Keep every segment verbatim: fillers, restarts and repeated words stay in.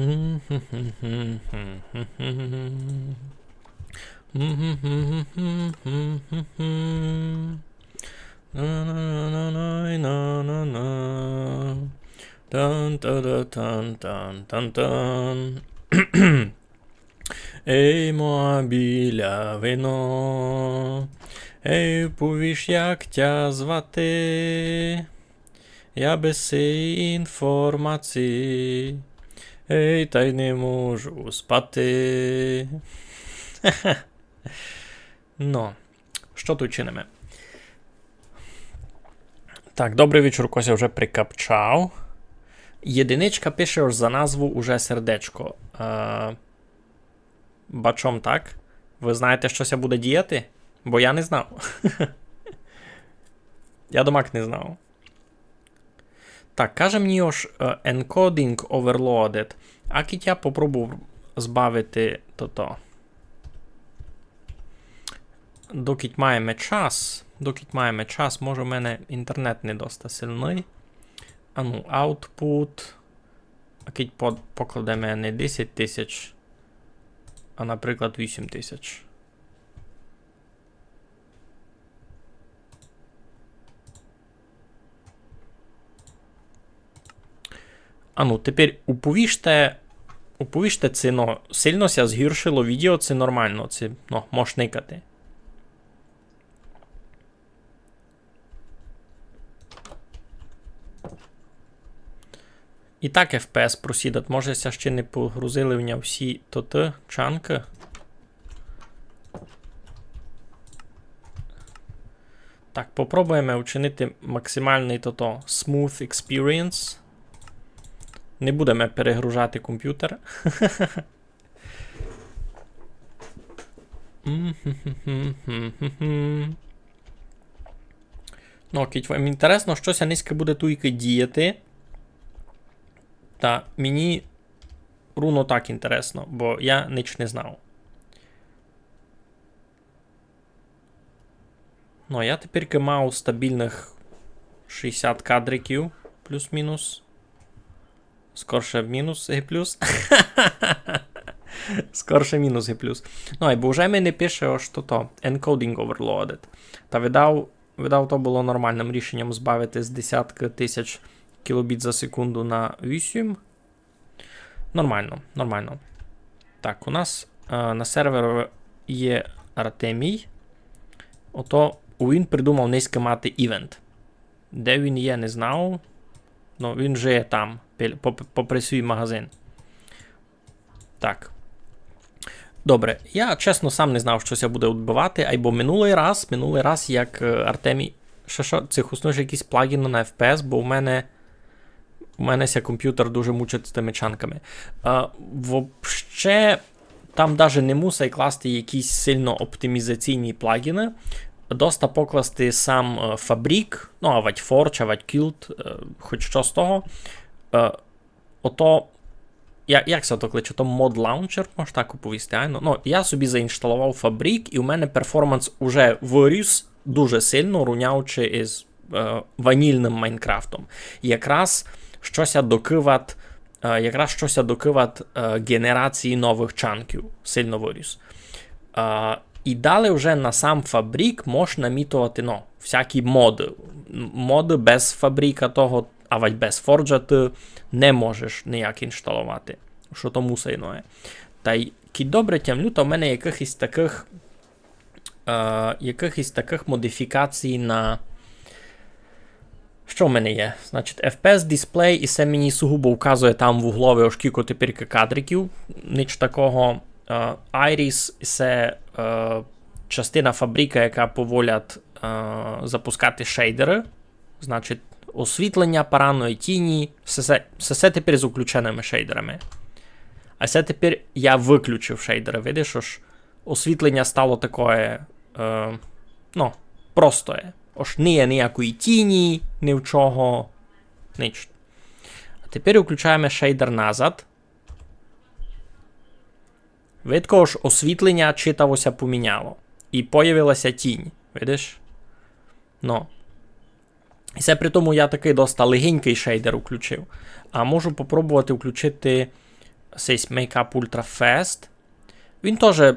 Тан-та-да-тан-тан-тан-тан. Ей, моя білявино, ей, повіш, як тя звати? Я без сеї інформації, ей, тай не можу спати. Ну, што туй чиниме? Так, добрый вечур, Кося вже прикапчав. Єдиничка пише, ож за назву уже сердечко. Е, бачом так. Вы знаєте, што ся буде діяти? Бо я не знав. Я домак не знав. Так, каже мені, ож, е, encoding overloaded. А кідь я попробую збавити тото. Докідь маєме час, докідь маєме час, може, у мене інтернет не доста сильный. Ану, output. А кідь по-, покладеме не десять тисяч, а, наприклад, вісім тисяч. Ану, тепер уповіжте, уповіжте, ци, ну, сильно ся згіршило відео, ци нормално, ци, ну, мож никати. І так F P S просідат. Може, ся ще не погрузили в ня всі тоты чанкы. Так, попробуєме учинити максималный тото smooth experience. Не будеме перегружати компютер. Ну, кідь вам інтересно, што ся нынька буде туйкы діяти, та мені руно так інтересно, бо я нич не знав. Ну, я тепер мав стабілных шістдесят кадриків, плюс-мінус. Скорше мінус і плюс. Скорше мінус і плюс. Ну, айбо вже ми не пише, ож тото, encoding overloaded. Та видав, видав, то было нормалным рішенням збавити з десяткы тисяч кілобіт за секунду на вісім. Нормално, нормално. Так, у нас, е, на серверу є Артемій. Ото він придумав нынька мати івент. Де він є, не знав. Ну, він жиє там, пі-, поп-, попри свій магазин. Так. Добре, я, чесно, сам не знав, што ся буде відбывати, айбо минулый раз, минулый раз, як, е, Артемій, што, што, ци хуснув якісь плагіны на F P S, бо у мене, у мене ся компютер дуже мучить з тыми чанками. Е, вообще, там даже не мусай класти якісь сильно оптимізаційні плагіны. Доста покласти сам, е, Fabric, ну, авадь Forge, авадь Quilt, е, хоч што з того. Е, ото, я-, як ся то кличе? То мод лаунчер, мож так оповісти, айно? Ну, я собі заіншталовав Fabric, і у мене перформанс уже выріс дуже сильно, рунявчи із, е, ванільным Майнкрафтом. Якраз што ся докыват, е, якраз што ся докыват, е, ґенерації новых чанків. Сильно выріс. Е, і далі вже на сам Fabric мож намітовати, ну, всякі моды. М-, моды без Fabric-а того, авадь без Forge-а ты не можеш ніяк іншталовати. Што то мусай, ну, є. Тай кідь добре тямлю, то в мене якыхось такых, е, якыхось такых модифікацій на... Што в мене є? Значить, F P S дисплей, і се мені сугубо вказує там в углови, ож кілько тепер кадриків. Нич такого. Е, Iris, се, е, частина Fabric-а, яка поволять, е, запускати шейдеры. Значить, освітлення, параної тіні, все, все, все, все тепер з включеними шейдерами. А все тепер я выключив шейдеры. Видиш, ож освітлення стало такоє, е, ну, простоє. Ож не є ніякої тіні, ні в чого, нич. А тепер включаєме шейдер назад. Видко, ож освітлення читаво ся поміняло. І появила ся тінь, видиш? Ну. І се при тому я такый доста легенькый шейдер включив. А можу попробовати включити сись Make Up Ultra Fast. Він тоже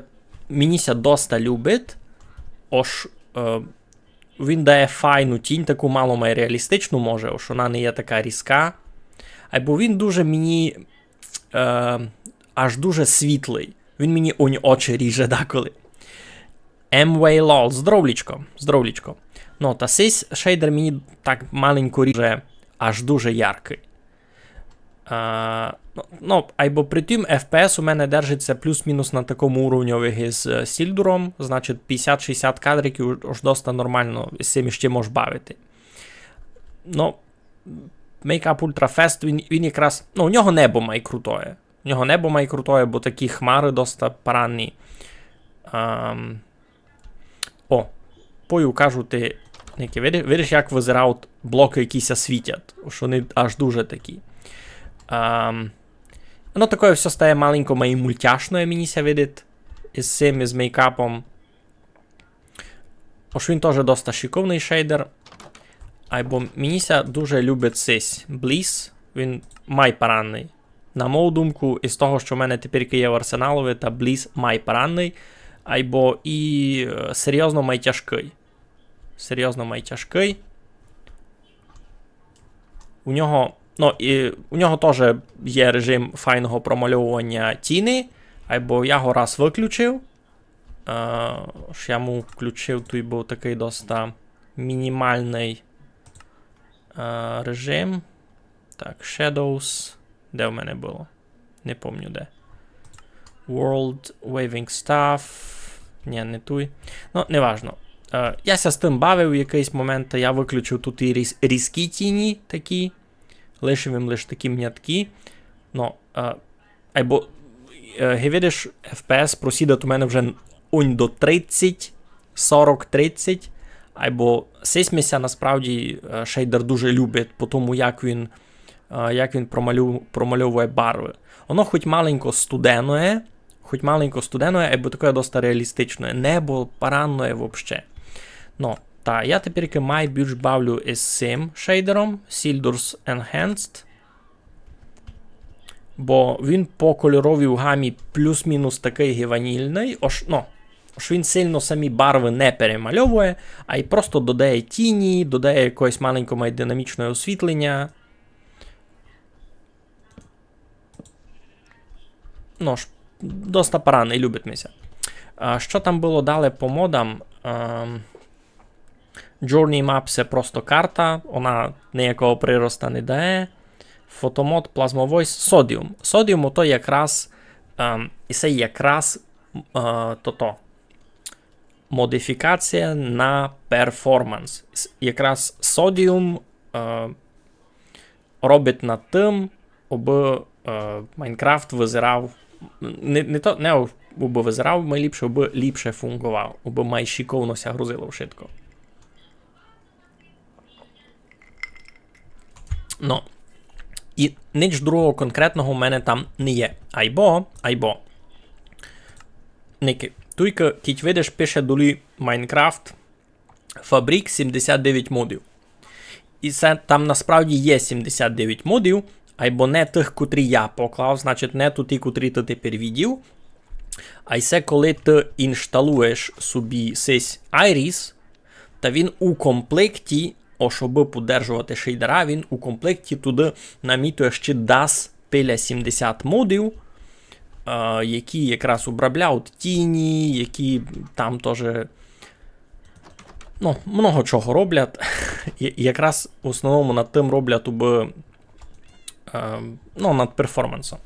мені ся доста любить. Ож е, він дає файну тінь, таку мало май реалістичну, може, ож вона не є така різка. Айбо він дуже мені е, аж дуже світлий. Він мені онь очі ріже деколи. М В лол, здоровлічко, здоровлічко. Ну, та сись шейдер мені так маленько ріже, аж дуже яркий. А, ну, ну, айбо при тім F P S у мене держить ся плюс-мінус на такому уровньови із е, Сільдуром, значить пятдесят-шістдесят кадриків уж доста нормално, з цим іще мож бавити. Ну, Make Up Ultra Fast, він, він якраз, ну, у нього небо май крутоє. У нього небо май крутоє, бо такі хмары доста паранні. Ам, о, пою кажу ти, Нікі, видиш, видиш, як визирають блокы, які ся світять, ож вони аж дуже такі. Ам, ну, такоє всьо стає маленько май мультяшноє, мені ся видить, із цим, із мейкапом. Ож він тоже доста шиковный шейдер. Айбо мені ся дуже любить сись Бліс, він май паранный. На мою думку, із того, што в мене тепер є в арсеналови, та Бліс май паранный, айбо і е, серйозно май тяжкый. Серйозно май тяжкый. У нього, ну, і у нього тоже є режим файного промальовування тіни, айбо я го раз выключив. Е, ож я му включив, туй быв такый доста мінімалный е, режим. Так, Shadows. Де в мене было? Не помню де. World, Waving Stuff. Ні, не туй. Ну, неважно. Е, я ся з тым бавив у якыйсь момент, я выключив туй і різ, різкі тіні такі. Лишив їм лиш такі мняткі. Ну, е, айбо, е, ги видиш, F P S просідать у мене вже онь до тридцять, сорок, тридцять. Айбо сись ми ся насправді е, шейдер дуже любить, по тому, як він, е, як він промалю, промальовує барвы. Воно хоть маленько студеноє, хоть маленько студеноє, айбо таке доста реалістичноє. Небо паранноє вообще. Ну, та я тепер май більш бавлю із сим шейдером, Sildur's Enhanced. Бо він по кольоровій гамі плюс-мінус такый ги ванільный, ож, ну, ож він сильно самі барвы не перемальовує, а й просто додає тіні, додає якоїсь маленько май динамічноє освітлення. Ну ж, доста паранный, любить ми ся. А што там было далі по модам? Ем, Journey Map — се просто карта, она ниякого прироста не дає. Фотомод, Plasma Voice, Sodium. Sodium ото якраз, ем, і се якраз е, тото, модифікація на перформанс. С- Якраз Sodium е, робить над тым, обы е, Майнкрафт визирав, не, не то, не обы визирав май ліпше, обы ліпше фунґовав, обы май шиковно ся грузило вшытко. Ну, і нич другого конкретного у мене там не є. Айбо, айбо. Ники, туйка, кідь видиш, пише долі Майнкрафт Фабрік сімдесят девять модів. І се там насправді є сімдесят девять модів, айбо не тых, котрі я поклав, значить, не туті, котрі ты тепер видів. А й се, коли ты іншталуєш собі сись Iris, та він у комплекті, о, щобы подержовати шейдера, він у комплекті туды намітує ще дас пиля сімдесят модів, е, які якраз обробляють тіні, які там тоже, ну, много чого роблять. І якраз в основному над тым роблять, убы, е, ну, над перформансом.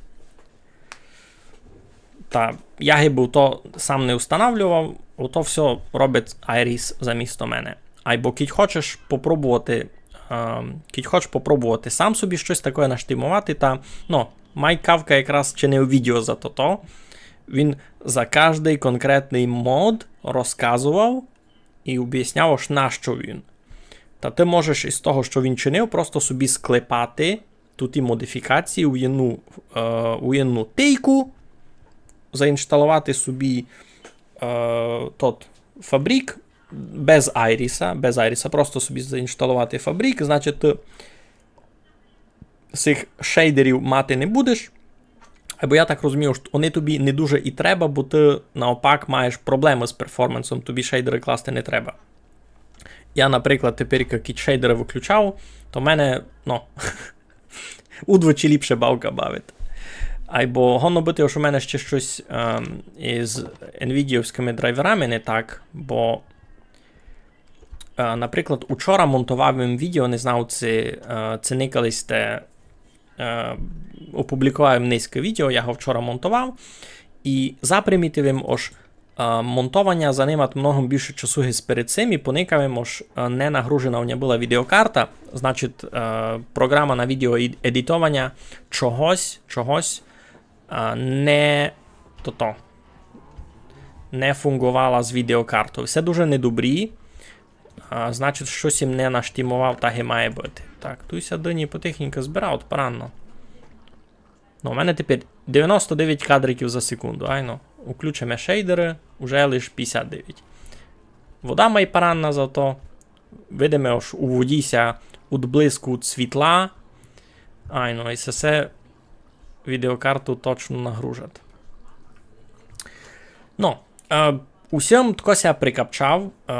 Та я ги бы то сам не устанавлював, ото всьо робить Iris замісто мене. Айбо кідь хочеш попробовати, е, кідь хочеш попробовати сам собі штось таке наштимовати, та, ну, май Кавка якраз чинив відео за тото. Він за каждый конкретный мод розказовав і обясняв, ож нащо він. Та ты можеш із того, што він чинив, просто собі склепати туті модифікації у єдну, е, у єдну тейку, заіншталовати собі е, тот Фабрік без Айріса, без Айріса, просто собі заіншталовати Фабрік, значить, ты сих шейдерів мати не будеш, Айбо я так розумію, што они тобі не дуже і треба, бо ты наопак маєш проблемы з перформансом, тобі шейдеры класти не треба. Я, наприклад, тепер, як шейдеры выключав, то в мене, ну, удвічі ліпше бавка бавить. Айбо годно быти, што в мене ще штось, ем, із енвідіовськыми драйверами не так, бо, е, наприклад, учора монтовав им відео, не знав, ци, е, ци никали сьте, е, опубліковав им нынька відео, я го вчора монтовав, і запримітив им, ож Е, монтованя занимат много більше часу, гис перед сим, і поникав им, ож, е, не нагружена у ня была відеокарта. Значить, е, програма на відеоедітованя чогось, чогось, е, не, тото, не фунґовала з відеокартов. Се дуже недобрі. Е, значить, штось им не наштімовав, так і має быти. Так, туй ся дыні потихеньку збирають, паранно. Ну, у мене тепер девяносто девять кадриків за секунду, айно. Уключиме шейдеры, уже лиш пятдесят девять. Вода май паранна зато. Видиме, ож у воді ся удблискують світла. Айно, і се, се відеокарту точно нагружать. Ну, е, усьым, тко ся прикапчав, е,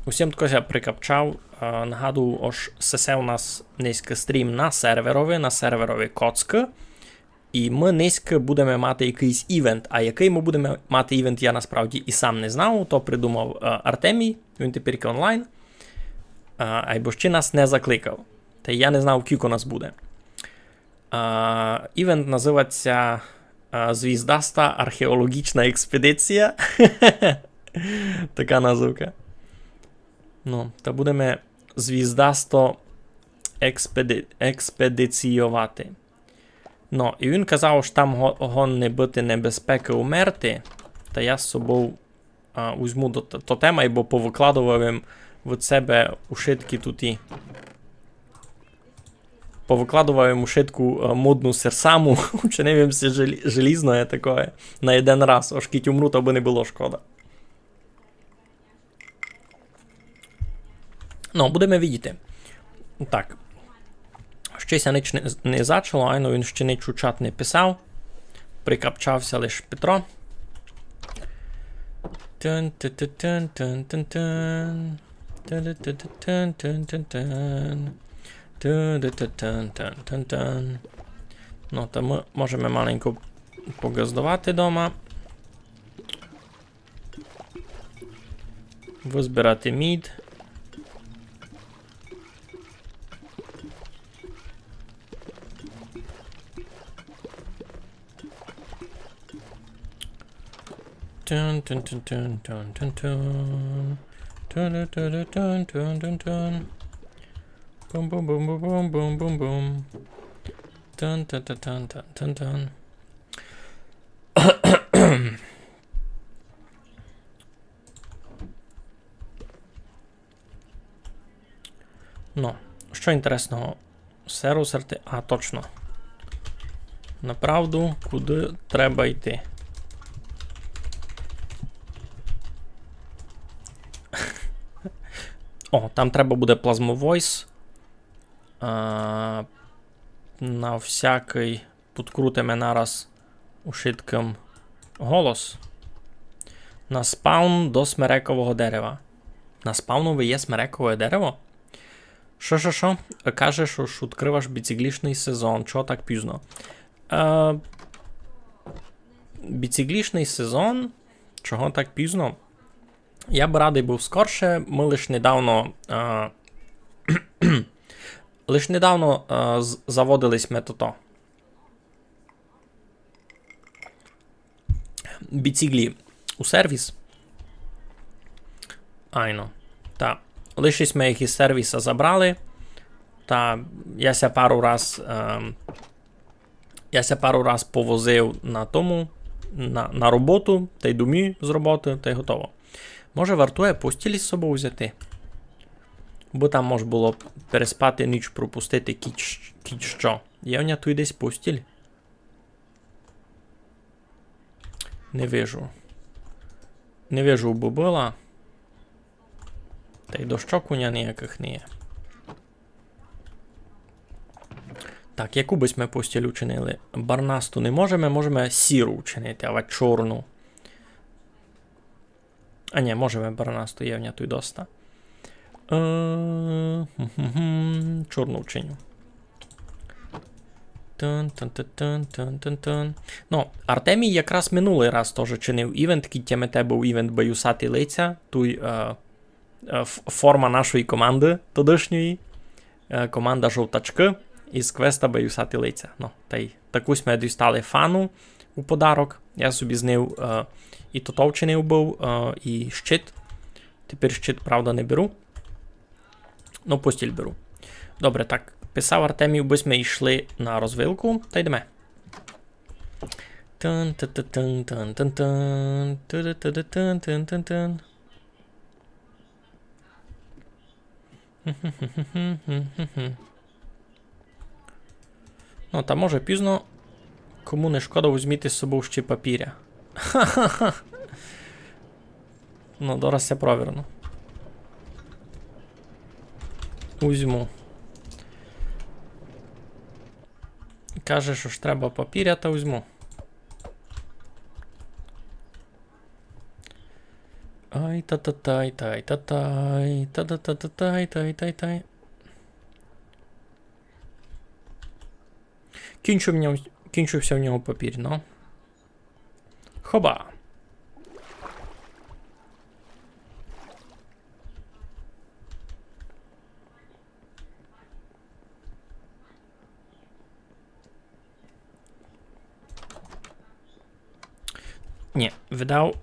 усьым, тко ся прикапчав, е, нагадую, ож сесе у нас нынька стрім на серверови, на серверови Коцк. І мы нынька будеме мати якыйсь івент. А якый мы будеме мати івент, я насправді і сам не знав. То придумав, е, Артемій, він тепер онлайн. Е, айбо ще нас не закликав. Та я не знав, кілько нас буде. Е, івент называть ся, е, Звіздаста археологічна експедиція. Така назывка. Ну, та будеме звіздасто експеди-, експедиційовати. Ну, і він казав, ож там го-, годно быти небезпека умерти, та я з собов, а, узьму до т-, тотема, бо повыкладовав им від себе ушыткі туті. Повыкладовав им ушытку, е, модну серсаму, учинив им си желі-, желізноє такоє на єден раз, ож кідь умру, то бы не было шкода. Ну, будеме видіти. Так. Ще ся нич не, не зачало, айно, він ще нич у чат не писав. Прикапчав ся лиш Петро. Тун-ту-ту-тун, тун-тун-тун. Ту-ту-ту-тун, тун-тун-тун. Ту-ту-ту-тун, тун-тун-тун. Ну, та мы можеме маленько погаздовати дома. Вызбирати мід. Тун, тун, тун, тун, тун, тун, тун. Тун, тун, тун, тун, тун, тун, тун. Бум, бум, бум, бум, бум, бум, бум, бум. Тун, тун, тун, тун, тун, тун, тун. Ну, што інтересного? Сервер ти-, а, точно. Направду, куды треба йти? О, там треба буде Plasma Voice. А, на всякый Подкрутиме нараз ушыткым голос. На спаун до смерекового дерева. На спаунови є смерекове дерево? Шо, шо, шо? Кажеш, ож открываш біциклішный сезон. Чого так пізно? Е, біциклішный сезон? Чого так пізно? Я бы радый быв скорше. Мы лиш недавно, е, лиш недавно, е, з-, заводили сьме тото. Біциклі у сервіс. Айно. Та лише сьме їх із сервіса забрали. Та я ся пару раз, ем, я ся пару раз повозив на тому, на, на роботу, тай домі з роботы, тай готово. Може, вартує постіль із собов узяти? Бо там мож было переспати ніч, пропустити кідь, кідь што. Є у ня туй десь постіль? Не вижу. Не вижу, бо была. Тай дощок у ня ніякых не є. Так, яку бы сьме постіль учинили? Барнасту не можеме, можеме сіру учинити, авадь чорну. А нї, можеме барнасту, є в ня туй доста. Е, гм-гм-гм, чорну вчиню. Тан, тан, тан, тан, тан, тан, тан. Ну, Артемій якраз минулый раз тоже чинив івент, кідь тямите, быв івент Баюсаті лиця, туй, е, е, ф-, форма нашої команды тодышньої, е, команда Жовтачкы із квеста Баюсаті лиця. Ну, тай таку сьме дістали фану у подарок. Я собі з нив, е, і тото вчинив быв, е, і щит. Тепер щит, правда, не беру. Ну, постіль беру. Добре, так, писав Артемій, бы сьме йшли на розвилку, та йдеме. Тан, та, та, тан, тан, тан, тан, та, та, та, та, тан, тан, тан, тан. Ну, та може пізно, кому не шкода, возьміть із собою ще папіря. Ну, дораз ся проверну. Узьму. Каже, што ж треба папіря, та узьму. Ай, та-та-тай, тай-та-тай, та-та-та-тай, тай-тай-тай. Кінчив в нього, кінчився в нього папір, ну. Хоба. Нї, видав,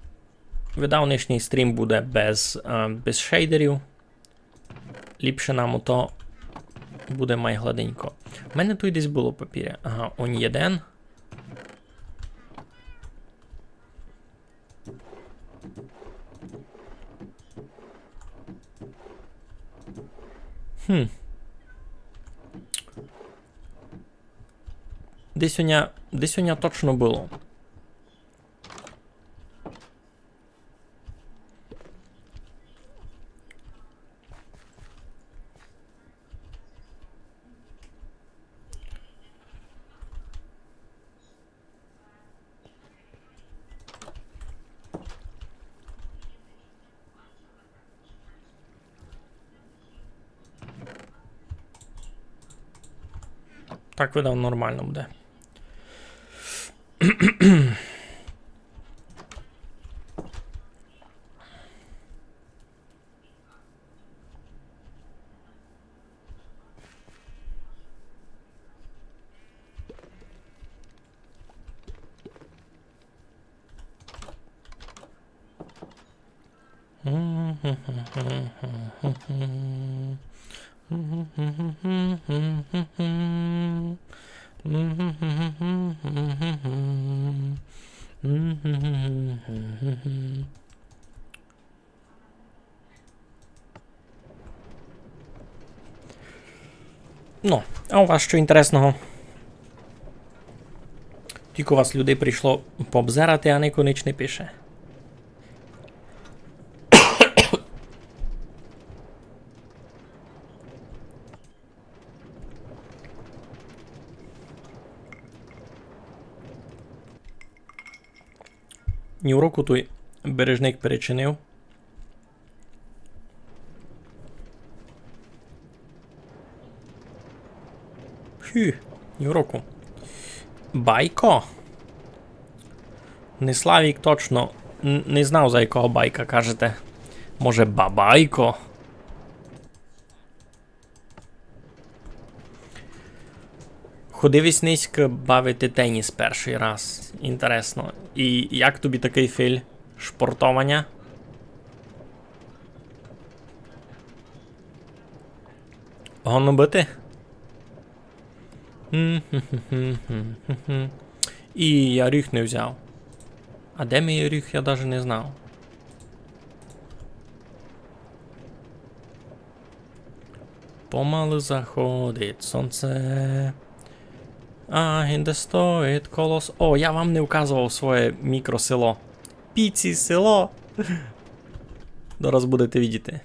видав, нынішній стрім буде без, е, без шейдерів. Ліпше нам ото буде май гладенько. У мене туй десь было папіря. Ага, он єден. Хм. Десь у ня, десь у ня точно было. Так, видав, нормално буде. Ну, а у вас што інтересного? Тілько вас людей прийшло пообзирати, а нико нич не пише. Нівроку туй бережник перечинив. Фу, нівроку. Байко? Не Славік точно. Н-, не знав, за якого байка кажете. Може, бабайко? Ходив ись нынька бавити теніс першый раз. Інтересно. І як тобі такый філь шпортованя? Годно быти? І я ріг не взяв. А де мій ріг, я даже не знав. Помалы заходить сонце. А гинде стоїть колос. О, я вам не указовав своє мікросело. Піці село. Зараз будете видіти.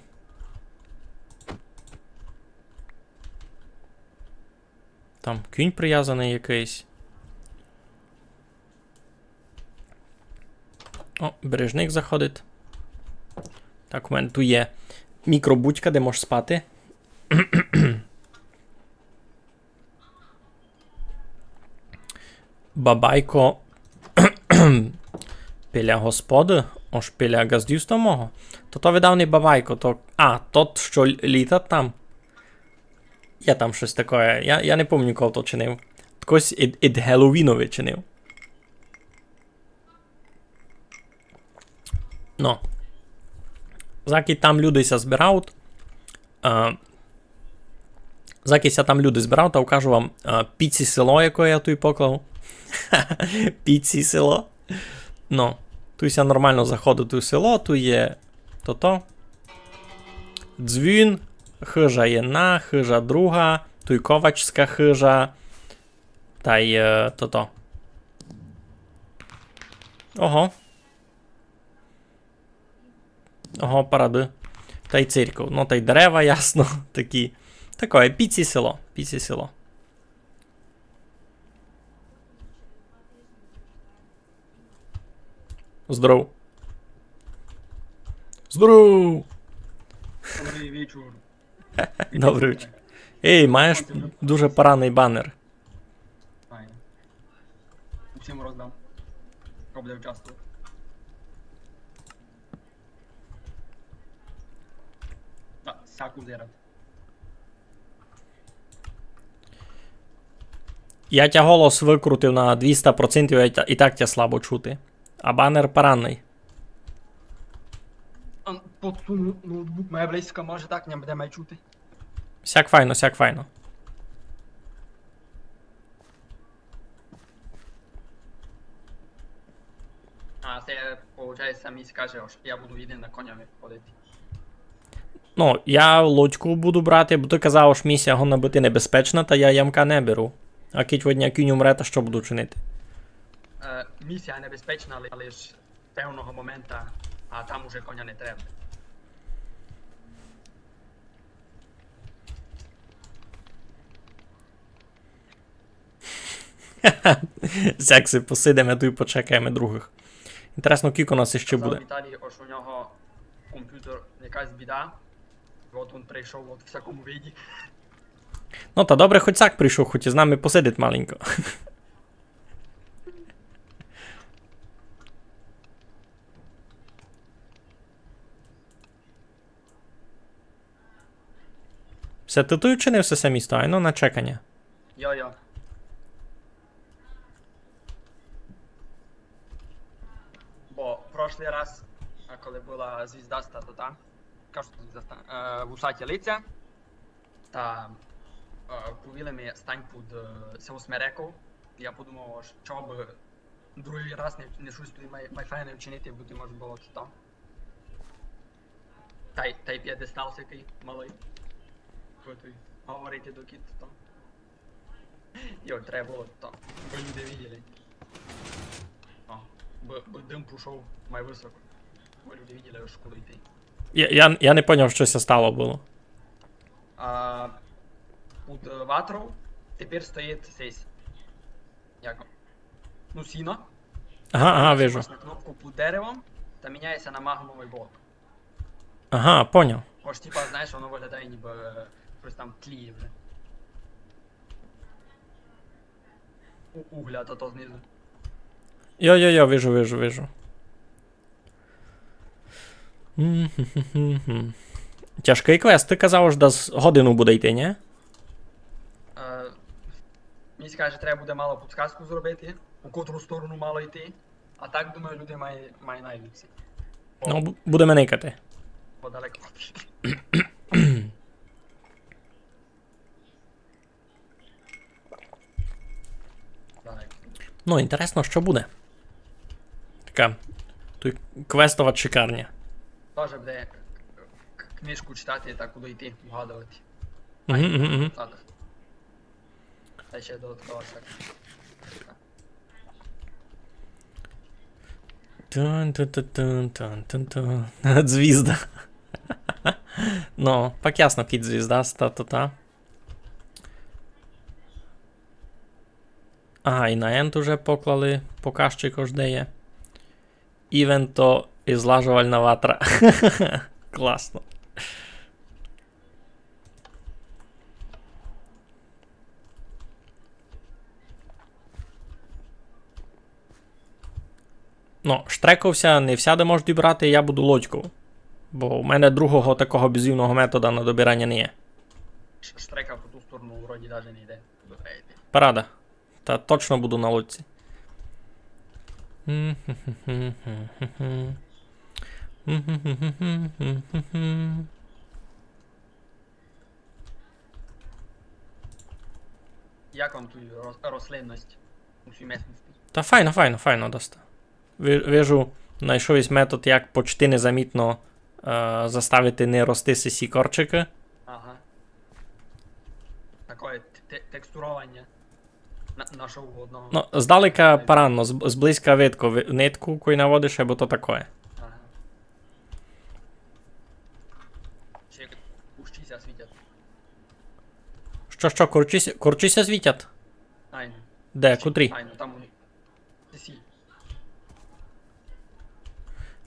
Там кінь привязаный якыйсь. О, бережник заходить. Так, у мене туй є мікробудька, де можеш спати. Бабайко біля господы, ож біля ґаздівства мого. То то видав не бабайко, то, а, тот, што л-, літать там. Є там штось такоє. Я, я не помню, кого то чинив. Ткось ид, ид Геловінови чинив. Но. Закі там люди ся збирають, а, закі ся там люди збирають, та укажу вам, а, Піці село, яке я туй поклав. Піці село. Но. Туй ся нормално заходить у село, туй є тото. Дзвін, хыжа єдна, хыжа друга, туй ковачська хыжа, тай, е, тото. Ого. Ого, парады. Тай церков. Ну, тай дерева, ясно, такі. Такоє, Піці село, Піці село. Здоров. Здоров! Добрый вечур. Добрый вечур. Ей, маєш дуже параный банер. Файно. Усім роздам. Хто буде участвовать. Так, всяку зерат. Я тя голос выкрутив на двіста процентів, і та-, і так тя слабо чути. А банер параный. А, подсуну ноутбук май близько, може так ня буде май чути. Сяк файно, сяк файно. А, се, получається, мені каже, ож я буду єдиный на коньови ходити. Ну, я лодьку буду брати, бо ты казав, ож місія годна быти небезпечна, та я ямка не беру. А кідь од ня кінь умре, та што буду чинити? Е, місія небезпечна, але, але ж певного момента, а там уже коня не треба. Сяк си посидиме туй, почекаєме другых. Інтересно, кілько нас іщи буде. Казав Віталій, ож у нього компютер якась біда. От він прийшов от в такому виді. Ну, та добре, хоть сяк прийшов, хоть із нами посидить маленько. Всьо, ты туй учинив всьо се місто, айно на чеканя. Йо-йо. Бо прошлый раз, а, коли была звіздаста, то та, кажу, звіздаста, е, вусаті лиця, та, е, повіли ми стань під, е, сього смереку. Я подумав, ож чого бы другый раз не, не штось туй май, май файне вчинити, бо туй може было то там. Тай, тай п'єдестал сякый малый. Готуй. Говорити до кіт там. Йо, треба было там. Бо люди виділи. О, бо, бо дым пішов май высоко. Бо люди виділи, ож куды йти. Я, я, я не поняв, што се стало было. А, під, е, ватров тепер стоїть сись. Як? Ну, сіно. Ага, ага, вижу. Нажимаєш на кнопку під деревом, та міняється на магмовый блок. Ага, поняв. Ож, типа, знаєш, воно виглядає, ніби, е, щось там тліє вже. У-, угля, то, то знизу. Йо-йо-йо, вижу, вижу, вижу. Мгм. Тяжкый квест, ты казав, ож десь годину буде йти, ні? Е, мені ся каже, треба буде мало підсказку зробити, у котру сторону мало йти. А так, думаю, люди май, май найдуть ся. Ну, бу-, будеме никати. Подалеко. Так. Ну, інтересно, што буде. Така туй квестова чекарня. Тоже буде к-, к-, книжку читати та куды йти, вгадовати. Мгм, мгм, мгм. Та ще додаткова всяка. Тун-тун-тун-тун, тун-тун-тун. Звізда. Ну, пак ясно, кідь звізда, та-та-та. Ага, і на End уже поклали показчик, ож де є. Івенто і злажувальна ватра. Класно. Ну, штреков ся не всяде мож добирати, я буду лодьков. Бо у мене другого такого бізівного метода на добираня не є. Ш-, штрека по ту сторону вроді даже не йде. Туды треба йти. Парада. Та точно буду на лодці. Як вам тут рос-, рослинность у сій местности? Та файно, файно, файно доста. Ви-, вижу, найшов єсь метод, як почти незамітно, е, заставити не рости сесі корчикы. Ага. Такоє те-, те-, текстурованя. На, нашов одного. Ну, здалека парадно, з-, зблизька видко ви-, нитку, кой наводиш, або то такоє. Ага. Ще як курчі ся світять. Што, што, курчі ся, курчі ся світять? Айно. Де, котрі? Айно, там вони. Сі.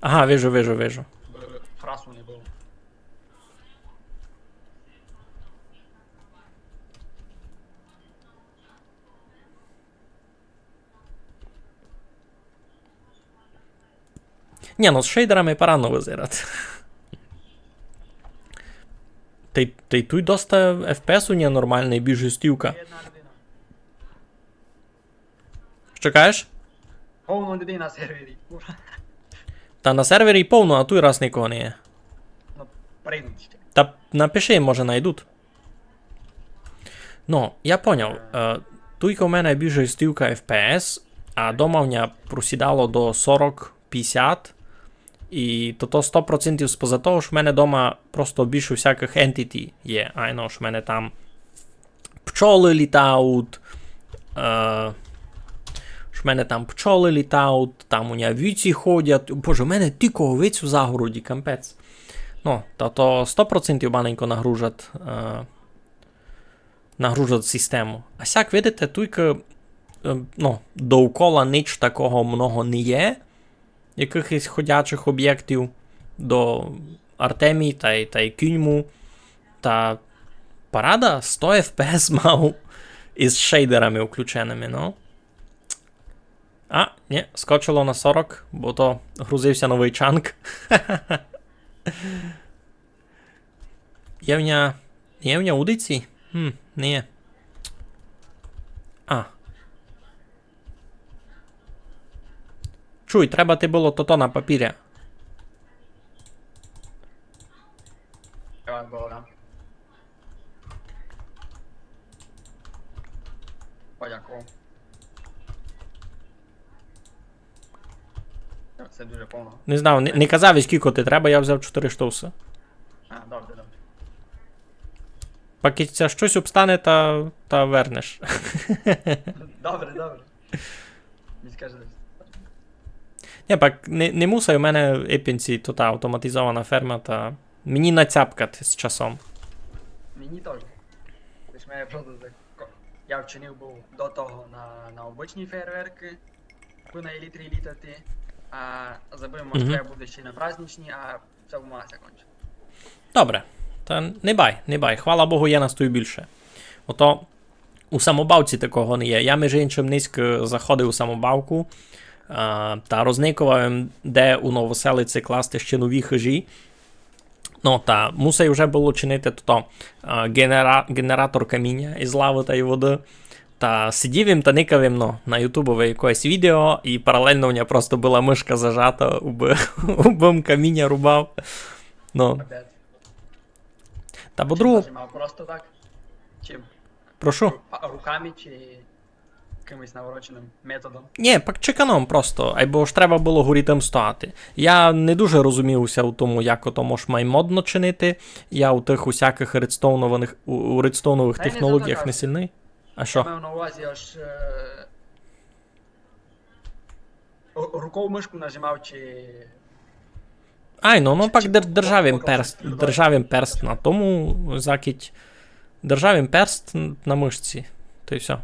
Ага, вижу, вижу, вижу. Б-, фрасу не было. Ні, ну з шейдерами парадно визирать. Та й, та й туй доста ефпіес у нього нормалный, більш шестівка. Є одна людина. Што кажеш? Повно людей на сервері, кура. Та на сервері повно, а туй раз никого не є. Ну, прийдуть ще. Та напиши, може найдуть. Ну, я поняв. Е, туйка у мене більше стівка ефпіес, а дома в ня просідало до сорок, пятдесят. І то, то сто процентів споза того, што в мене дома просто більше всякых entity є. Айно, што в мене там пчолы літають, е, што в мене там пчолы літають, там у ня вівці ходять. Боже, у мене тілько овець у загороді, капець. Ну, та то сто процентів маленько нагружать, е, нагружать систему. А сяк, видите, туйка, е, ну, довкола нич такого много не є, якыхось ходячих обєктів до Артемій тай, тай Кюньму. Та парада, сто ефпіес мав із шейдерами включеныма, ну. А, ні, скочило на сорок, бо то грузив ся новый чанк. Є в ня, є в ня удиці? Хм, не є. А. Чуй, треба ти было тото на папіря. Треба было, да. Подякував. Се дуже повно. Не знав, не, не казав, скілько ти треба, я взяв чотыри штосы. А, добре, добре. Пак ся штось обстане, та, та вернеш. Добре, добре. Не скажи. Ні, пак не, не мусай, у мене ипенці то та автоматизована ферма, та мені нацяпкать з часом. Мені тоже. Лиш мене просто так ко-, я вчинив быв до того на, на обычні фейерверкы, кой на елітрі літати, а забыв, може, треба буде ще на праздничні, а всьо, бумага ся кончить. Добре. Та не бай, не бай. Хвала Богу, є нас туй більше. Ото у Самобавці такого не є. Я, межи иншым, нынька заходив у Самобавку, а, та розникував им, де у Новоселици класти ще нові хыжі. Ну, та мусай уже было чинити тото, а, генера-, генератор каміня из лавы тай воды. Та сидів им та никав им, ну, на ютубови якоєсь відео, і паралельно у мене просто была мышка зажата, убы, убы им каміня рубав. Ну. Капець. Та бо... Чим друг- нажимав? Просто так? Чим? Прошу? Ру-, а, руками чи якимось навороченим методом? Ні, пак чеканом просто, айбо ж треба было горі тым стояти. Я не дуже розумію ся у тому, як ото мож май модно чинити. Я у тых усякых редстоунованых, у, у редстоуновых технологіях не сильный. А што? Я маю на увазі, аж, е, ру-, руков мышку нажимав чи... Ай, ну, ну, пак дер-, держав им перст, держав им перст на тому, закіть, держав им перст на мышці, то й всьо.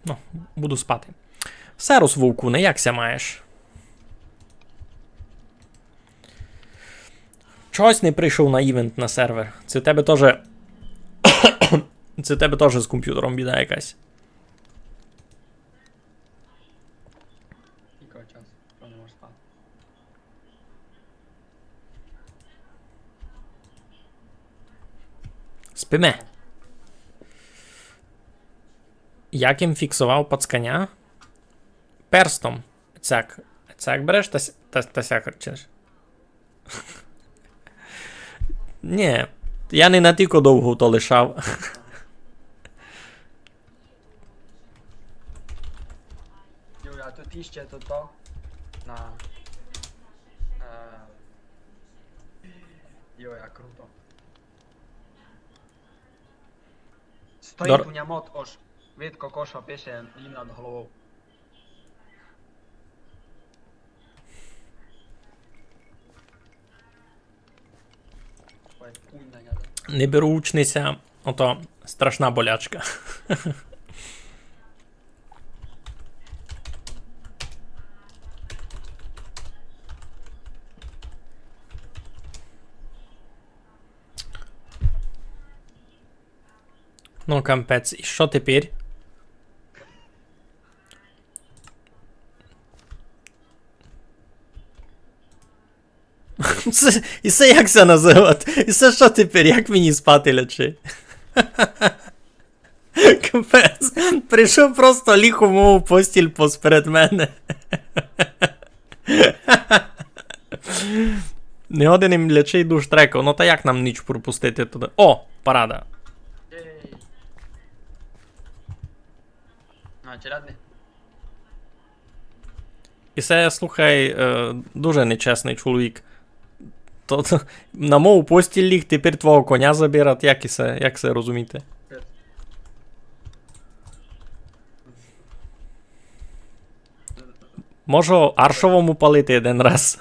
Ну, буду спати. Серус, Вовкуне, як ся маєш? Чогось не прийшов на івент на сервер. Се в тебе тоже. Се в тебе тоже з комп'ютером біда якась. Якого часу? Що не можеш спати? Спиме. Як им фіксовав пацканя? Перстом. Цяк. Цяк береш та с-, та, та сяк чиниш. Нї, я не натілько довго то лишав. Юля, а тут іще то, то? На. Е, Юля, круто. Стоїть Дор- у ня мод, ож видко коша пише їм над головов. Ой, кунь на ня, да. Не беру учниця, ото страшна болячка. Ну, капець, і што тепер? Се, і се як ся называть? І се што тепер? Як мені спати лячи? Капець. Прийшов просто ліг у мою постіль посперед мене. Не годен им лячи душ треков. Ну та як нам ніч пропустити туды? О, парада. Єй. А, челядный. І се, слухай, е, дуже нечесный чоловік. То, то на мою постіль ліг, тепер твого коня забирать, як і се, як се розуміти? Можу аршовому палити один раз.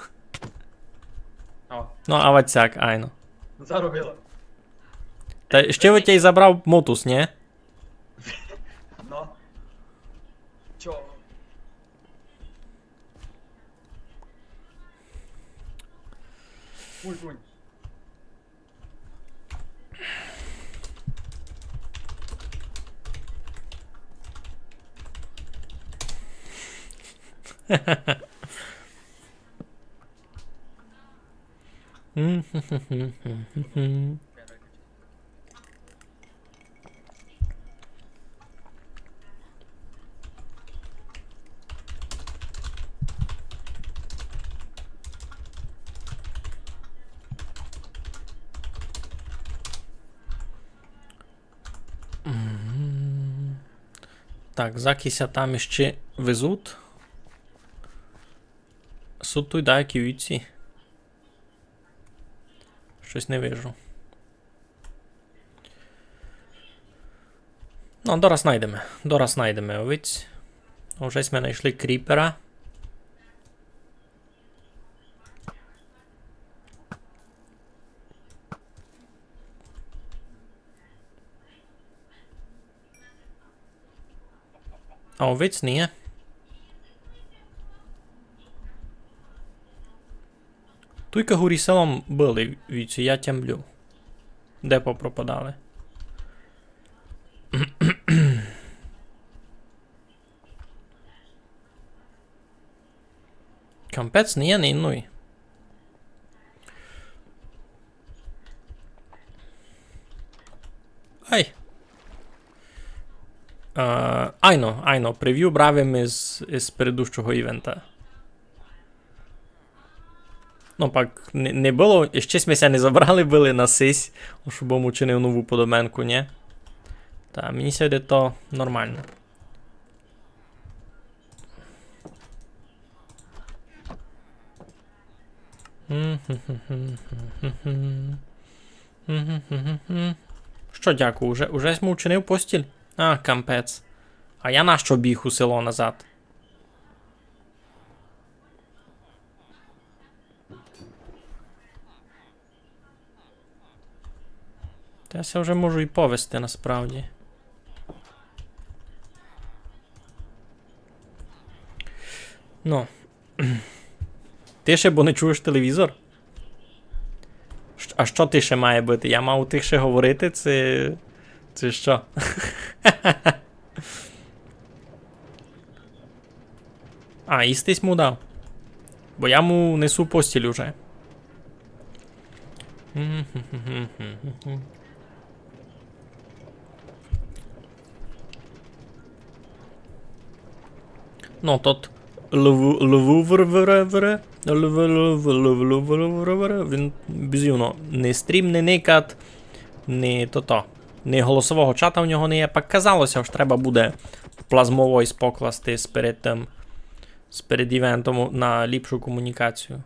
О. Ну, а вацяк, айно. Заробило. Та ще бы тя й забрав мотус, нї? Ну. Чо? Ой, ой. Мгм. Так, закися там іщи везуть. Суть туй даякі вівці. Штось не вижу. Ну, дораз найдеме. Дораз найдеме овець. Уже сьме найшли кріпера. А овець не є. Туйка горі селом были вівці, я тямлю. Де попропадали? Капець, не є ни єдної. Ай. Е, айно, айно, превю брав им из, из предыдущого івента. Ну, пак не, не было, іщи сьме ся не забрали были на сись, ож бым учинив нову подоменку, нї? Та, мені ся видить то нормално. Што, дякую, уже, уже сьме учинив постіль? А, капець. А я нащо біг у село назад? Та я ся вже можу і повести, насправді. Ну. Тише, бо не чуєш телевізор? Щ-, а што тише має быти? Я мав тихше говорити, ци, ци што? А, їсти сь му дав. Бо я му несу постіль уже. Ну, тот Лву-, Лвувр-вре-вре, Лв-, Лв-, Лв-, Лв-, Лвувр-вре, він бізувно. Ні стрім не никат, ні тото. Ні голосового чата у нього не є. Пак казало ся, ож треба буде Plasma Voice покласти сперед тым, сперед івентом на ліпшу комунікацію.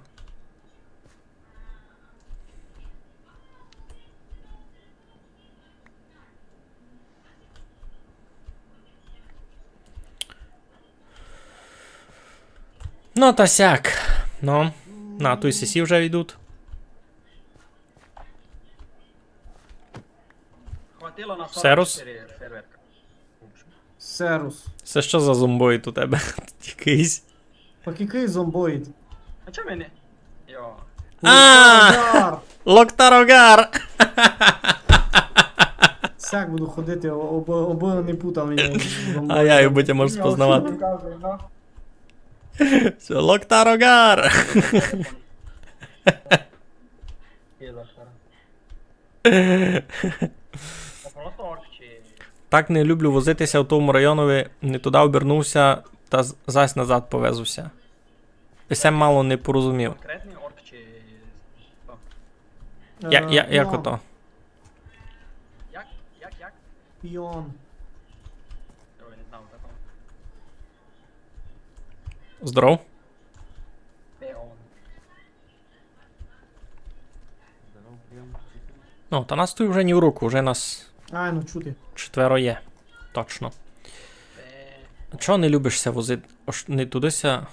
Ну, та сяк. Ну, на, туй сесі вже йдуть. Хватило на Серус? сорок чотири фейерверка. Серус. Се што за зомбоїд у тебе? Якыйсь? Пак якый зомбоїд? А чо мене? Йо. А! Локтар! Локтар Огар! Сяк буду ходити, о-, обы, обы не путали мене з зомбоїдом. А я, обы тя можеш спознавати. Йо, що ти кажеш, ну? Всьо, Локтар Огар! Є Локтар. Та просто орк чи... Так не люблю возити ся в тому районові, не туды обернув ся, та з-, зась назад повезу ся. І се мало не порозумів. Конкретный орк чи хто? Я, я, як ото? Як? Як, як? Піон. Ой, не знав такого. Здоров. Піон. Ну, та нас туй уже ні в руку, уже нас... А, ну, чути. Четверо є. Точно. Чого не любиш ся возити? Ож не туды ся,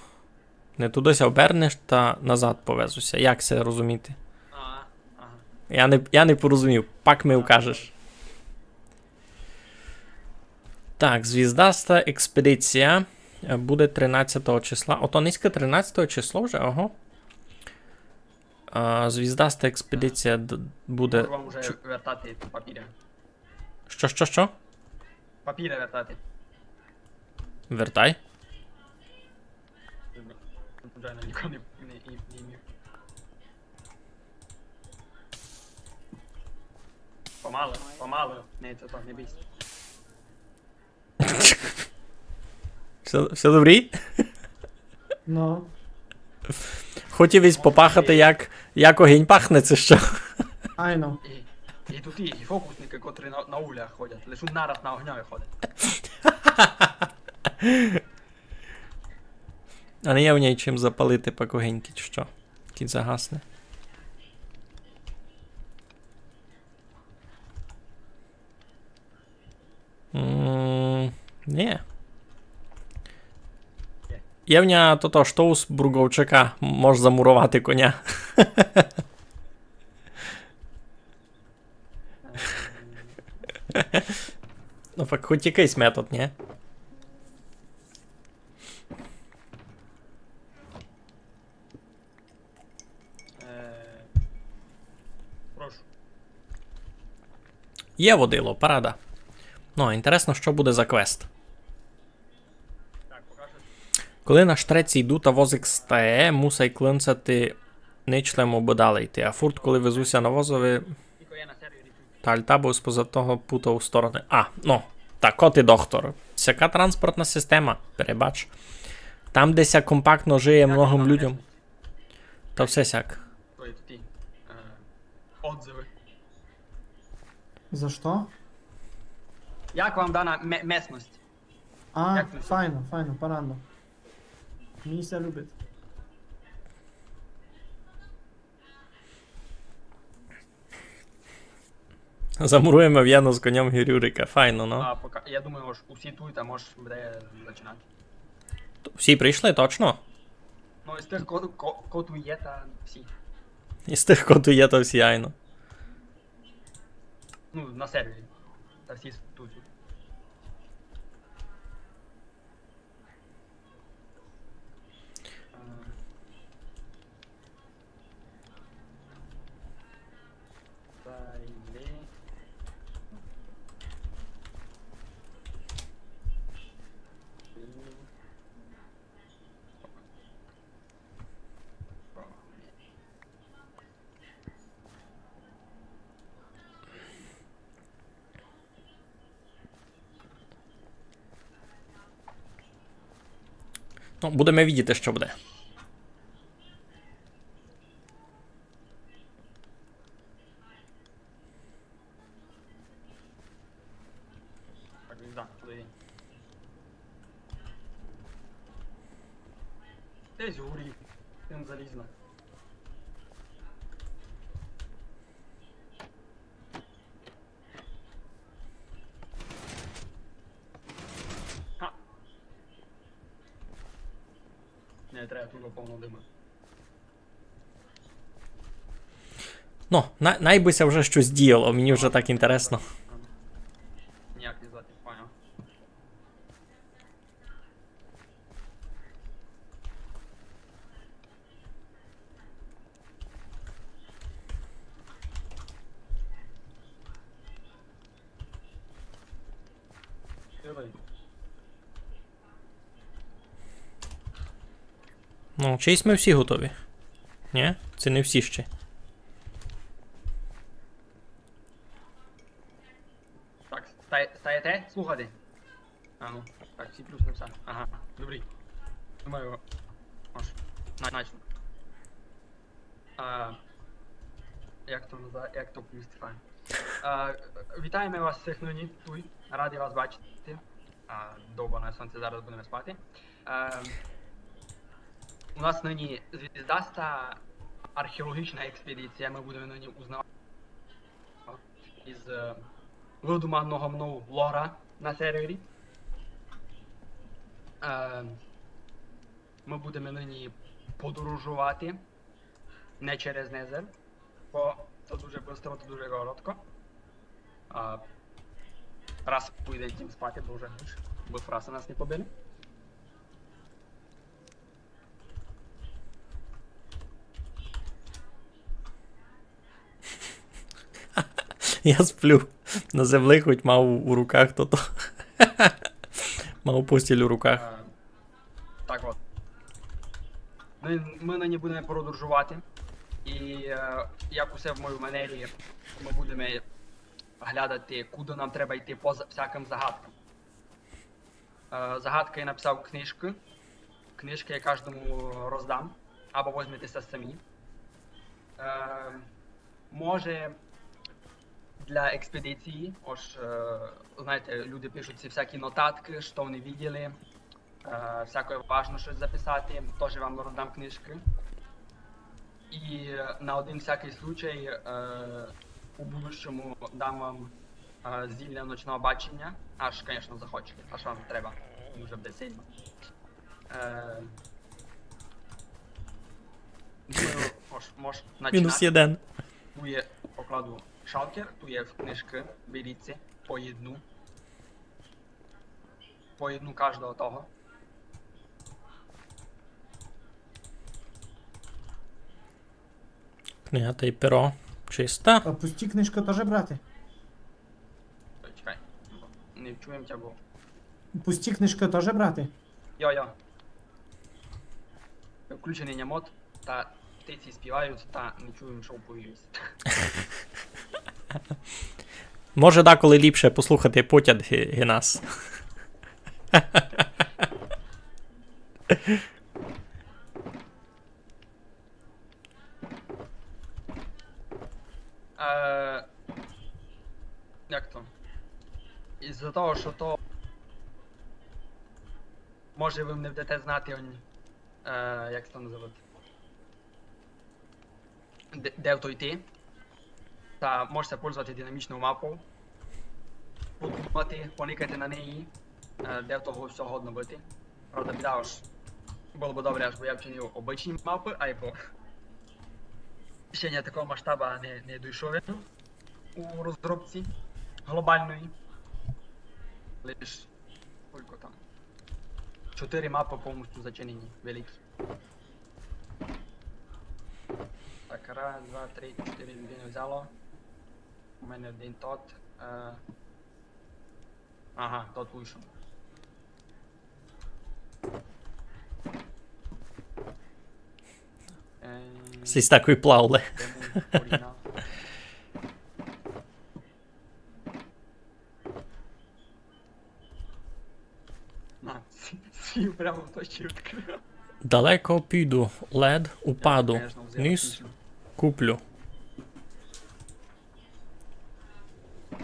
не туды ся обернеш та назад повезу ся. Як се розуміти? А, ага. Я не, я не порозумів. Пак ми укажеш. Так, звіздаста експедиція, е, буде тринадцятого числа. Ото нынька тринадцятого число вже, ого. А, звіздаста експедиція д-, буде... Можу вам уже чу- вертати папіря. Што, што, што? Папіря вертати. Вертай. Звичайно, нікого не, не, не, не вмів. Помалу, помалу. Не, це то, не бійся. Всьо, всьо добрі? Ну. Хотів ись попахати, як, як огинь пахне, ци што? Айно. І, і тут і, і фокусники, котрі на, на углях ходять, лише нараз на огньові ходять. А не є в ній чим запалити пак огинь, кідь што? Кідь загасне. М, ні. Є в ня тото штось бурґовчака, мож замуровати коня. Ну, пак хоть якыйсь метод, ні? Е, прошу. Є водило, парада. Ну, інтересно, што буде за квест. Так, покажи. Коли на штреці йду та возик стає, мусай клинцати, не члем, обы далі йти. А фурт, коли везу ся на возови, Тілько є на сервері. Та альта быв споза того путав у стороны. А, ну, та коти доктор. Сяка транспортна система, перебач. Там, де ся компактно жиє многым людям. Та все сяк. Ой, тут і, е, отзывы. За што? Як вам дана ме-, местность? А, як вам? Файно, файно, парадно. Мені ся любить. Замуруєме вєну з коньом Гюрюрика. Файно, ну. А, пока, я думаю, ож усі туй, та мож буде зачинати. Т-, всі прийшли, точно? Ну, із тых, ко-, ко-, ко туй є, та всі. Із тых, ко туй є, та всі, айно. Ну, на сервері. Та всі туй. Ну, будеме видіти, што буде. Так, не знаю, туды. Десь горі. Там залізна. Ха. Не, треба туды повно дима. Ну, на-, най бы ся вже штось діяло, мені вже так інтересно. Ніяк не звати, поняв. Давай. Ну, чись мы всі готові. Нї? Се не всі ще. Так, стає-, стаєте слухати? А ну, так, всі плюс на все. Ага, добрі. Думаю, ож, на-, начну. А, як то назва-, як то повісти файно? А, вітаєме вас всіх нині туй. Радый вас бачити. А, довбане сонце, зараз будеме спати. А, у нас нині звіздаста археологічна експедиція. Мы будеме нині узнавати из, е, выдуманого мнов лора на сервері. Е, мы будеме нині подорожовати не через Незер, бо то дуже быстро, то дуже коротко. А, раз пойдеме спати, бо вже ніч, бы фраса нас не побили. Я сплю. На землі хоть мав у руках тото. Мав постіль у руках. Е, так от. Мы, мы нині будеме подорожовати. І, е, як усе в моїй манері, мы будеме глядати, куды нам треба йти по за-, всякым загадкам. Е, загадкы я написав книжкы. Книжкы я каждому роздам, або возьмете ся самі. Е, може, для експедиції, ож, е, знаєте, люди пишуть ці всякі нотаткы, што вони виділи, е, всяке важно штось записати, тоже вам роздам книжкы. І на один всякый случай, е, у будущому дам вам, е, зілля ночного бачення, аж, конечно, захочете, аж вам треба дуже буде сильно. Е, думаю, мож, мож начинати. Мінус єден. Туй є, покладу шалкер, туй є книжкы, беріть ся по єдну. По єдну каждого того. Книга тай перо. Чиста. А пусті книжкы тоже брати? Чекай, не чуєм тя, бо... Пусті книжкы тоже брати? Йо, йо. Включеный нямот, та птиці співають, та не чуєм, што повість. Може, деколи ліпше послухати потяг ги-, ги нас. Е, як то? Из-за того, што то, може, вы не будете знати, он, е, як то называти? Де, де то йти. Та можеш ся пользовати динамічною мапою. Подумати, поникати на неї, е, де того всього годно быти. Правда, біда, ож было бы добре, аж бы я вчинив обычні мапы, айбо ще не такого масштаба не, не дойшов я у розробці глобалної. Лиш кілько там. Чотыри мапы повністю зачинені, великі. Так, раз, два, три, чотыри людины взяло. У мене один тот. Е, ага, тот вышов. Е, сись такой плавле. Де мій оригінал? На, Пів прямо в точці відкрив. Далеко піду, лед упаду. Конечно, взяв Ніс отлично. Куплю.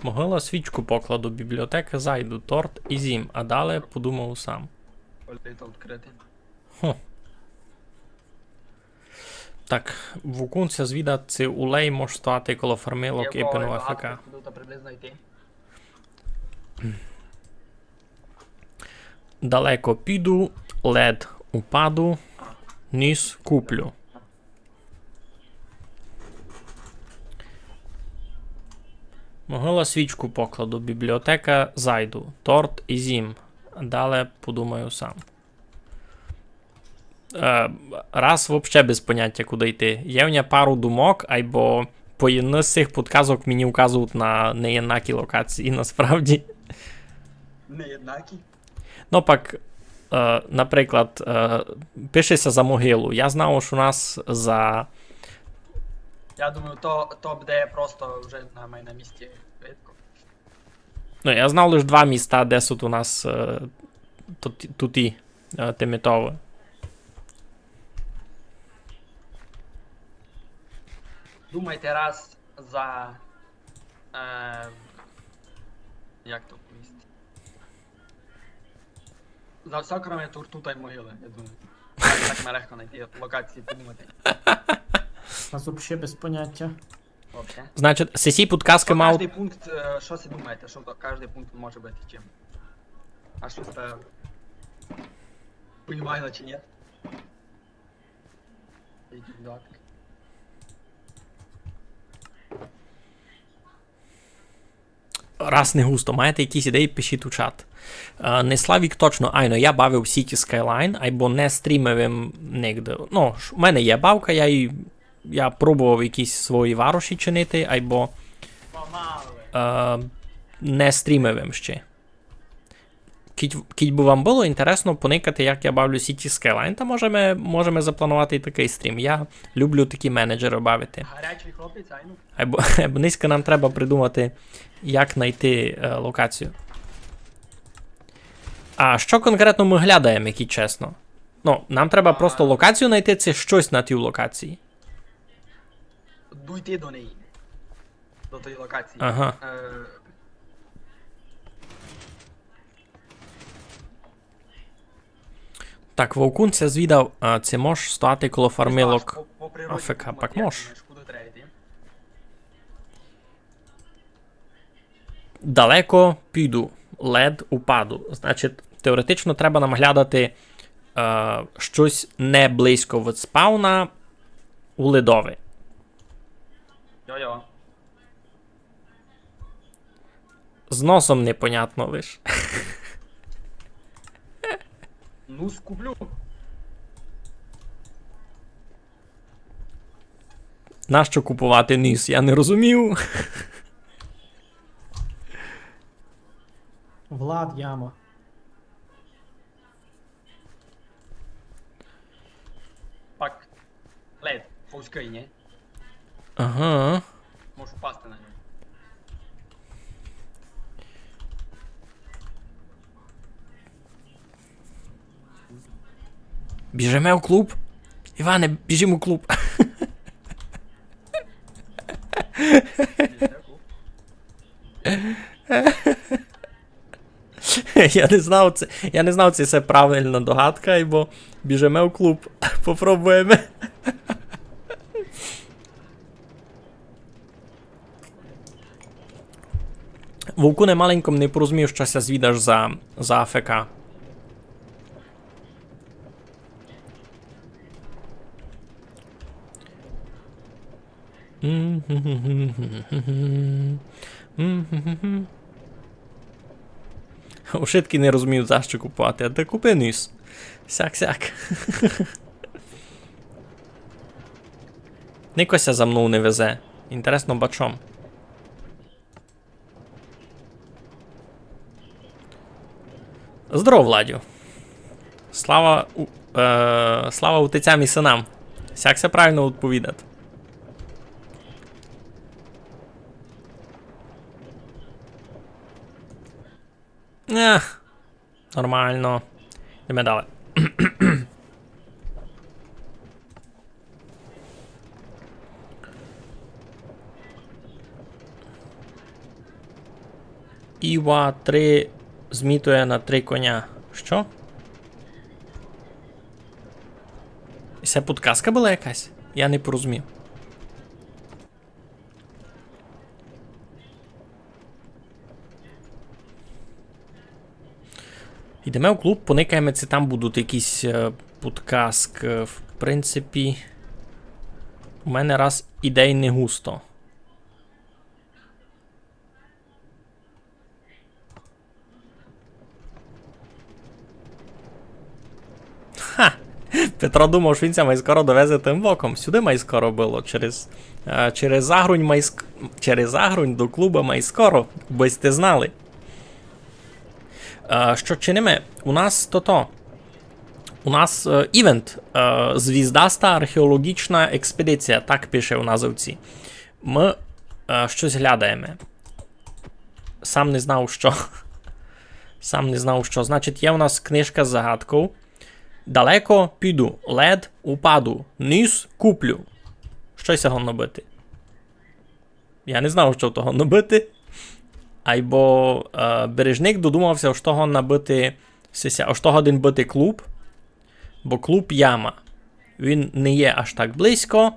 Могила, свічку покладу, бібліотека зайду, торт і зїм, а далі подумаю сам. Політав відкритий. Хм. Так, Вукун ся звідат, ци улей мож стояти коло фармилок і пенова АФК. Куди то приблизно йти? Далеко піду, лед упаду, ніс куплю. Могила, свічку покладу, бібліотека зайду, торт і зїм. Далі подумаю сам. Е, раз вообще без понятя, куди йти. Є в мене пару думок, айбо поєдні з цих подказок мені указують на неєднакі локації, насправді. Неєднакі? Ну, пак, е, наприклад, е, пише ся за могилу. Я знав, што у нас за... Я думаю, то, то буде просто вже на, май на місці видко. Ну, я знав лише два міста, де суть у нас, е, тут, туті, е, тимітові. Думайте раз за, е, як то повісти? За все, кроме торту та й могили, я думаю. Так, так ми легко знайти локації, подумати. У нас вообще без понятя. Вообще. Значить, сесі подказки мав... Каждый пункт, е, што си думаєте, што то каждый пункт може бути чим? А што се понімає, чи ні? Раз не густо. Маєте якісь ідеї, пишіть у чат. Е, не Славік точно, айно, я бавив City Skyline, айбо не стрімив им нигде. Ну, ш-, у мене є бавка, я і, я пробовав якісь свої вароші чинити, айбо, е, не стрімив им ще. Кідь, кідь бы вам было інтересно поникати, як я бавлю City Skyline, та можеме, можеме запланувати і такый стрім. Я люблю такі менеджеры бавити. Гарячый хлопець, айно. Айбо, айбо нынька нам треба придумати, як найти, е, локацію. А што конкретно мы глядаєме, кідь чесно? Ну, нам треба просто локацію найти, ци штось на тій локації. Дойти до неї. До тої локації. Ага. Е, Так, Вовкун ся звідав, а, ци мож стояти коло фармилок АФК. Пак мож. Далеко піду, лед упаду. Значить, теоретично треба нам глядати, е, штось не близько від спавна у ледови. Йо-йо. З носом непонятно лиш. Ну, скуплю. Нащо купувати ніс? Я не розумію. Влад, яма. Пак лед, вузькый, ні? Ага. Можеш упасти на нього. Біжиме у клуб? Іване, біжиме у клуб. Я не знав, ци, я не знав, ци се правилна догадка, айбо біжиме у клуб. Попробуєме. Вовкуне, маленько не порозумів, што ся звідаш за, за АФК. Ушыткі не розуміють, за што купувати, а ты купи ніс. Сяк-сяк. Нико ся за мнов не везе. Інтересно, бачом. Здоров, Владю. Слава у-, е, слава отцям і сынам. Сяк ся правилно відповідати. Ех, нормално. Йдеме далі. Іва три змітує на три коня. Што? Се подказка была якась? Я не порозумів. Йдеме у клуб, поникаєме, ци там будуть якісь, е, подказкы. В принципі, у мене раз ідей не густо. Ха! Петро думав, што він ся май скоро довезе тым боком. Сюды май скоро было, через, е, через Загрунь май ск-, через Загрунь до клуба май скоро, бы сьте знали. Е, што чиниме? У нас тото. У нас, е, івент, е, «Звіздаста археологічна експедиція», так пише у називці. Мы, е, штось глядаєме. Сам не знав, што. Сам не знав, што. Значить, є у нас книжка з загадков. Далеко піду, лед упаду, ніс куплю. Што ся годно быти? Я не знав, што того годно быти. Айбо, е, Бережник додумав ся, што годно быти, сися, што годен быти клуб, бо клуб яма. Він не є аж так близько,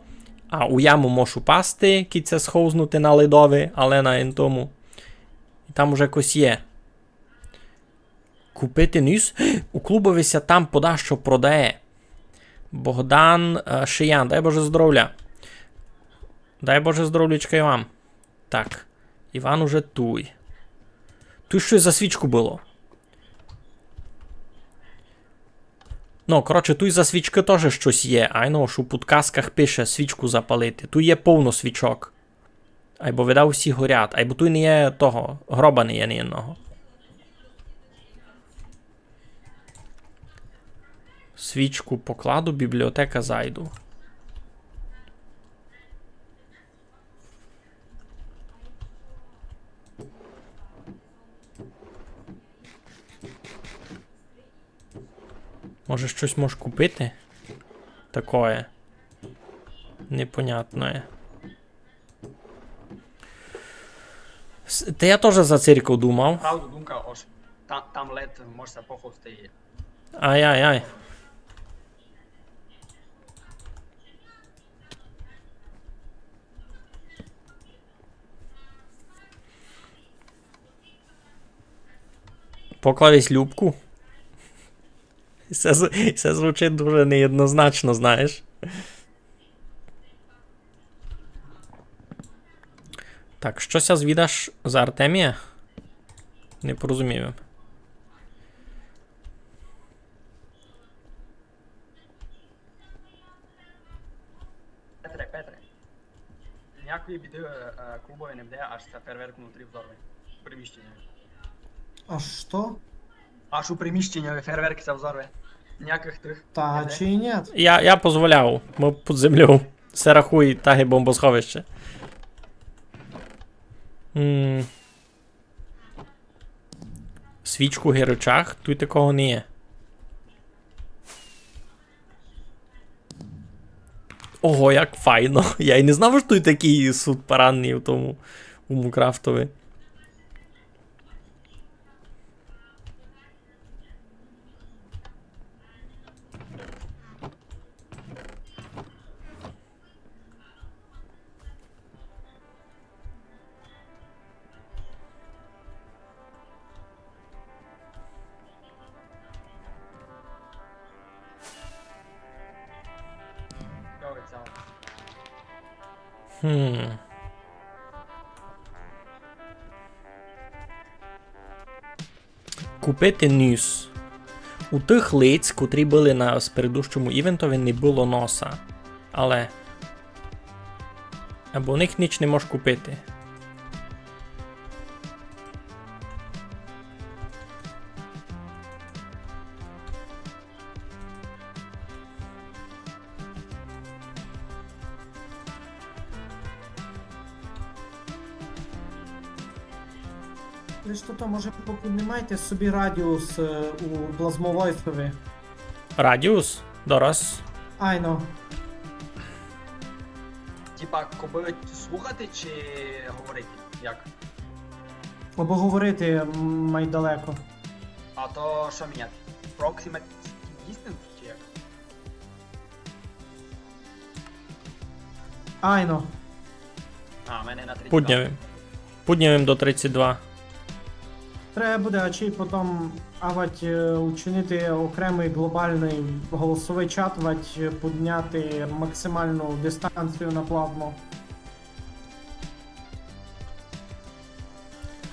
а у яму мож упасти, кідь ся сховзнути на ледови, але на ин тому. І там уже якось є. Купити ніс? У клубови ся там подашто продає. Богдан, е, Шиян, дай Боже здоровля. Дай Боже здоровлячка і вам. Так, Іван уже туй. Туй штось за свічку было. Ну, коротше, туй за свічкы тоже штось є. Айно, ож у подказках пише свічку запалити. Туй є повно свічок. Айбо, видав, всі горять. Айбо туй не є того, гроба не є ні одного. Свічку покладу, бібліотека зайду. Може, штось мож купити? Такоє. Непонятноє. С-, та я тоже за церкву думав. Правду думка, ож та-, там лед мож ся поховзти. Ай-ай-ай. Поклав єсь Любку. Се з-, се звучить дуже неєднозначно, знаєш. Так, што ся звідаш за Артемія? Не порозумів. Петре, Петре. Ніякої біды, е, е, клубови не буде, аж ся фейерверк внутрі взорве. У приміщенні. Аж што? Аж у приміщенні фейерверк ся взорве. Ніякых тых. Та не буде. Чи ні? Я, я позволяв, мы під землёв. Се рахуй, так і бомбосховище. М. Свічку ги рычаг, туй такого не є. Ого, як файно. Я й не знав, што туй такый суд парадный у тому, у Мукрафтови. Хм. Купити ніс. У тых лиць, котрі были на с-, предыдущому івентови, не было носа. Але... Айбо у них ніч не мож купити. Лиш то, то, може, попіднімайте собі радіус, е, у плазмовойсови. Радіус? Дораз. Айно. Типа, кобы слухати чи говорити? Як? Або говорити, м, май далеко. А то што міняти? Proximity distance чи як? Айно. А, в мене на тридцять. Пудняв им. Пудняв им до тридцять два. Треба буде, а чи потім, авать, е, учинити окремый глобалный голосовый чат, вать, е, пудняти максималну дистанцію на плазму.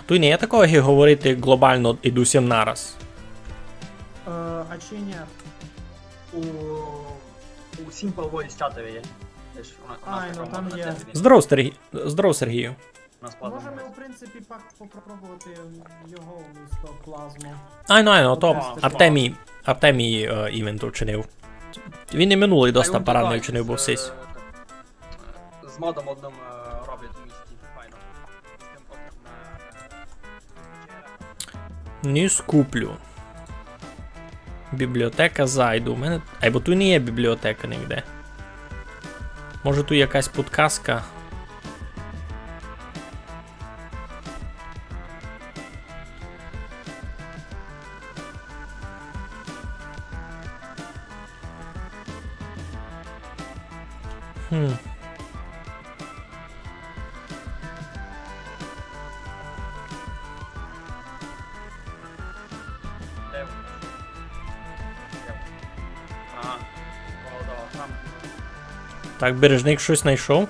А туй не є такого, як говорити глобално ид усім нараз. Е, а чи ні? У, у Simple Voice чатови є. Лиш у на-, у нас... А, ну, такого там є. Здоров, Сергій. Здоров, Сергію. У нас плазма. Можеме, в принципі, пак попробовати його вмісто плазму. Айно, айно, то Артемій, Артемій, е, івент учинив. Він і минулый доста парадный учинив быв сись. З модом одним, е, роблять у місті. Файно. З тим одним, е, е, Нюс куплю. Бібліотека зайду. У мене... Айбо туй не є бібліотека нигде. Може, туй якась пудказка? Хм. Так, Бережник штось знайшов.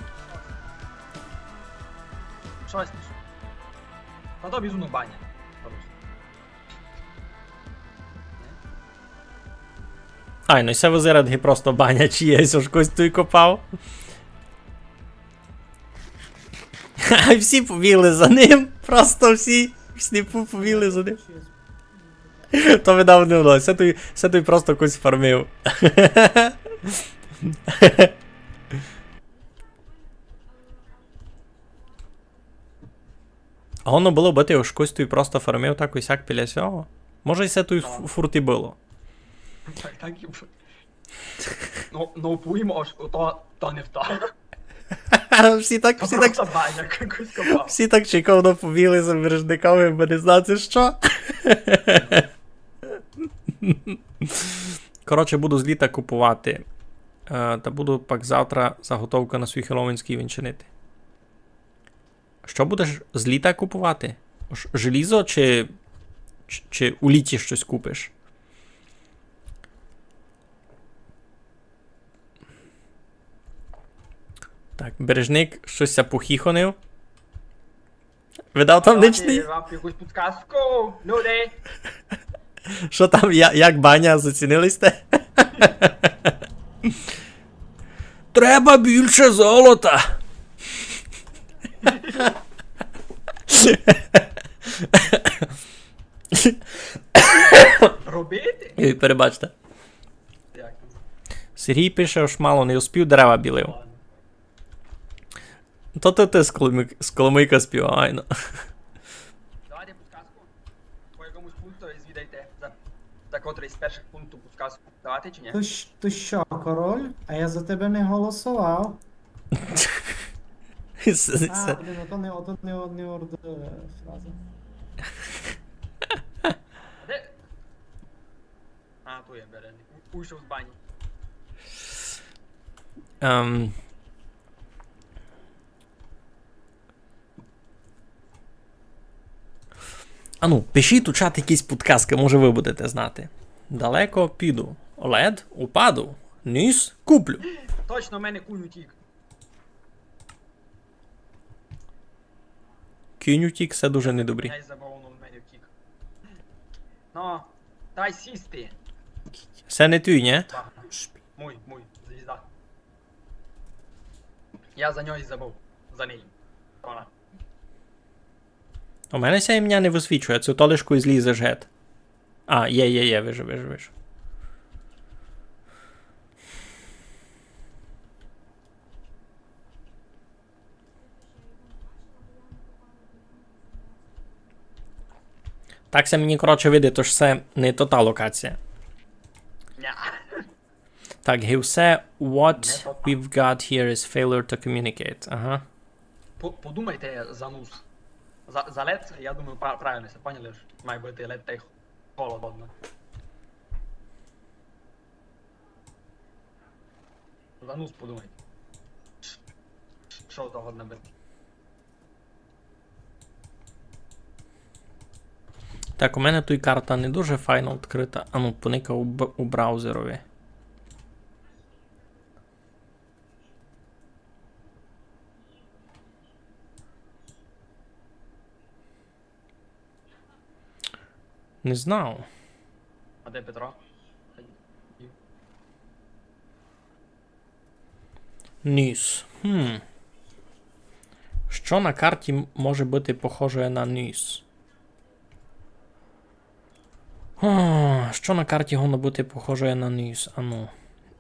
Штось знайшов. Та то бізуно баня. Ай, ну се вызират ги просто баня чиясь, ож хтось туй копав. А всі побігли за ним, просто всі, всі пу-, побігли за ним. То видав не воно, се туй, се туй просто хтось фармив. А воно было быти, ож хтось туй просто фармив так і сяк біля сього? Може, і се туй фу-, фурт і было. Так, так і бу-, ну, ну, пуймо, ож то, то не в то. Всі так, всі так, просто баня якусь копав. Всі так чекавно побігли за Бережниками, бо не знати што. Коротше, буду з літа купувати. Е, та буду пак завтра заготовку на свій хеллоуінськый івент чинити. Што будеш з літа купувати? Ж-, желізо чи, чи, чи у літі штось купиш? Так, Бережник штось ся похіхонив. Видав там нич не є. Давайте вам якусь підказку, люди. Што там, я-, як баня, зацінили сьте? Треба більше золота. Робити? Ой, перебачте. Як? Сергій пише, ож мало не успів, дерева білив. Ладно. То ти, ти з Коломий-, з Коломийка співав, айно. Давайте підказку. По якомусь пункту звідайте, за, за котрый з першых пунктів підказку давати чи ні? Ты щ-, ты што, король? А я за тебе не голосовав. Се, а, се. Блін, ото не, ото не, не орд-, е, фраза. Де? А, то є Бережник. У-, уйшов з бані. Ем. Ану, пишіть у чат якісь підказкы, може, вы будете знати. Далеко піду. Лед упаду. Ніс куплю. Точно, в мене кунь утік. Кінь утік, се дуже недобрі. Я й забув, ну, в мене втік. Ну, дай сісти. Се не твій, нє? Ага. Мой, мой, звізда. Я за нього й забув. За неї. Вона. У мене ся імня не высвічує, се то лиш кой злізеш гет. А, є, є, є, вижу, вижу, вижу. Так ся мені, коротше, видить, ож се не то та локація. Ня. Так, he said, what we've got here is failure to communicate. Ага. По-, подумайте за нус. За, за лед, я думаю, пра-, правильно ся поняли, ож має быти лед тай холодно. За нус подумайте. Ш-, ш-, што то годно быти? Так, у мене туй карта не дуже файно відкрита. Ану, поникав у б-, у браузерові. Не знав. А де Петро? Ніс. Хм. Што на карті м-, може быти похоже на ніс? А, што на карті годно быти похоже на ніс? Ану.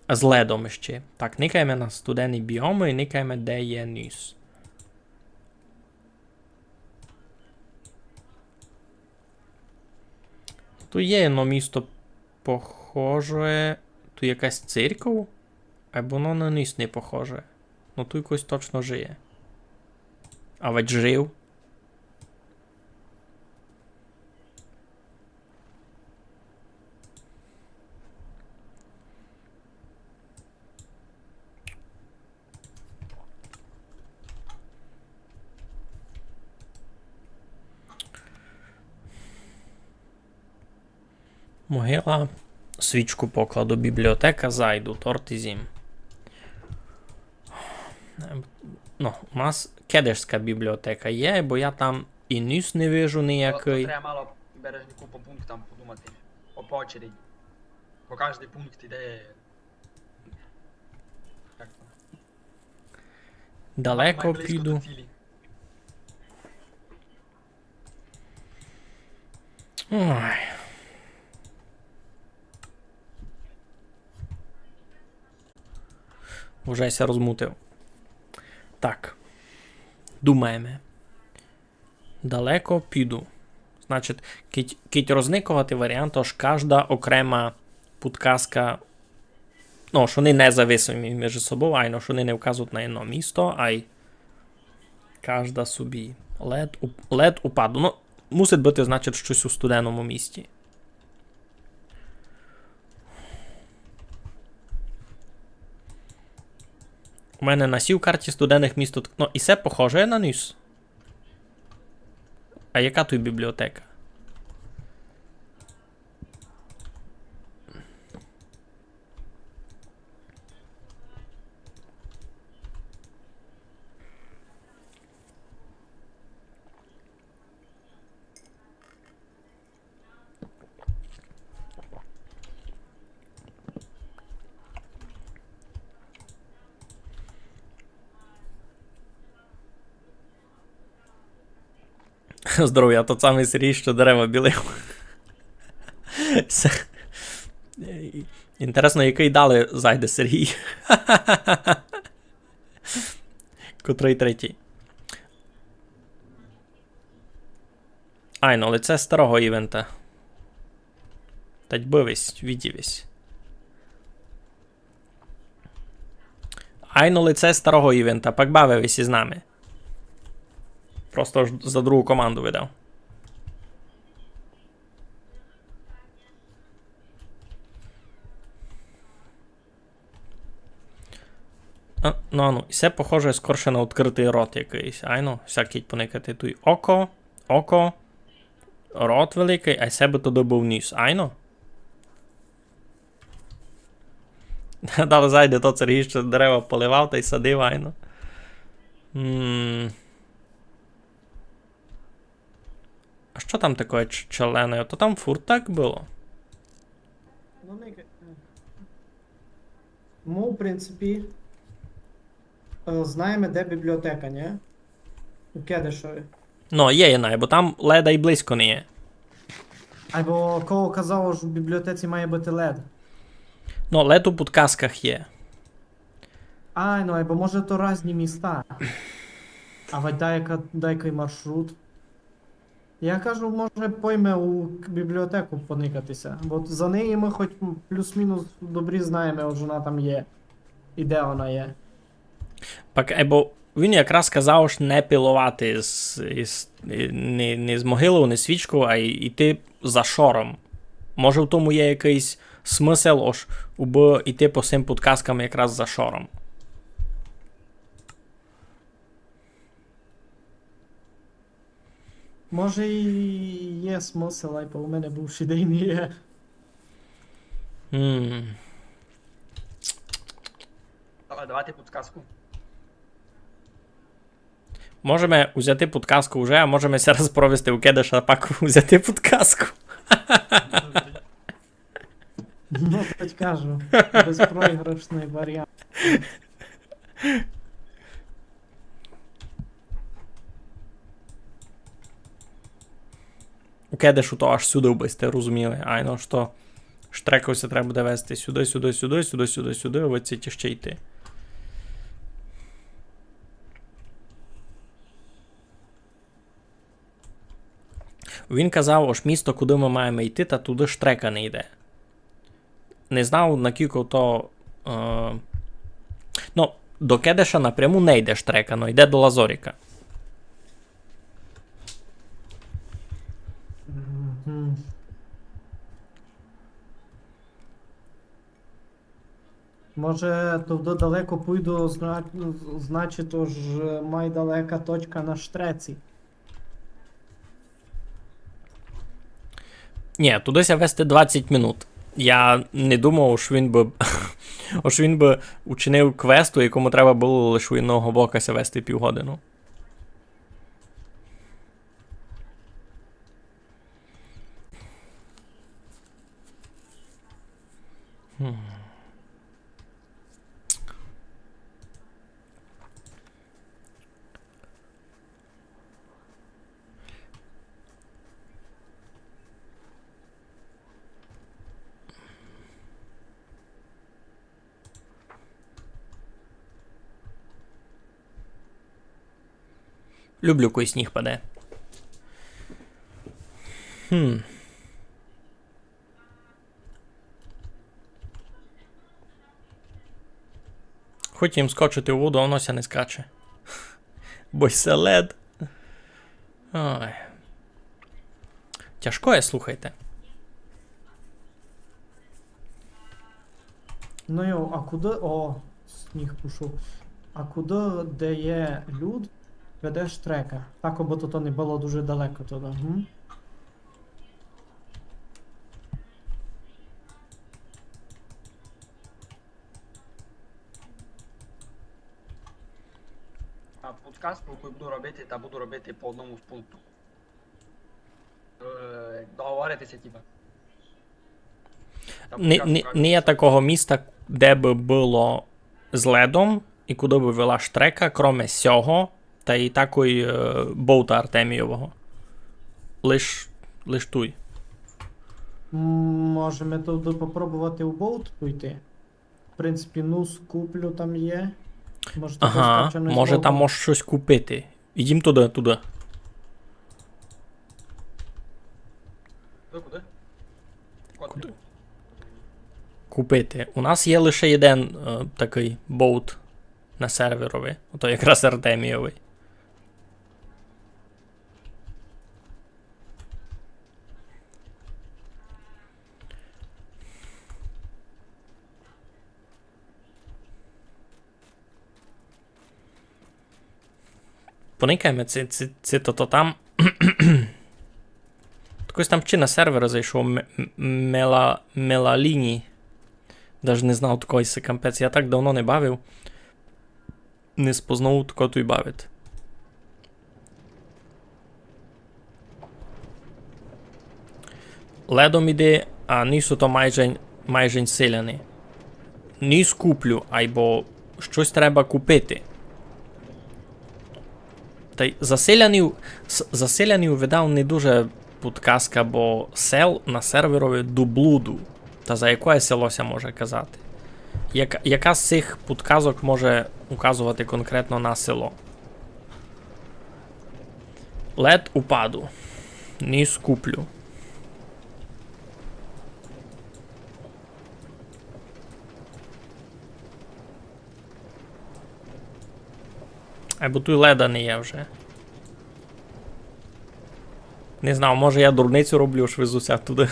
З ледом іщи. Так, никаєме на студені біомы і никаєме, де є ніс. Туй є одно місто похоже. Туй якась церков? Айбо воно на ніс не похоже. Но туй хтось точно жиє. А ведь жив. Могила, свічку покладу, бібліотека, зайду, торт зїм. Ну, у нас кедешська бібліотека є, бо я там і ніс не вижу ниякый. То, то треба мало, Бережнику, по пунктам подумати. По, по очереди. Бо каждый пункт іде. Як то? Далеко піду. Май-, майблизько до цілі. Ой. Уже ся розмутив. Так. Думаєме. Далеко піду. Значить, кидь, кидь розниковати варіант, ож кажда окрема пудказка, ну, што они независимі між собов, айно, што они не вказують на єдно місто, ай кажда собі. Лед уп-, лед упаду. Ну, мусить быти, значить, штось у студеному місті. У мене на сій карті студеных міст, ну, і се похоже на ніс. А яка туй бібліотека? Здоров'я, тот самый Сергій, што дерева білив. Се-, інтересно, якый далі зайде Сергій. Котрый третій? Айно, лице старого івента. Тадь бывесь, видівесь. Айно, лице старого івента, пак бавивесь із нами. Просто ж за другу команду видав. А, ну, ану, і се похоже скорше на відкрытый рот якыйсь. Айно, всякый поникати туй око, око, рот великый, а се бы туды быв ніс. Айно? Далі зайде тот Сергій, што дерева поливав тай садив, айно. М. А што там такоє ч-, челлене? То там фурт так было? Ну, не ка-, мы, в принципі, е, знаєме, де бібліотека, нї? У Кедешови. Ну, є, є, най, бо там леда й близько не є. Айбо кого казало, што в бібліотеці має быти лед? Ну, лед у пудказках є. Ай, ну, айбо може то разні міста. А вадь даяка, даякый маршрут. Я кажу, може, пойме у к-, бібліотеку поникати ся. Бо за неї мы хоть плюс-мінус добрі знаєме, ож она там є. І де она є. Пак, е, бо він якраз казав, ож не пиловати з, із, і не, не з могилов, не з свічков, а й-, йти за шором. Може, в тому є якыйсь смысл, ож убы йти по сим пудказкам якраз за шором. Може, і є смысл, ай бо у мене бульш ідей не є. М. Давай, давайте пудказку. Можеме узяти пудказку вже, а можеме ся раз провести у кедеш, а пак узяти пудказку. Ну, хоть кажу, безпроіграшный варіант. У кедешу то аж сюды, бы сьте розуміли. Айно, што штреков ся треба буде вести сюды, сюды, сюды, сюды, сюды, сюды, а оціть іщи йти. Він казав, ож місто, куды мы маєме йти, та туды штрека не йде. Не знав, накілько то, е, ну, до кедеша напряму не йде штрека, но йде до Лазоріка. Мгм. Може, туды далеко пойду, зна-, значить, ож май далека точка на штреці. Ні, туды ся вести двадцять минут. Я не думав, ож він бы, ож він бы учинив квест, у якому треба было лише у одного бока ся вести півгодину. Хм. Люблю, коли сніг паде. Хм. Хотів им скочити у воду, а воно ся не скаче. Бо се лед. Ой. Тяжко є, слухайте. Ну йо, а куды? О, сніг пішов. А куды, де є люд, веде штрека? Так, абы то, то не было дуже далеко туды. Гм? А подкаст, коли буду робити, та буду робити по одному з пункту. Е, договорити ся, типа. Та не, подкаст не, кажу, не є такого міста, де бы было з ледом і куды бы вела штрека, кроме сього, та й такой, е, бовта Артемійового. Лиш, лиш туй. М, можеме туды попробовати у бовт пойти. В принципі, ну, скуплю там є. Може, там щось купити. Ага, може, там можеш щось купити. Ідім туды, туды. Туды куды? Куды? Купити. У нас є лише єден, е, такый бовт на серверови. Ото якраз Артемійовый. Поникаєме, ци, ци, ци то, то там. Хтось там ще на сервер зайшов, Ме-, М-, Мела-, Мелаліні. Даже не знав такой, се капець. Я так давно не бавив. Не спознав, хто туй бавить. Ледом іде, а низ то майже, майже селяни. Низ куплю, айбо штось треба купити. Тай за селянів, с-, за селянів видав не дуже пудказка, бо сел на серверови до блуду. Та за якоє село ся може казати? Яка, яка з сих пудказок може указовати конкретно на село? Лед упаду. Не скуплю. Айбо туй леда не є вже. Не знав, може, я дурницю роблю, ож везу ся туды.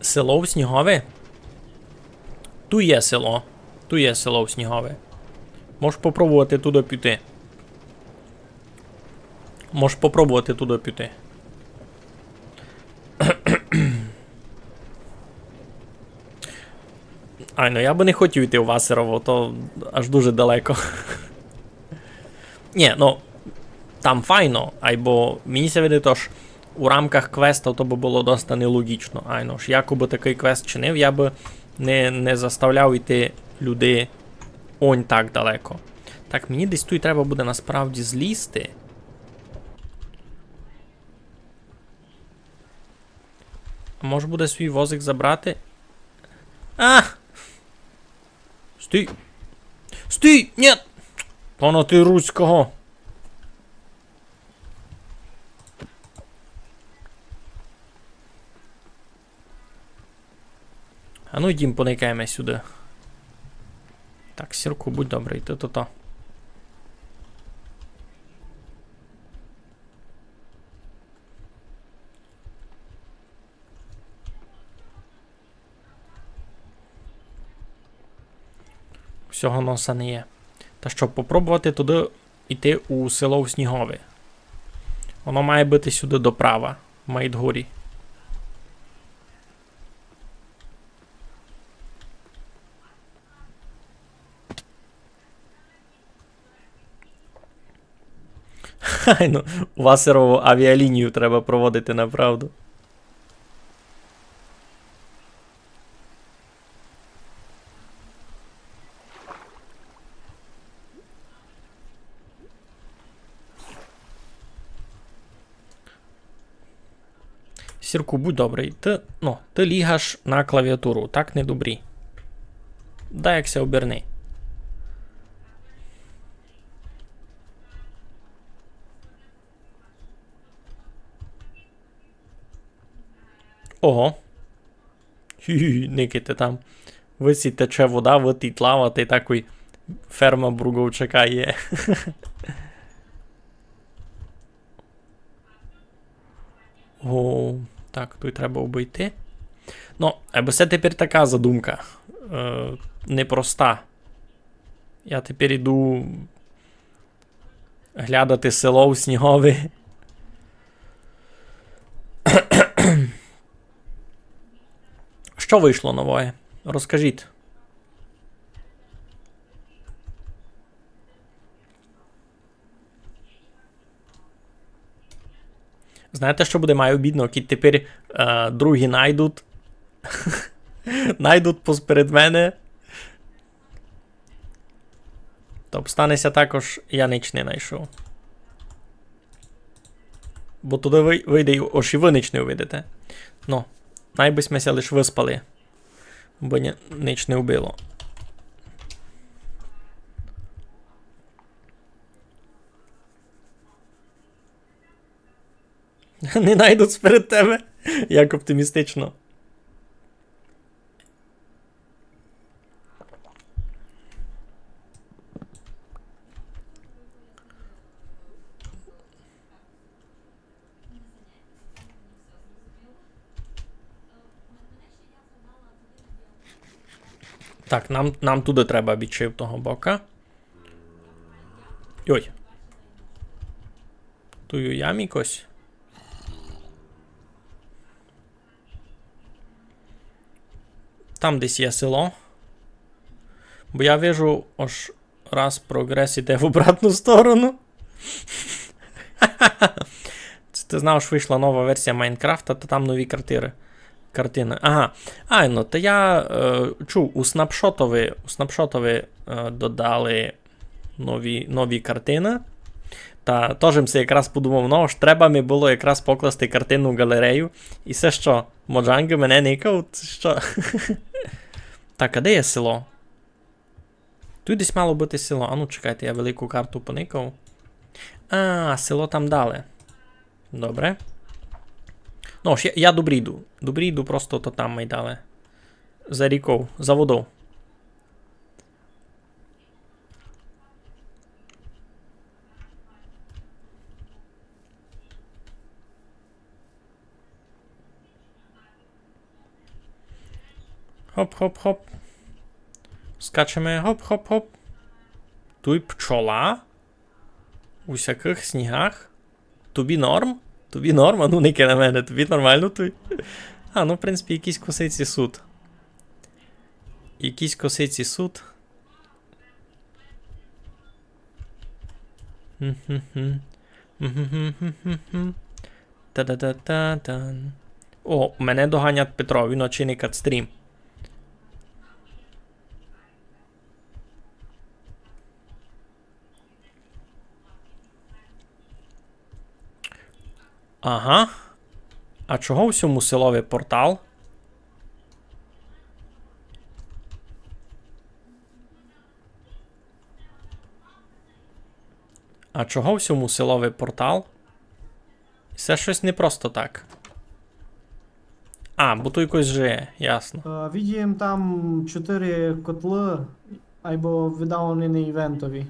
Село у Снігови? Туй є село. Туй є село у Снігови. Можеш попробовати туды піти. Можеш попробовати туды піти. Ай, ну я бы не хотів іти у Васерово, то аж дуже далеко. Нї, ну, там файно, айбо мені ся видить, ож у рамках квеста то бы было доста нелогічно. Айно ж, я кобы такый квест чинив, я бы не, не заставляв іти людей онь так далеко. Так, мені десь туй треба буде насправді злізти. А може буде свій возик забрати? А! Стій! Стій! Нєт! Пана ти руського! А ну йдім, поникаєме сюды. Так, Сірку, будь добрый, ты то-то. Всього носа не є. Та щоб попробовати туды йти у село у Снігови. Воно має быти сюды доправа, має горі. Хай, ну, у Васерову авіалінію треба проводити, направду. Сірку, будь добрый, ты, ну, ты лігаш на клавіатуру, так не добрі. Дай як ся оберни. Ого. Хі-хі, никайте там. Висить тече вода, вытить лава, та й такой ферма Бруговчака є. О, так, туй треба обыйти. Ну, айбо се тепер така задумка. Е, непроста. Я тепер іду глядати село у Снігови. Што вышло новоє? Розкажіть. Знаєте, што буде май обідно, кідь тепер, е, другі найдуть, найдуть посперед мене. Та обстане ся так, ож я нич не найшов. Бо туды вый-, выйде, ож і вы нич не увидите. Ну, най бы сьме ся лиш выспали. Бо ня-, нич не вбило. Не найдуть сперед тебе. Як оптимістично. Так, нам, нам туды треба бічи в того бока. Йой. Туй у ямі якось. Там десь є село. Бо я вижу, ож раз прогрес іде в обратну сторону. Ци ты знав, ож вышла нова версія Майнкрафта, та там нові картиры. Картины. Ага. Ай, ну, та я, е, чув, у снапшотови, у снапшотови, е, додали нові, нові картины. Та тыж им си якраз подумав, ну, ож треба ми было якраз покласти картину в ґалерею. І се што, Моджанґ мене никав, ци што? Так, а де є село? Туй десь мало быти село. Ану, чекайте, я велику карту поникав. А, село там дале. Добре. Ну ж, я, я добрі йду. Добрі йду, просто то там май дале. За ріков, за водов. Хоп, хоп, хоп. Скачеме, хоп, хоп, хоп. Туй пчола. У всякых снігах. Тобі норм? Тобі норм? А ну никай на мене, тобі нормално туй? А, ну, в принципі, якісь косиці сут. Якісь косиці сут. Та-да-да-да-да. О, мене доганять Петро, він очинить катстрім. Ага. А чого у сьому селови портал? А чого у сьому селови портал? Се штось не просто так. А, бо туй якось жиє, ясно. Е, видим там чотири котлы, айбо видав они на івентови.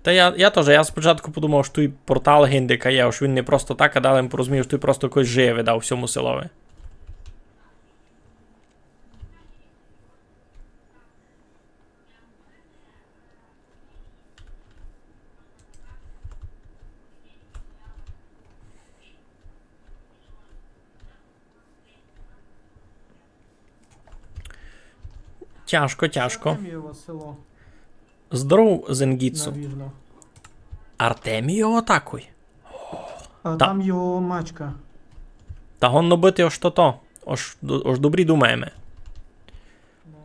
Та я, я тоже, я спочатку подумав, што туй портал гинде є, ож він не просто так, а далі порозумів, што туй просто якось жиє видав у сьому селови. Тяжко, тяжко. Артемієво село. Здоров, Зенгіцу. Навірно. Артемієво такой? А та- там його мачка. Та годно быти, ож то то. Ож, ож добрі думаєме. Ну.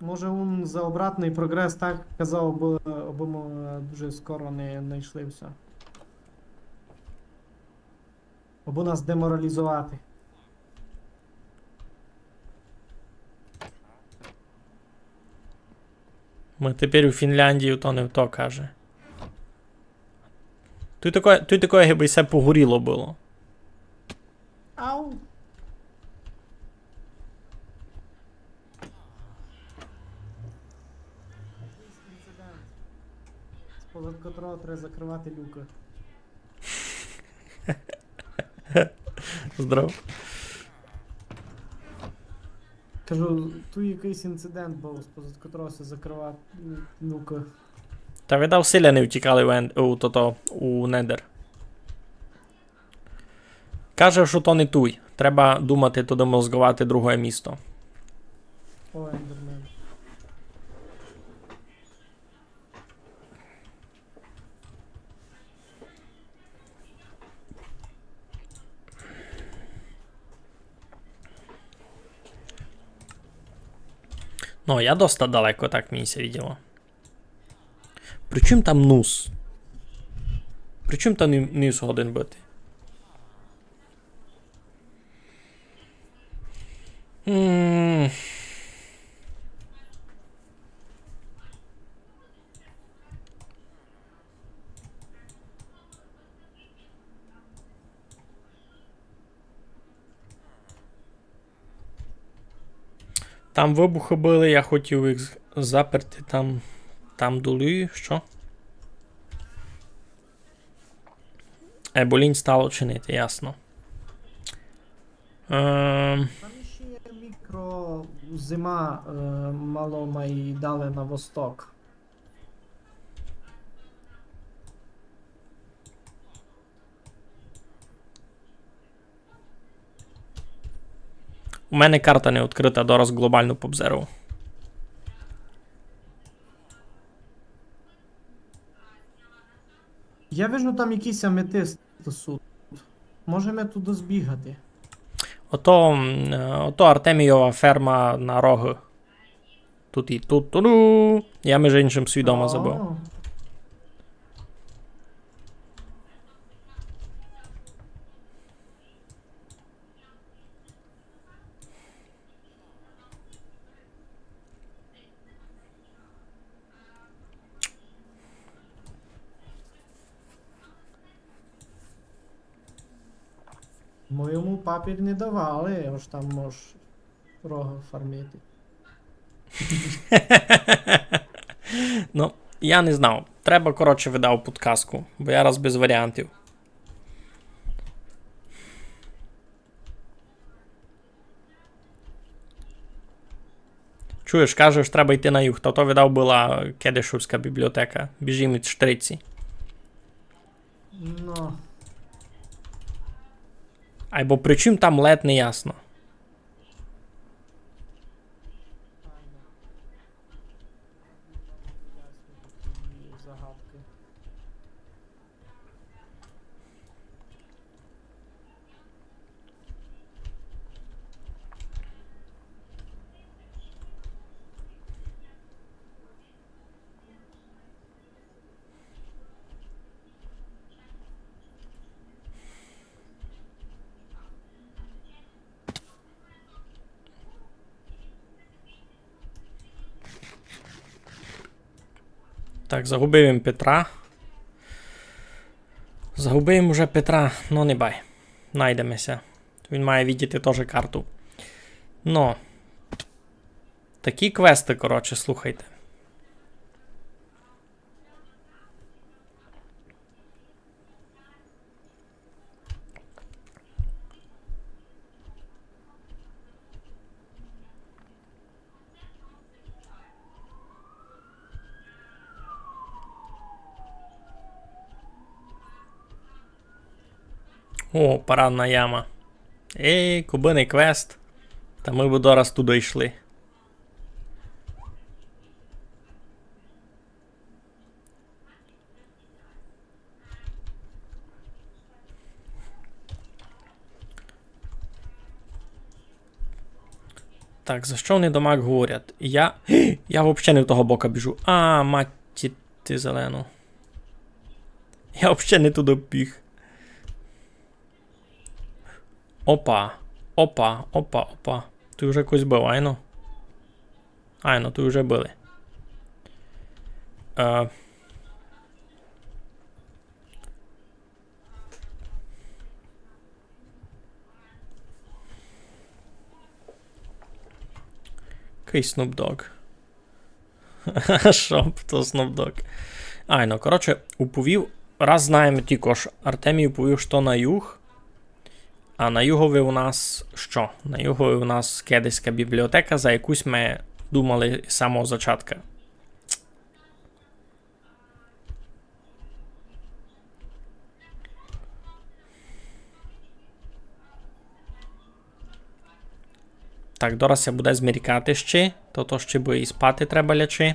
Може, он за обратный прогрес так казав, абы, абы мы дуже скоро не найшли всьо. Абы нас деморалізовати. Мы тепер у Фінляндії, то не в то, каже. Туй такоє, туй такоє, гибы всьо погоріло было. Ау. Якыйсь інцидент, з-позад котрого треба закрывати люкы. Здоров. Кажу, туй якыйсь інцидент быв, з-позад котрого ся закрывати люкы. Та видав, селяни втікали у Ен-, у тото, у Недер. Каже, што то не туй. Треба думати, туды мозґовати другоє місто. О, ендермен. Ну, я доста далеко, так мені ся виділо. При чим там нус? При чим там ні-, ніс годен быти? М. Там выбухы были, я хотів їх з-, заперти там, там долі, што? Е, бо лінь стало чинити, ясно. Ем. Там іщи є мікрозима, е, мало май дале на восток. У мене карта не відкрыта, дораз глобалну пообзеру. Я вижу, там якісь аметисты сут. Можеме туды збігати. Ото, м, е, ото Артемійова ферма на рогу. Тут і тут, туду. Я, межи иншым, свідомо забыв. О. Мойому папір не давали, ож там мож рога фармити. Ну, я не знав. Треба, коротше, видав подказку, бо я раз без варіантів. Чуєш, кажеш, треба йти на юг, та то видав была Кедишовська бібліотека. Біжим від штриці. Ну. Айбо при чим там лед не ясно. Загадки. Так, загубив им Петра. Загубив им уже Петра, но не бай. Найдеме ся. Він має видіти тоже карту. Но. Такі квесты, коротше, слухайте. О, парадна яма. Ей, кобы не квест. Та мы бы дораз туды йшли. Так, за што они домак говорять? Я, я вообще не в того бока біжу. А, мать ти зелену. Я вообще не туды біг. Опа, опа, опа, опа. Туй уже когось быв, айно. Айно, туй уже были. Е. Якый Snoop Dogg? Шо б то Snoop Dogg? Айно, коротше, уповів, раз знаєме тілько, ож Артемій уповів, што на юг. А на югови у нас што? На югови у нас Кедиська бібліотека, за якусь мы думали з самого зачатка. Так, дораз ся буде змеркати ще, то, то ще бы і спати треба лячи.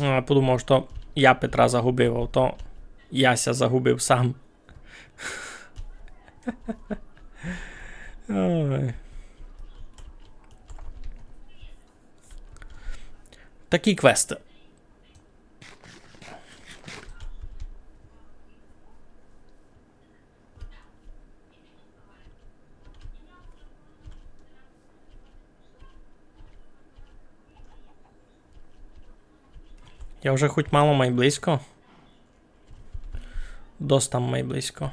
А, подумав, што я Петра загубив, а то я ся загубив сам. Ой. Такі квесты. Я вже хоть мало май близько. Досить там май близько.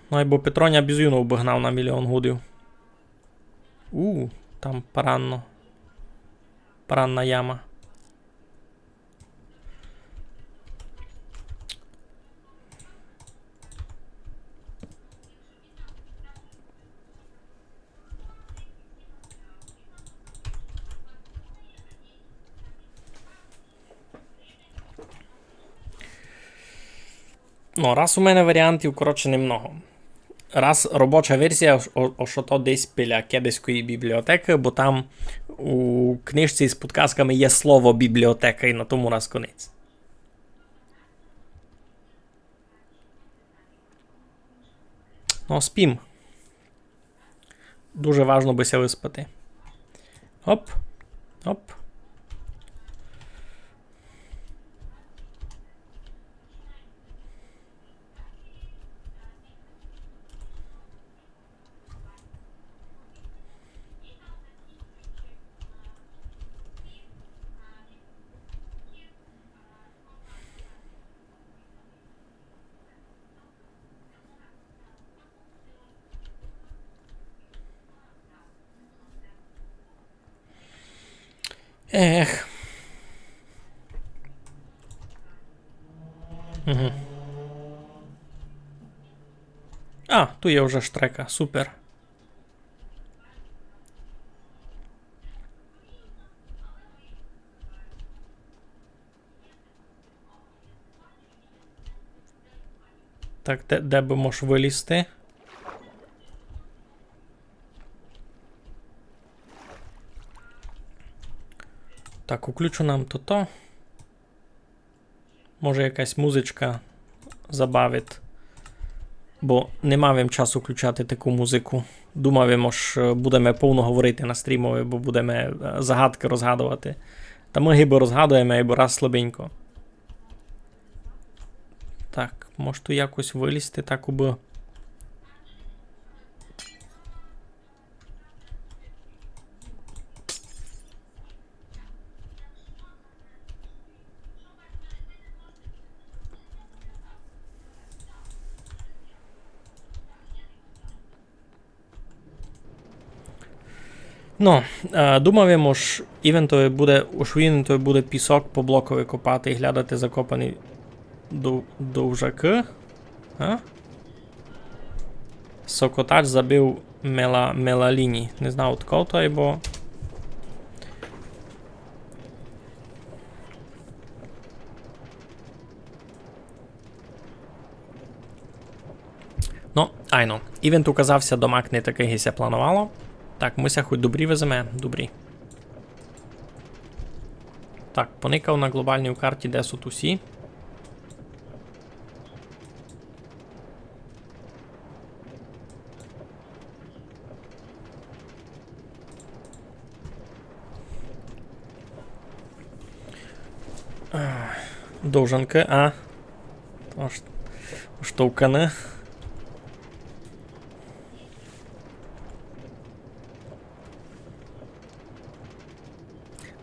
Ну, айбо Петро ня бізуно обыгнав на мільйон годів. У, там паранно. Паранна яма. Ну, раз у мене варіантів, коротше, немного. Раз робоча версія, о, о, што то десь біля Кедиської бібліотекы, бо там у книжці з подказками є слово бібліотека, і на тому раз конець. Ну, спім. Дуже важно бы ся выспати. Оп. Оп. Ех. Угу. А, ту є вже штрека, супер. Так, де, де бы мож вылізти? Так, уключу нам тото. Може, якась музичка забавить. Бо не мав им часу включати таку музику. Думав им, ож, е, будеме повно говорити на стрімови, бо будеме, е, загадкы розгадовати. Та мы гибы розгадуєме, гибы раз слабенько. Так, мож ту якось вылізти, так убы. Ну, е, думав им, ож івентови буде, ож у івентови буде пісок по блокови копати і глядати закопаный дов-, довжакы. А? Сокотач забив мела-, мелаліні. Не знав, од кого то, бо Ну, айно. Івент указав ся домак не такый, ги ся плановало. Так, мы ся хоть добрі веземе, добрі. Так, поникав на глобалній карті, де суть усі. А, довжанкы, а. Ож-, оштовканы.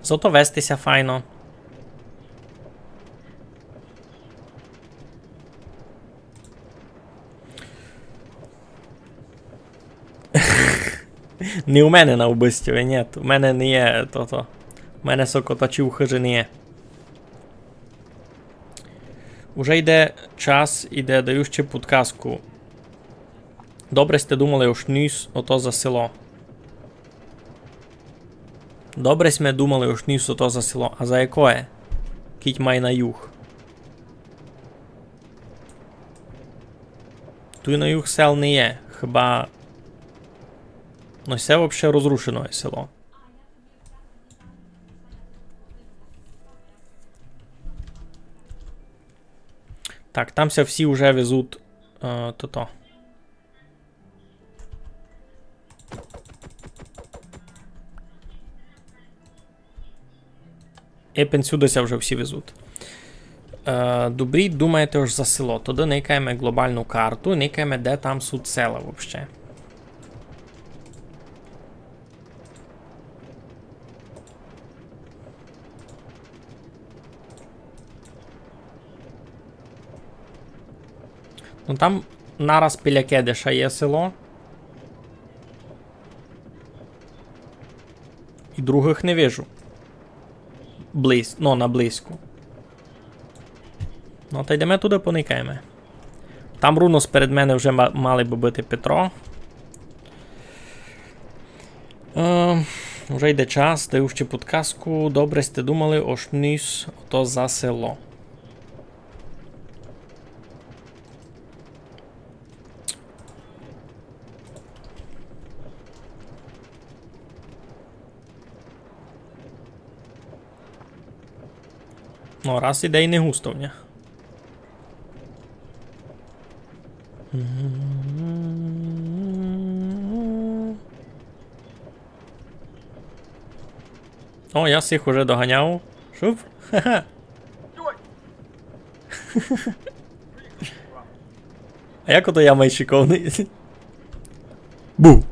Зато вести ся файно. Не у мене на убыстьови, нєт. У мене не є тото. У мене сокотачів у хыжи не є. Уже йде час, іде, даю ще підказку. Добре сьте думали, ож ніс ото за село. Добре сьме думали, ож ніс ото за село. А за якоє? Кідь май на юг. Туй на юг сел не є, хіба. Ну, се вообще розрушене село. Так, там ся всі уже везуть, е, тото. Епен сюды ся вже всі везуть. Е, добрі, думаєте, ож за село. Тогды никаєме глобалну карту, никаєме, де там суть села вообще. Ну, там нараз біля Кедеша є село. І другых не вижу. Близь-, ну, наблизько. Ну, та йдеме туды, поникаєме. Там рувно сперед мене вже ма-, мали бы быти Петро. Е, вже йде час, даю ще підказку. Добре сьте думали, ож ніс ото за село. Ну, раз іде й не густо в нього. О, я всіх уже доганяв. Шуп. Ха-ха. А як ото я май шиковный? Бу!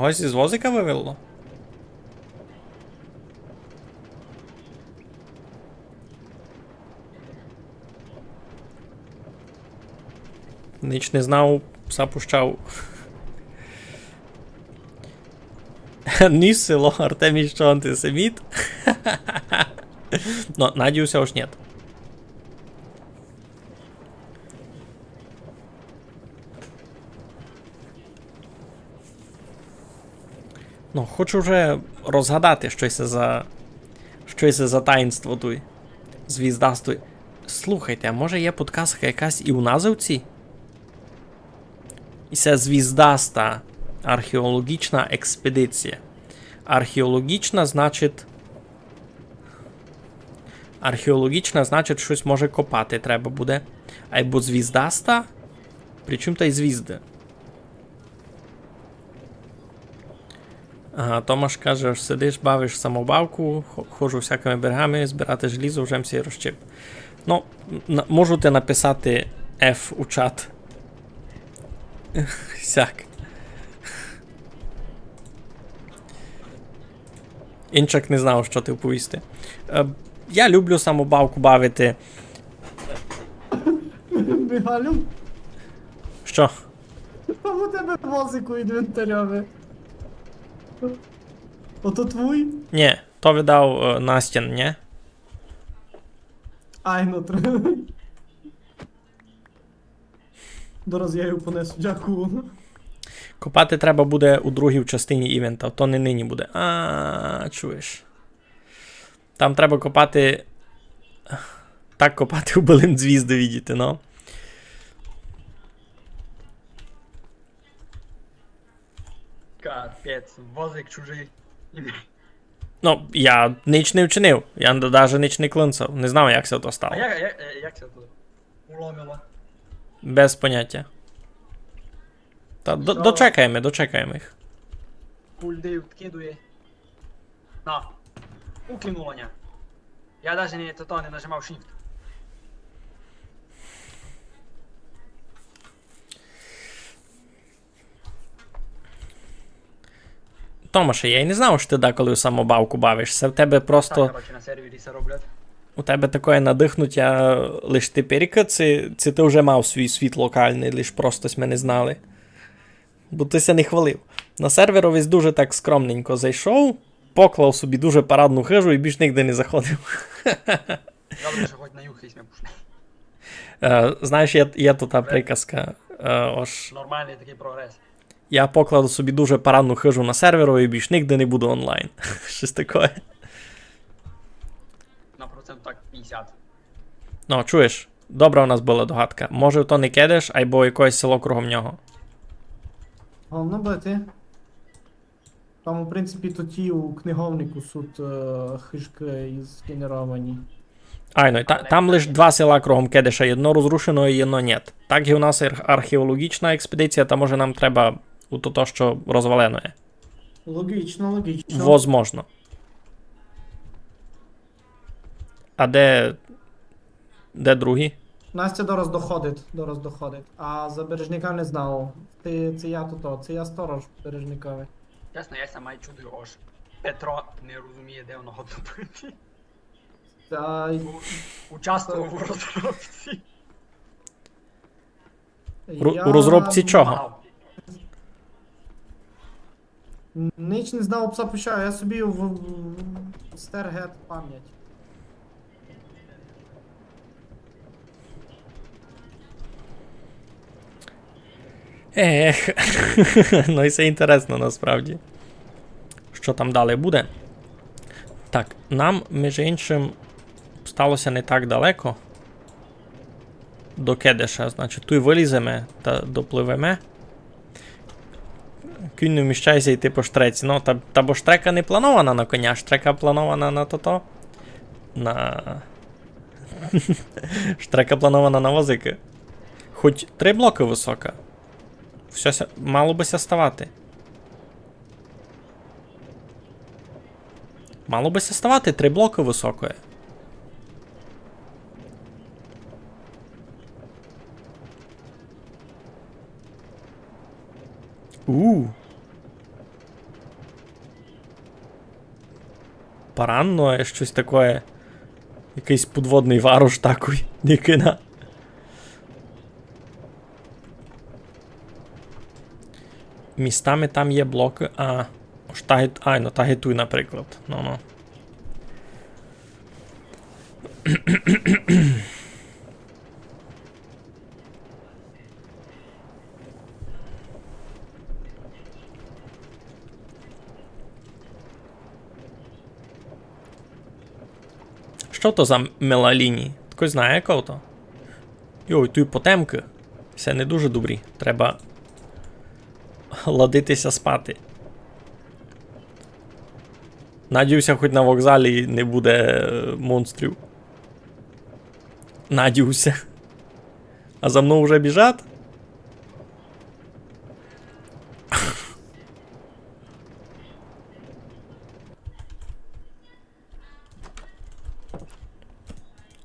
Когось із возика вывело? Нич не знав, пса пущав. Ні, село, Артемій, што, антисеміт? Но, надію ся, ож нєт. Ну, хочу вже розгадати, што се за, што се за таїнство туй. Звіздастуй. Слухайте, а може є подказка якась і у називці? І се звіздаста археологічна експедиція. Археологічна, значить, археологічна, значить, штось може копати треба буде. Айбо звіздаста? При чому тай звізды? Ага, Томаш каже, ож сидиш, бавиш самобавку, хо-, ходжу всякыми берегами, збирати желізо, вже м ся розчіп. Ну, на-, можете написати F у чат. Сяк. Инчак не знав, што ти оповісти. Е, я люблю самобавку бавити. Михайло? Што? Там у тебе возик у інвентарьови. Ото твій? Нє, то видав, е, Настін, нє? Ай, ну, тр-, дораз я його понесу, дякую. Копати треба буде у другій частині івента, то не нині буде. А, чуєш. Там треба копати. Так копати, у былым звізды видіти, ну. Капець, возик чужый. Ну, я нич не вчинив. Я д-, даже нич не клинцав. Не знав, як се то стало. А як, як, як се то уломило? Без понятя. Та до-, дочекаєме, дочекаєме їх. Пульди вкидує. На. Укинуло ня. Я даже не, то, то, не нажимав Shift. Томаше, я й не знав, што ти деколи у самобавку бавиш ся. В тебе просто... Так, коротше, на сервері се роблять. У тебе такоє надыхнутя лиш теперька, ци, ци ти вже мав свій світ локалный, лиш просто сьме не знали. Бо ти ся не хвалив. На серверові дуже так скромненько зайшов, поклав собі дуже парадну хижу і більш нигде не заходив. Добре, што хоть на юг сьме пішли. Е, знаєш, є, є то та приказка, е, ож... Нормалный такый прогрес. Я поклав собі дуже парадну хижу на серверу і більш нигде не буду онлайн. Штось такоє. На процент так пятдесят. Ну, чуєш, добра у нас была догадка. Може, то не Кедеш, айбо якоєсь село кругом нього. Годно быти. Там, у принципі, то ті у книговнику суть, е, хижкы із генеровані. Айно, та, там лиш два села кругом Кедеша, єдно розрушено і єдно нєт. Так і у нас ар-, археологічна експедиція, та може нам треба у то, то, што розваленоє. Логічно, логічно. Возможно. А де, де другі? Настя дораз доходить, дораз доходить. А за Бережника не знав. Ци, ци я то, то, ци я сторож Бережникови. Чесно, я ся май чудую, ож Петро не розуміє, де воно годно быти. Та й... У-, участвував у розробці. Ру-, я у розробці чого? Мав. Нич не знав, пса пущав, я собі в, в, стер гет память. Ех, ну і се інтересно насправді. Што там далі буде? Так, нам, між іншим, стало ся не так далеко. До Кедеша, значить, туй выліземе та допливеме. Кінь не вміщає ся йти по штреці. Ну, та, та бо штрека не планована на коня, штрека планована на тото. На... Штрека планована на возикы. Хоть три блокы высока. Всьо ся, мало бы ся ставати. Мало бы ся ставати три блокы высокоє. У. Паранно, е, штось такоє. Якыйсь подводный варош такый. Нікина. Містами там є блокы, а, ож та ги-, айно, та ги туй, наприклад. Ну, ну. Што то за мила лінія? Хтось знає, яка то? Йой, туй потемкы. Се не дуже добрі. Треба ладити ся спати. Надію ся, хоть на вокзалі не буде, е, монстрів. Надію ся. А за мнов уже біжать?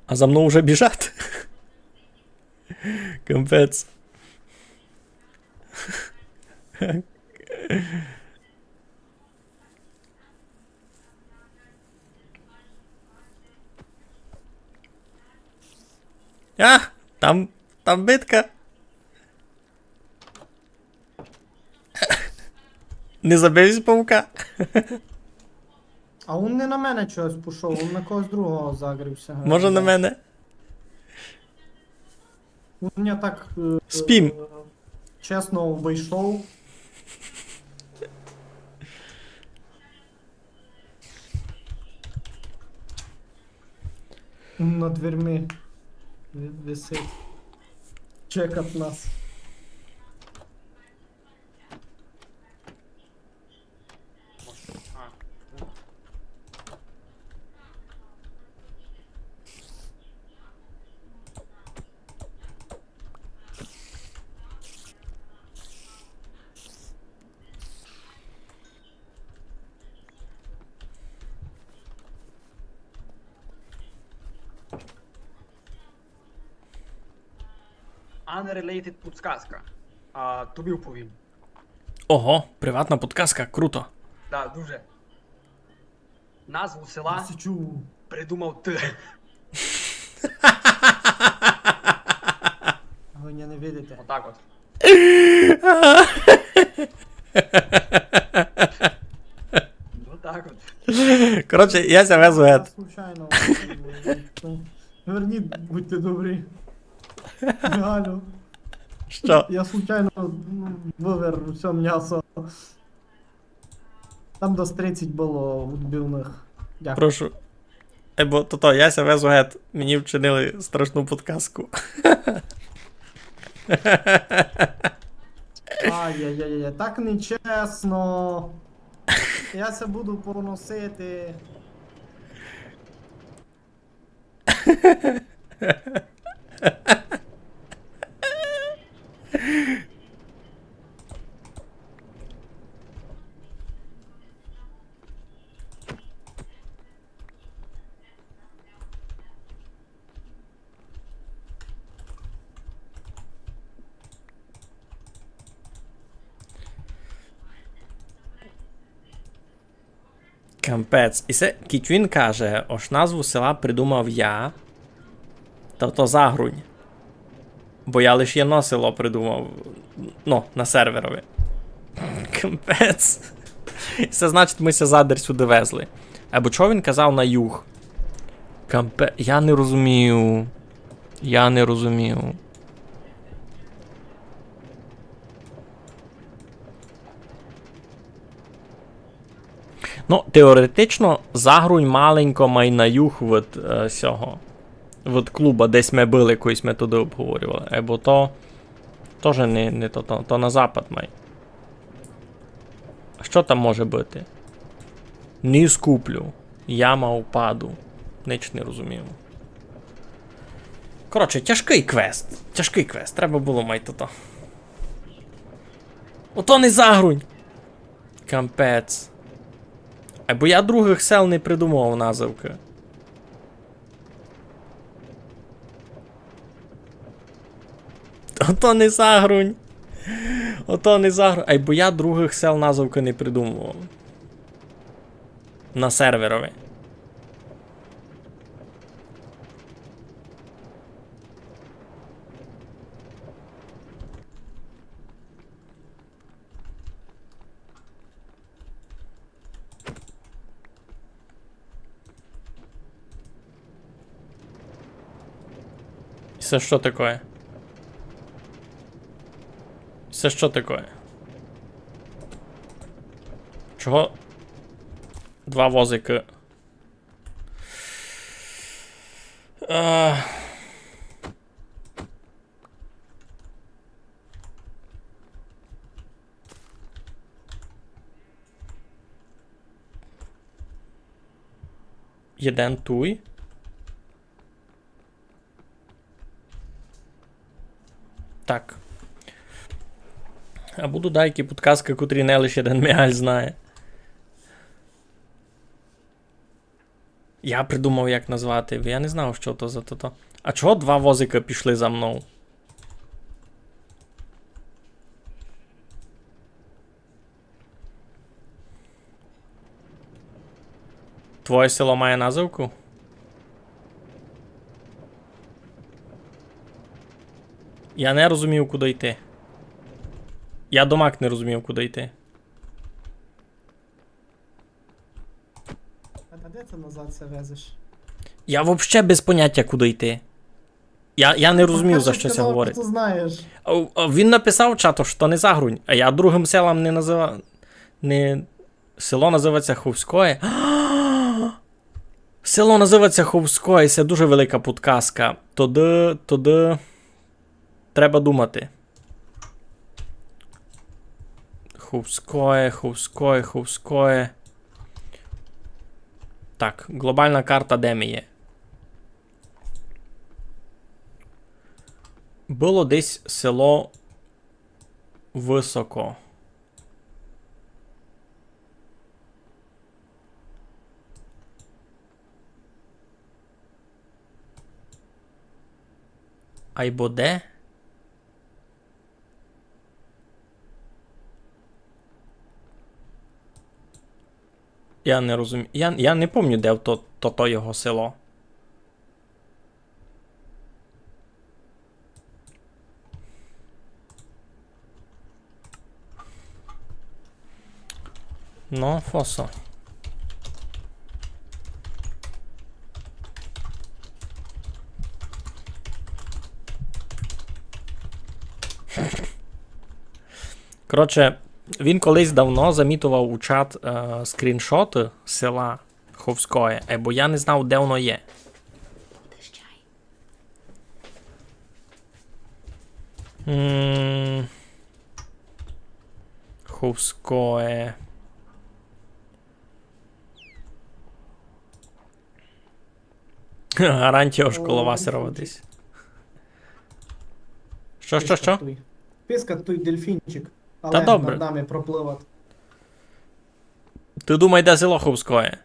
А за мнов уже біжать? Капець. А, там, там битка. Не забив єсь павука? А он не на мене чогось пішов, он на когось другого загрівся. Може, на мене? Он мене так, е, Спім. Е, чесно вийшов. Над дверьми ви-, висить. Чекать нас. Unrelated подсказка. А, тобі вповім. Ого, приватна подсказка, круто. Да, дуже. Назву села придумав ты. Ви мене не видите. Отак от. Отак от. Коротше, я ся везу гет. Случайно. Верніть, будьте добрі. Реально. Што? Я случайно, ну, вивер усе м'ясо. Там десь тридцять было відбивных. Дякую. Прошу. Е, бо то, то, я ся везу гет. Мені вчинили страшну подсказку. Ай-яй-яй, так нечесно. Я ся буду поносити. Капець. І се, кідь він каже, ож назву села придумав я, та то Загрунь. Бо я лиш єдно село придумав, ну, на серверови. Капець. І се значить, мы ся задарь сюды везли. Або чого він казав на юг? Капе-, я не розумію. Я не розумію. Ну, теоретично, Загрунь маленько май на юг від, е, сього. Від клуба, десь мы были, колись мы туды обговорювали. Е, бо то тоже не, не то, то, то на запад май. А што там може быти? Низ куплю. Яма упаду. Нич не розумію. Коротше, тяжкый квест. Тяжкый квест. Треба было май тото. Ото не Загрунь! Капець. Айбо я другых сел не придумав назывкы. Ото не Загрунь. Ото не Загрунь. Айбо я другых сел назывкы не придумував. На серверови. Се што такоє? Се што такоє? Чого два возикы? Е. Єден туй. Так. А будуть даякі підказкы, котрі не лише єден Мігаль знає. Я придумав, як назвати, бо я не знав, што то за тото. А чого два возика пішли за мнов? Твоє село має назывку? Я не розумію, куды йти. Я домак не розумію, куды йти. А де ты назад ся везеш? Я вообще без понятя, куды йти. Я, я не розумію, за што ся говорить. Ти знаєш. А, а він написав в чату, што не Загрунь, а я другым селам не называ-, не, село называється Ховськоє. Село называється Ховськоє, се дуже велика підказка. Туды, туды треба думати. Ховськоє, Ховськоє, Ховськоє. Так, глобална карта, де ми є? Было десь село Высоко. Айбо де? Я не розумію. Я, я не помню, де то, то, то його село. Но, фосо. Коротше, він колись давно замітував у чат, е, скріншоты села Ховськоє, е, бо я не знав, де воно є. М, Ховськоє. Гарантія, ож коло вас ровитись. Што, што, што? Пискать туй дельфінчик. Та добре. Але над нами пропливать. Ты думай, де село Ховськоє.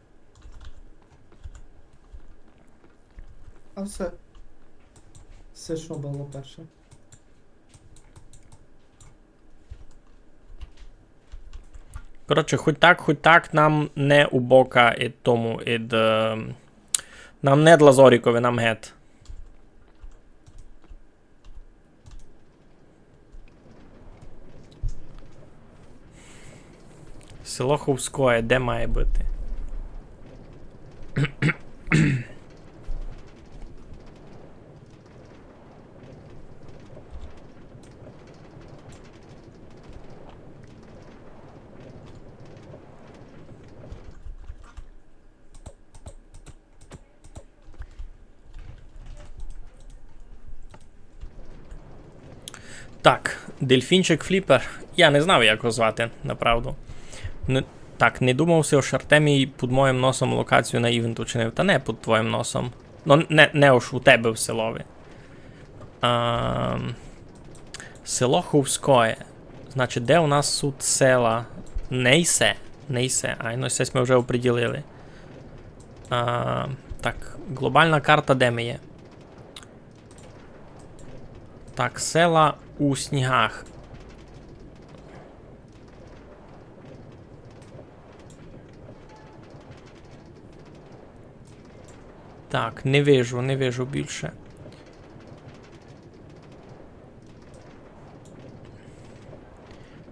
А всьо. Всьо, што было перше. Коротше, хоть так, хоть так, нам не у бока ид тому, ид, е, нам не д Лазорікови, нам гет. Село Ховськоє, де має быти? Так, дельфінчик Фліпер. Я не знав, як його звати, направду. Не, так, не думав си, ож Артемій під моїм носом локацію на івент учинив. Та не під твоїм носом. Ну, не, не ож у тебе в селови. Ам, село Ховськоє. Значить, де у нас тут села? Нейсе. Нейсе. Айно, сесь ми вже оприділили. А, так, глобална карта, де ми є? Так, села у снігах. Так, не вижу, не вижу більше.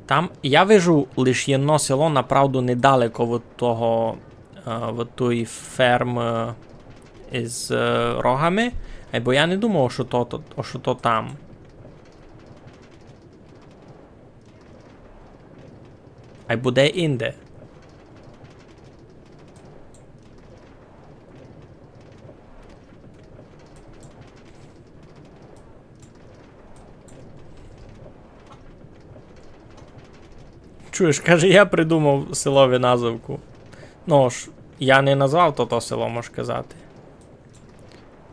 Там я вижу лиш єдно село, направду, недалеко від того, е, від тої фермы із, е, рогами. Айбо я не думав, што то, то, што то там. Айбо де-инде. Чуєш, каже, я придумав селови назывку. Ну ж, я не назвав то, то село, можеш казати.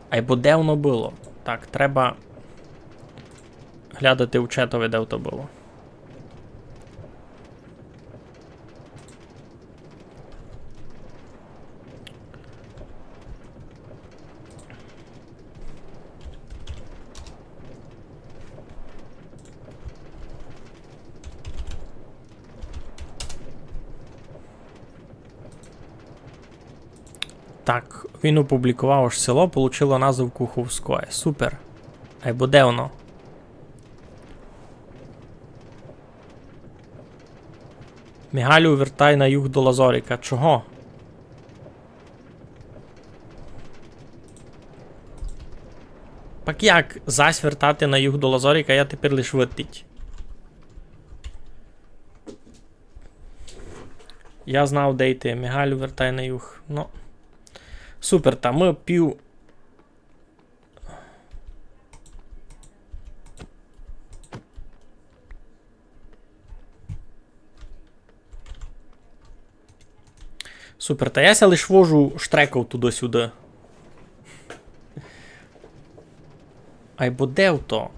Айбо де воно было? Так, треба глядати у чатови, де то было. Так, він опублікував, ож село получило назву Куховськоє. Супер. Айбо де воно? Мігалю, вертай на юг до Лазоріка. Чого? Пак як зась вертати на юг до Лазоріка, я тепер лиш выдтіть. Я знав, де йти. Мігалю, вертай на юг. Ну. Супер, та мы пів Супер, та я ся лиш вожу штреков туды-сюды. Айбо де то?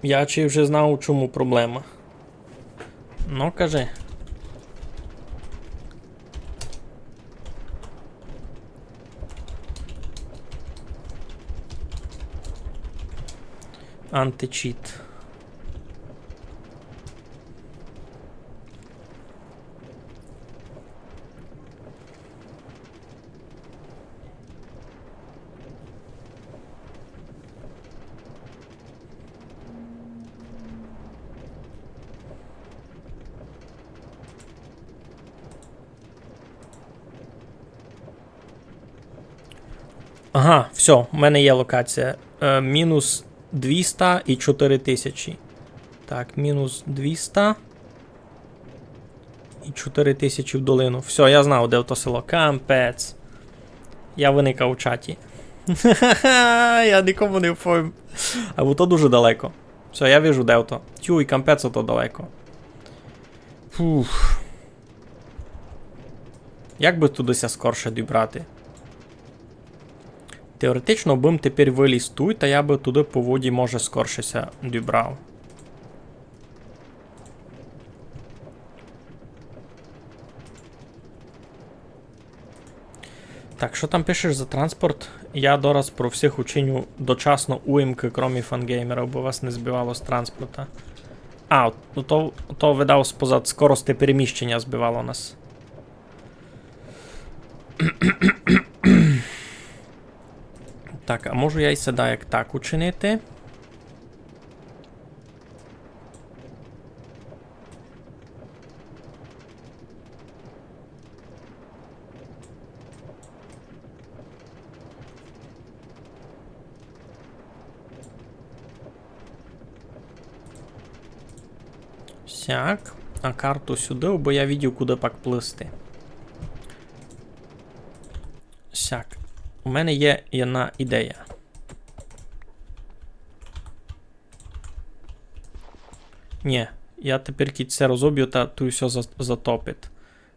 Я чи вже знав, у чому проблема. Ну, кажи. Античіт. Ага, всьо, у мене є локація. Е, мінус двіста і чотири тисячі. Так, мінус двіста. І чотири тисячі в долину. Всьо, я знав, де то село. Кампець. Я выникав у чаті. Я нікому не повім. Айбо то дуже далеко. Всьо, я вижу, де то. Тюй, кампець, ото далеко. Фух. Як бы туды ся скорше дібрати? Теоретично бым тепер выліз туй, та я бы туды по воді, може, скорше ся дібрав. Так, што там пишеш за транспорт? Я дораз про всіх учиню дочасно уїмкы, кромі фангеймерів, бо вас не збивало з транспорта. А, ну то, то видав спозад скорости переміщення збивало нас. Так, а можу я й седа як так учинити? Сяк. А карту сюды, бо я видів, куды пак плысти. Сяк. У мене є єдна ідея. Нє, я тепер кідь се розобю, та туй всьо за-, затопить.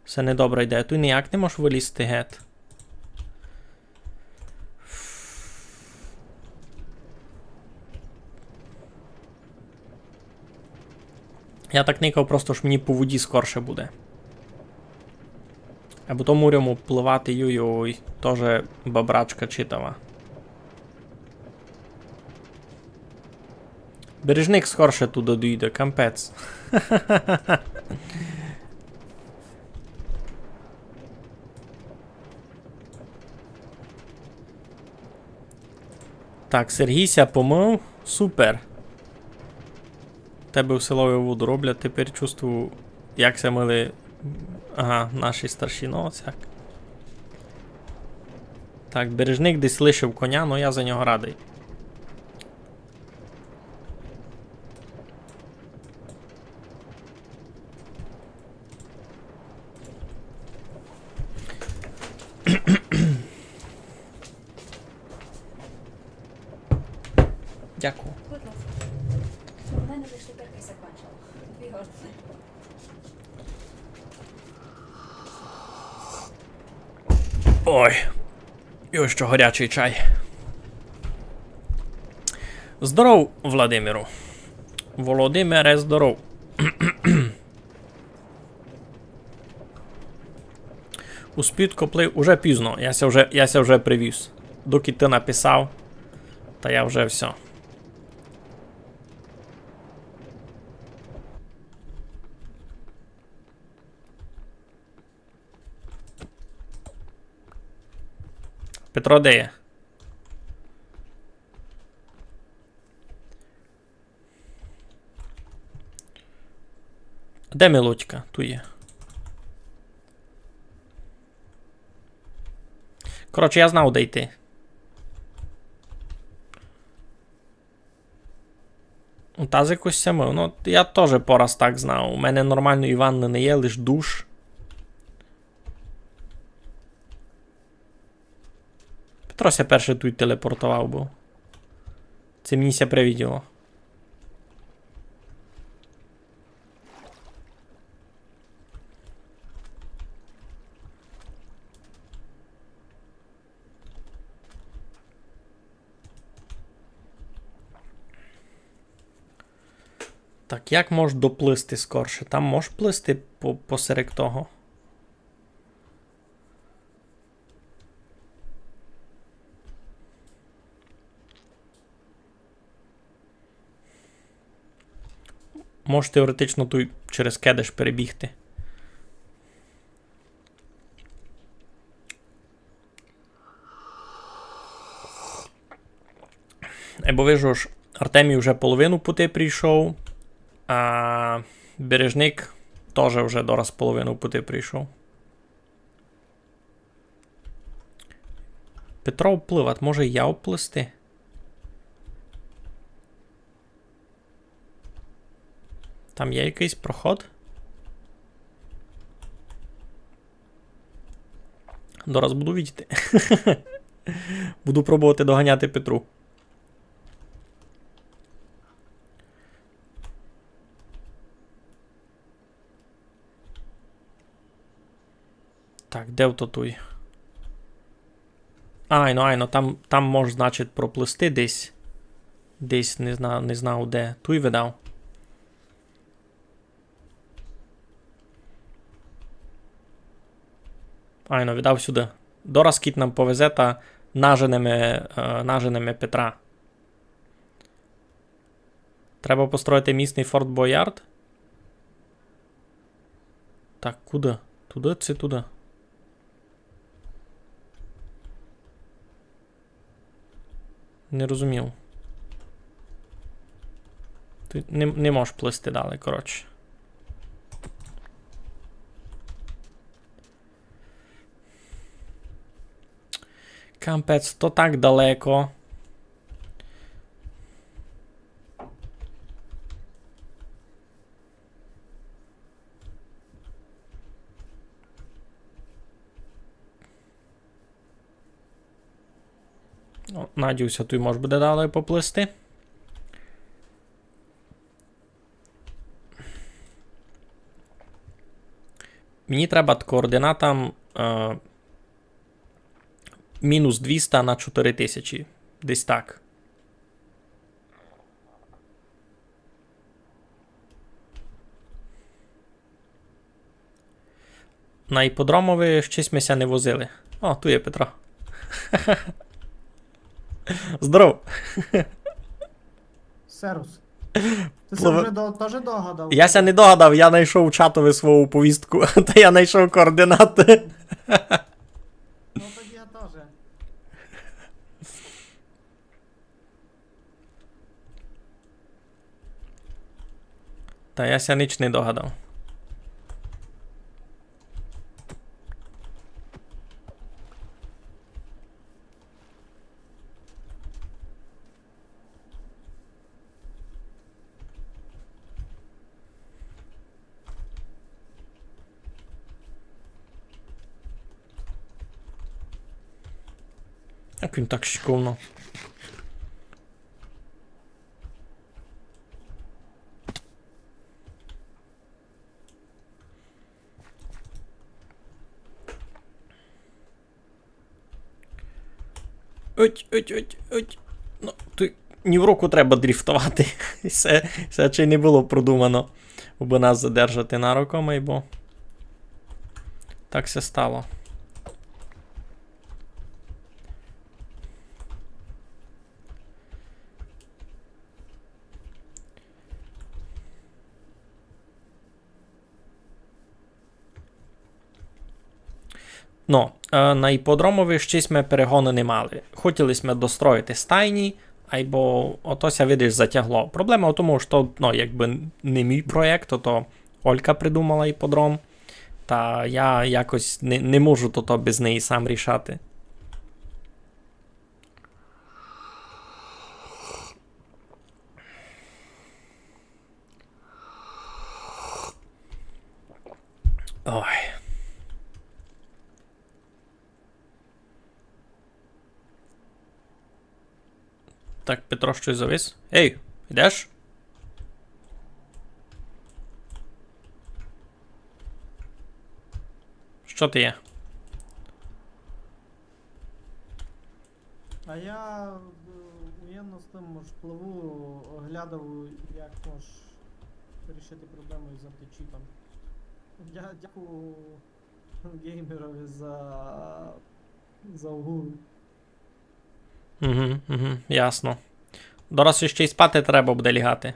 Се не добра ідея. Туй ніяк не можеш вылізти гет. Я так никав, просто ож мені по воді скорше буде. Або то мурям упливати, йой-йой, тоже бабрачка читава. Бережник скорше туды дойде, кампець. Так, Сергій ся помыв. Супер. Тебе в селові воду роблять, тепер чувствую, Як ся мили, ага, наші старші, ну, оцяк. Так, Бережник десь лишив коня, ну я за нього радый. Дякую. Будь ласка. У мене лише тепер закончила. Дві години. Ой. І ось што гарячый чай. Здоров, Владимиру. Володимире, здоров. Успіть коплив, уже пізно, я ся вже, я ся вже привіз. Доки ты написав, та я вже всьо. Петро де є? Де Милочка? Туй є. Коротше, я знав, де йти. Тазик ось сями. Ну, я тоже пораз так знав. У мене нормалної ванны не є, лиш душ. Петро ся перше туй телепортовав быв. Се мені ся привиділо. Так, як мож доплисти скорше? Там мож плисти по-, посеред того? Мож теоретично туй через кедеш перебігти. Е, бо вижу, ож Артемій вже половину пути прийшов, а Бережник тоже вже дораз половину пути прийшов. Петро впливать, може я вплисти? Там є якыйсь проход? Дораз буду видіти. Буду пробовати доганяти Петру. Так, де то туй? Айно, айно, там, там мож, значить, проплисти десь. Десь, не зна-, не знав де. Туй видав. Айно, видав сюды. Дораз кідь нам повезе, та наженеме, е, наженеме Петра. Треба построїти місный Форт Боярд. Так, куды? Туды ци туды? Не розумів. Ты не, не можеш плисти далі, коротше. Капець, то так далеко. Ну, надію ся, туй мож буде далі поплисти. Мені треба координатам, е, мінус двіста на чотири тисячі. Десь так. На іподромови щось ми ся не возили. О, туй є Петро. Здоров. Сервус. Ты ся вже до-, тоже догадав? Я ся не догадав, я найшов у чатови свою повістку, та я найшов координаты. Ну, тоді я тоже. Та я ся ніч не догадав. Як він так шиковно. Уть, уть, уть, уть. Ну, туй нівроку треба дріфтовати. Се, се ще й не было продумано, абы нас задержати нароком, айбо так ся стало. Но, е, на іподромови штось сьме перегоны не мали. Хотіли сьме достроїти стайні, айбо ото ся, видиш, затягло. Проблема в тому, што, ну, якбы не мій проєкт, то Олька придумала іподром, та я якось не, не можу тото без неї сам рішати. Ой. Так, Петро штось завис. Ей, йдеш? Што ти є? А я, е, уєдно з тым, мож, пливу, оглядав, як мож рішити проблему із античітом. Дя-, дякую геймерови за, за угоду. Угу, угу, ясно. Дораз іщи й спати треба буде лягати.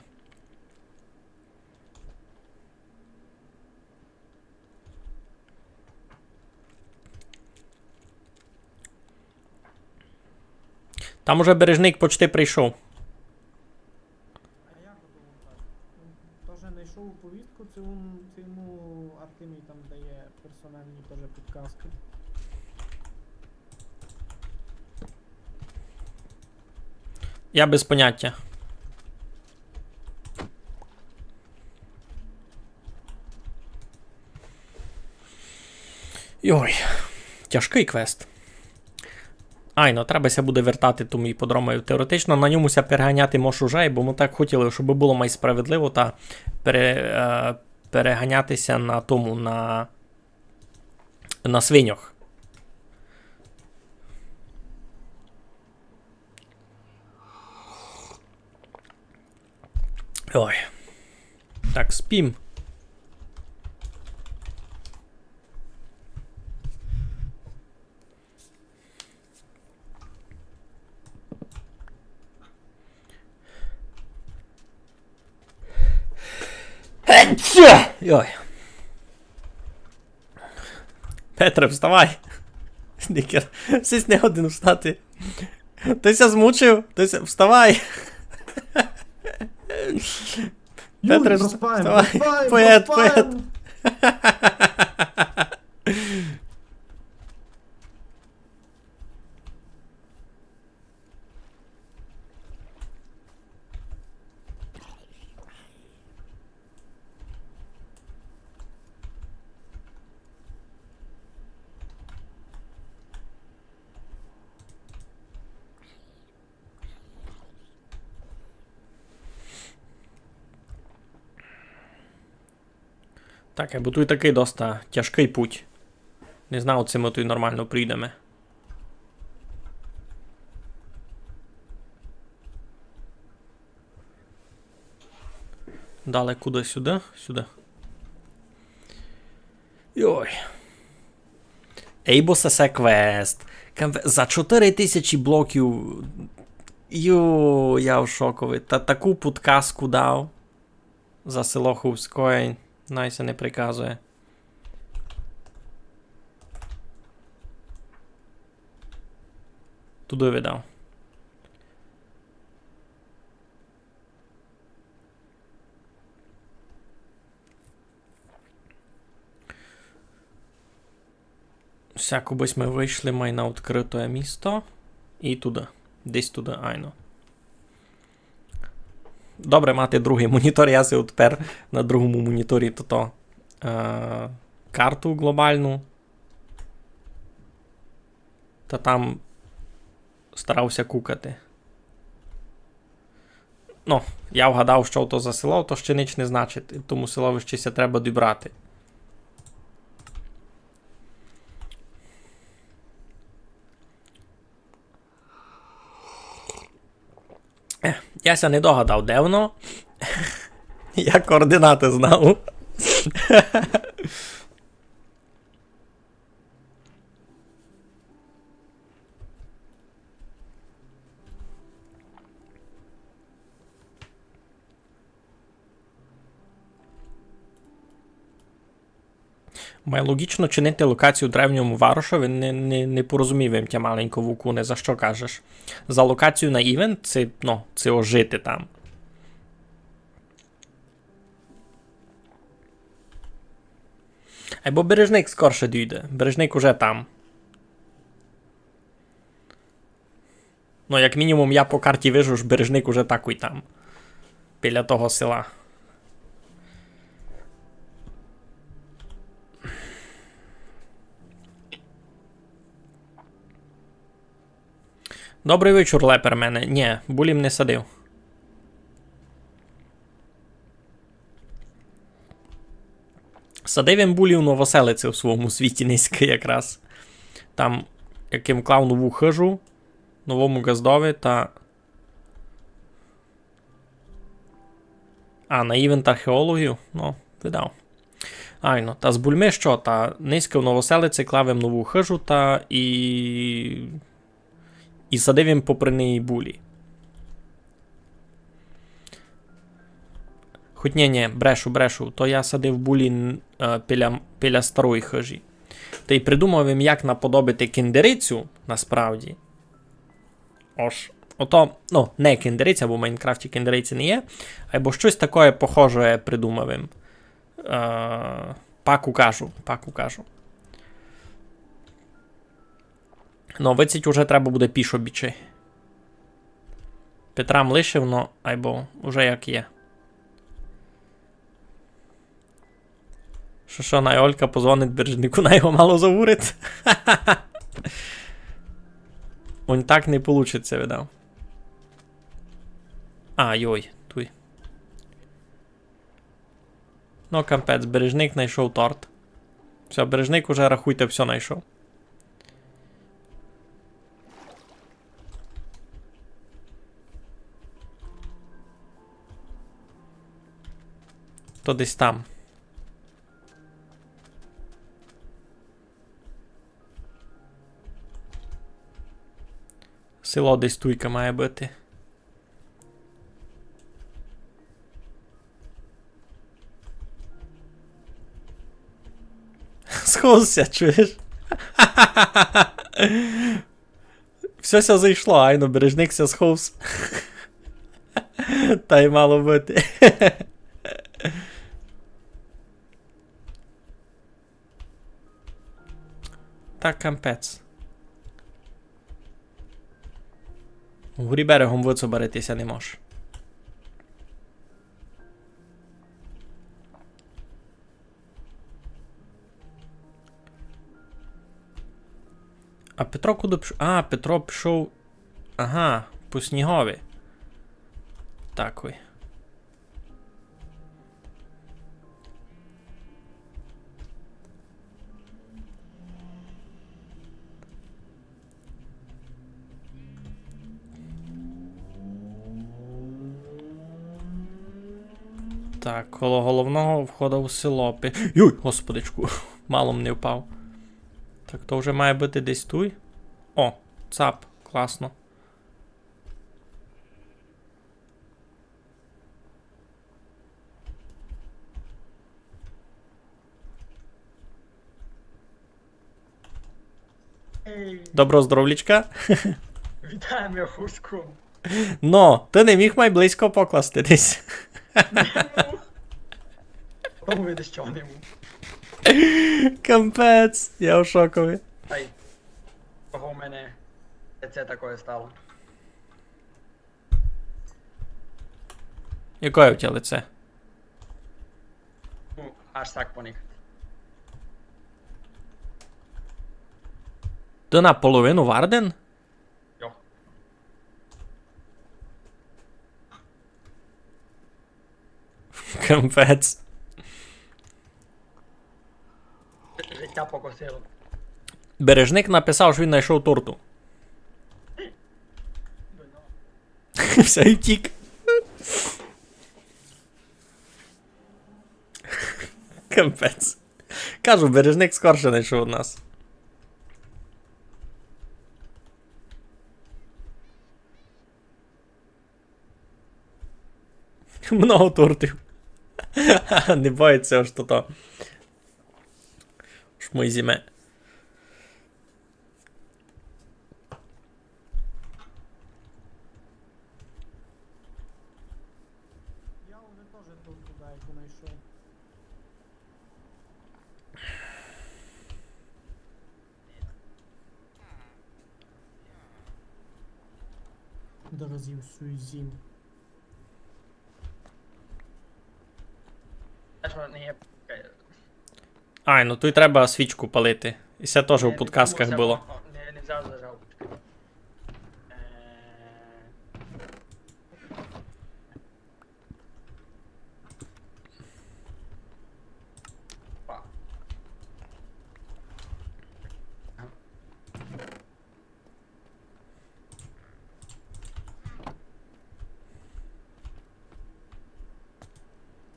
Там уже Бережник почти прийшов. А я подумав так. Тоже знайшов повістку, це він, це йому Артемій там дає персональні тоже підказки. Я без поняття. Йой, тяжкый квест. Айно, треба ся буде вертати тому іподромови. Теоретично на ньому ся переганяти мож уже, бо мы так хотіли, щоб было май справедливо, та пере-, е, переганяти ся на тому, на, на свиньох. Ой. Так, спим. Йой. Петре, вставай! Снікер, сись не годен встати. Ты ся змучив? Ты ся... Вставай! Петре, вставай! Поет, поет! Так, бо туй такый доста тяжкый путь. Не знав, ци мы туй нормално прийдеме. Дале куды? Сюды? Сюды. Йой. Ейбо сесе квест. Кам-, за чотыри тисячі блоків. Йо, я в шокови. Та таку підказку дав. За село Хувськоє, най ся не приказує. Туды видав. Сяко бы сьме вышли май на відкрытоє місто. І туды. Десь туды, айно. Добре мати другый монітор, я си отпер на другому моніторі тото, е, карту глобалну. Та там старав ся кукати. Ну, я вгадав, што то за село, то ще ніч не значить. І тому село ще ся треба добрати. Е, я ся не догадав, де воно. Я координаты знав. Май логічно чинити локацію в древньому варошови, не, не, не порозумів им тя маленько, Вукуне, за што кажеш? За локацію на івент? Ци, ну, ци ожити там. Айбо Бережник скорше дійде. Бережник уже там. Ну, як мінімум, я по карті вижу, ож Бережник уже такой там. Біля того села. Добрый вечур, Лепермене. Нє, булі м не садив. Садив им булі у Новоселиці у свому світі нынька якраз. Там, як им клав нову хыжу, новому ґаздови, та... А, на івент археологів? Ну, видав. Айно, та з бульми што, та нынька в Новоселиці клав им нову хыжу, та і... і садив им попри неї булі. Хоть нє, нє, брешу, брешу, то я садив булі н-, е, біля, біля старої хыжі. Та й придумав им, як наподобити кендерицю, насправді. Ож, ото, ну, не кендериця, бо в Майнкрафті кендериці не є, айбо штось такоє похоже придумав им. Е, пак укажу, пак укажу. Ну, видить, уже треба буде пішо бічи. Петра м лишив, но, айбо уже як є. Што, што, най Олька позвонить Бережнику, най го мало заговорить. Он так не получить ся, видав. А, йой, туй. Ну, капець, Бережник найшов торт. Всьо, Бережник уже, рахуйте, всьо найшов. То десь там. Село десь туйка має быти. Сховся, чуєш? Всьо ся зайшло, айно, Бережник ся сховсь. Та й мало быти. Та капець. Угорі берегом выцобарити ся не мож. А Петро куды пішов? А, Петро пішов. Ага, по снігови. Так ой. Так, коло головного входа у село. Пи-, юй, господичку, мало м не впав. Так, то вже має быти десь туй. О, цап, класно. Ей. Доброго здоровлічка. Вітаєме, Гуску. Но, ты не міг май близько покласти десь. Не мог. Тому видиш, чого не мог. Капець, я в шокові. Ай, кого в мене це такоє стало? Якоє у тя лице? Ну, аж так поникати. Ты наполовину варден? Йо. Капець. Життя покосило. Бережник написав, що він знайшов торту. Все, і втік. Капець. Кажу, Бережник скорше знайшов нас. Много тортів. Не боїться, ож то то. Ож мой зіме. Я уже тоже торту дайку знайшов. Дорозів сюзім. Та що, не є. Ай, ну туй треба свічку палити. І це теж у підказках було. Не, не взяв зажав. Е,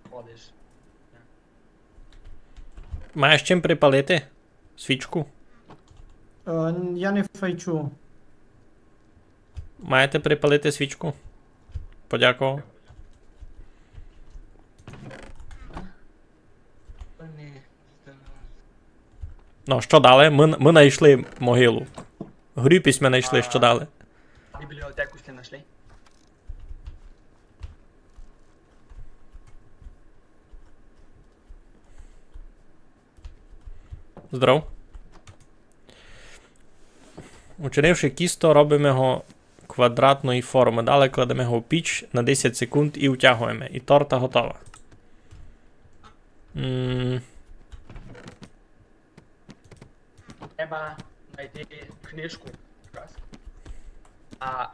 Ходиш. Маєш чим припалити? Свічку? Е, я не файчу. Маєте припалити свічку? Подякував. Ну, що далі? Ми, ми знайшли могилу. Гріб сьме знайшли, що далі? Бібліотеку сьте знайшли? Здоров. Учинивши кісто, робиме го квадратної формы. Далі кладеме го в піч на десять секунд і утягуєме. І торта готова. М. Треба знайти книжку. Раз. А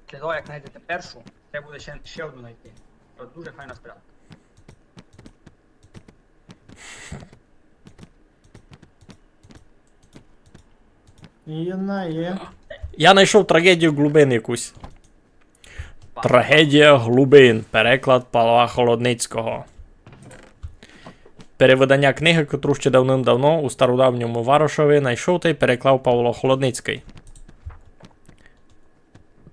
після того, як знайдете першу, треба буде ще, ще одну знайти. Це дуже файна справа. Є, на, є. Я знайшов трагедію глубин якусь. Трагедія глубин. Переклад Павла Холодницького. Перевиданя книги, котру ще давним-давно у стародавньому Варошові знайшов та й переклав Павло Холодницький.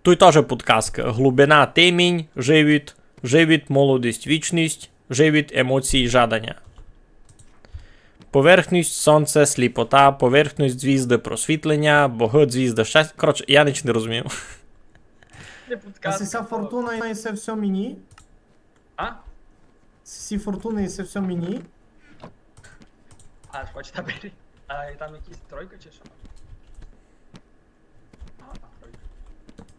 Туй тоже підказка. Глубина, темінь, живіт, живіт, молодість, вічність, живіт, емоції, жаданя. Поверхність, сонце, сліпота, поверхність, звізды, просвітлення, богы, звізды, щастя. Коротше, я ніч не розумію. Не підказка. А сися фортуна і се всьо мені? А? Сі фортуни і се всьо мені? А, хоч та бери. А і там якісь тройка чи що? А, тройка.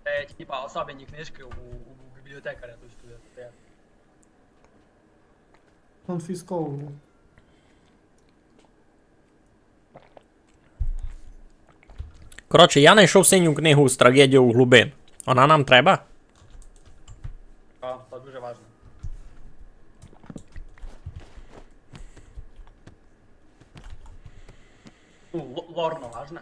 Е, типа, особенні книжки у, у бібліотекаря, то есть, е, Конфісковував. Коротше, я знайшов синю книгу з трагедією глубин. Вона нам треба? А, то дуже важно. Ну, л-, лорно важно.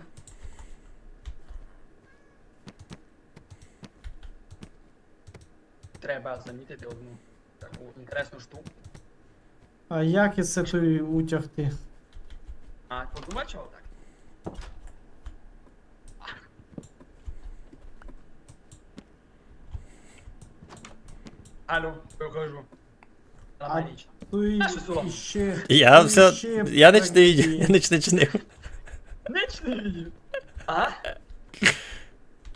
Треба замітити одну таку інтересну штуку. А як із сетою утягти? А, подумай, чого так? Алло, виходжу. А, нормально. Туй іще, я туй все, іще я ніч не видів, я ніч не чинив. Ніч не видів? А?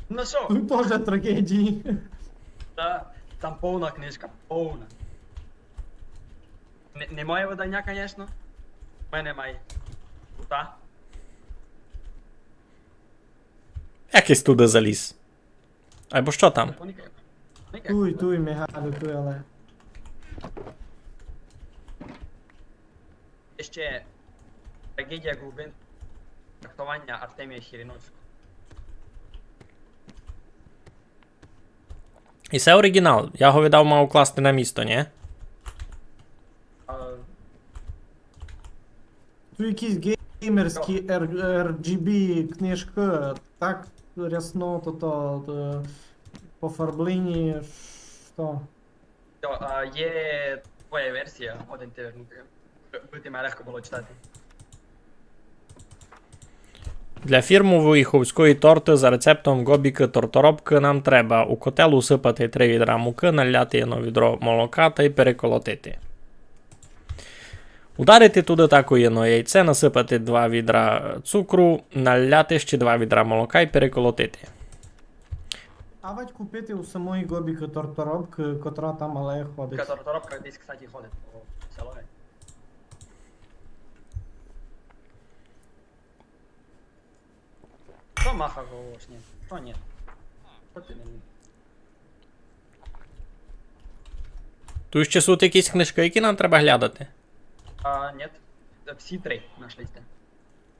Ну що? Туй тоже трагедії. Та, там повна книжка, повна. Не, не моє виданя, конечно. У мене має. Та. Як єсь туды заліз? Айбо што там? Туй, туй, Михайло, туй, але. Є ще трагедія глубин, трактованя Артемія Хіриновського. І се оригінал. Я го видав мав класти на місто, нї? Ту якісь геймерські Р-, Р Джі Бі книжкы, так рясно, то, то, то, пофарблені, што? Йо, а є твоя версія, один ти вернути. Бы ти має легко было читати. Для фірмової ховської торты за рецептом Ґобікы Торторобкы нам треба у котел усыпати три відра мукы, наляти єдно відро молока тай переколотити. Ударити туды тако єдно яйце, насыпати два відра цукру, наляти ще два відра молока й переколотити. Авадь купити у самої Ґобікы Торторобкы, котра там алея ходить. Торторобка десь, кстати, ходить по селови. Што маха говориш? Ні. Што ні? Што ти не... Туй ще суть якісь книжкы, які нам треба глядати? А, ні. Це всі три нашлися.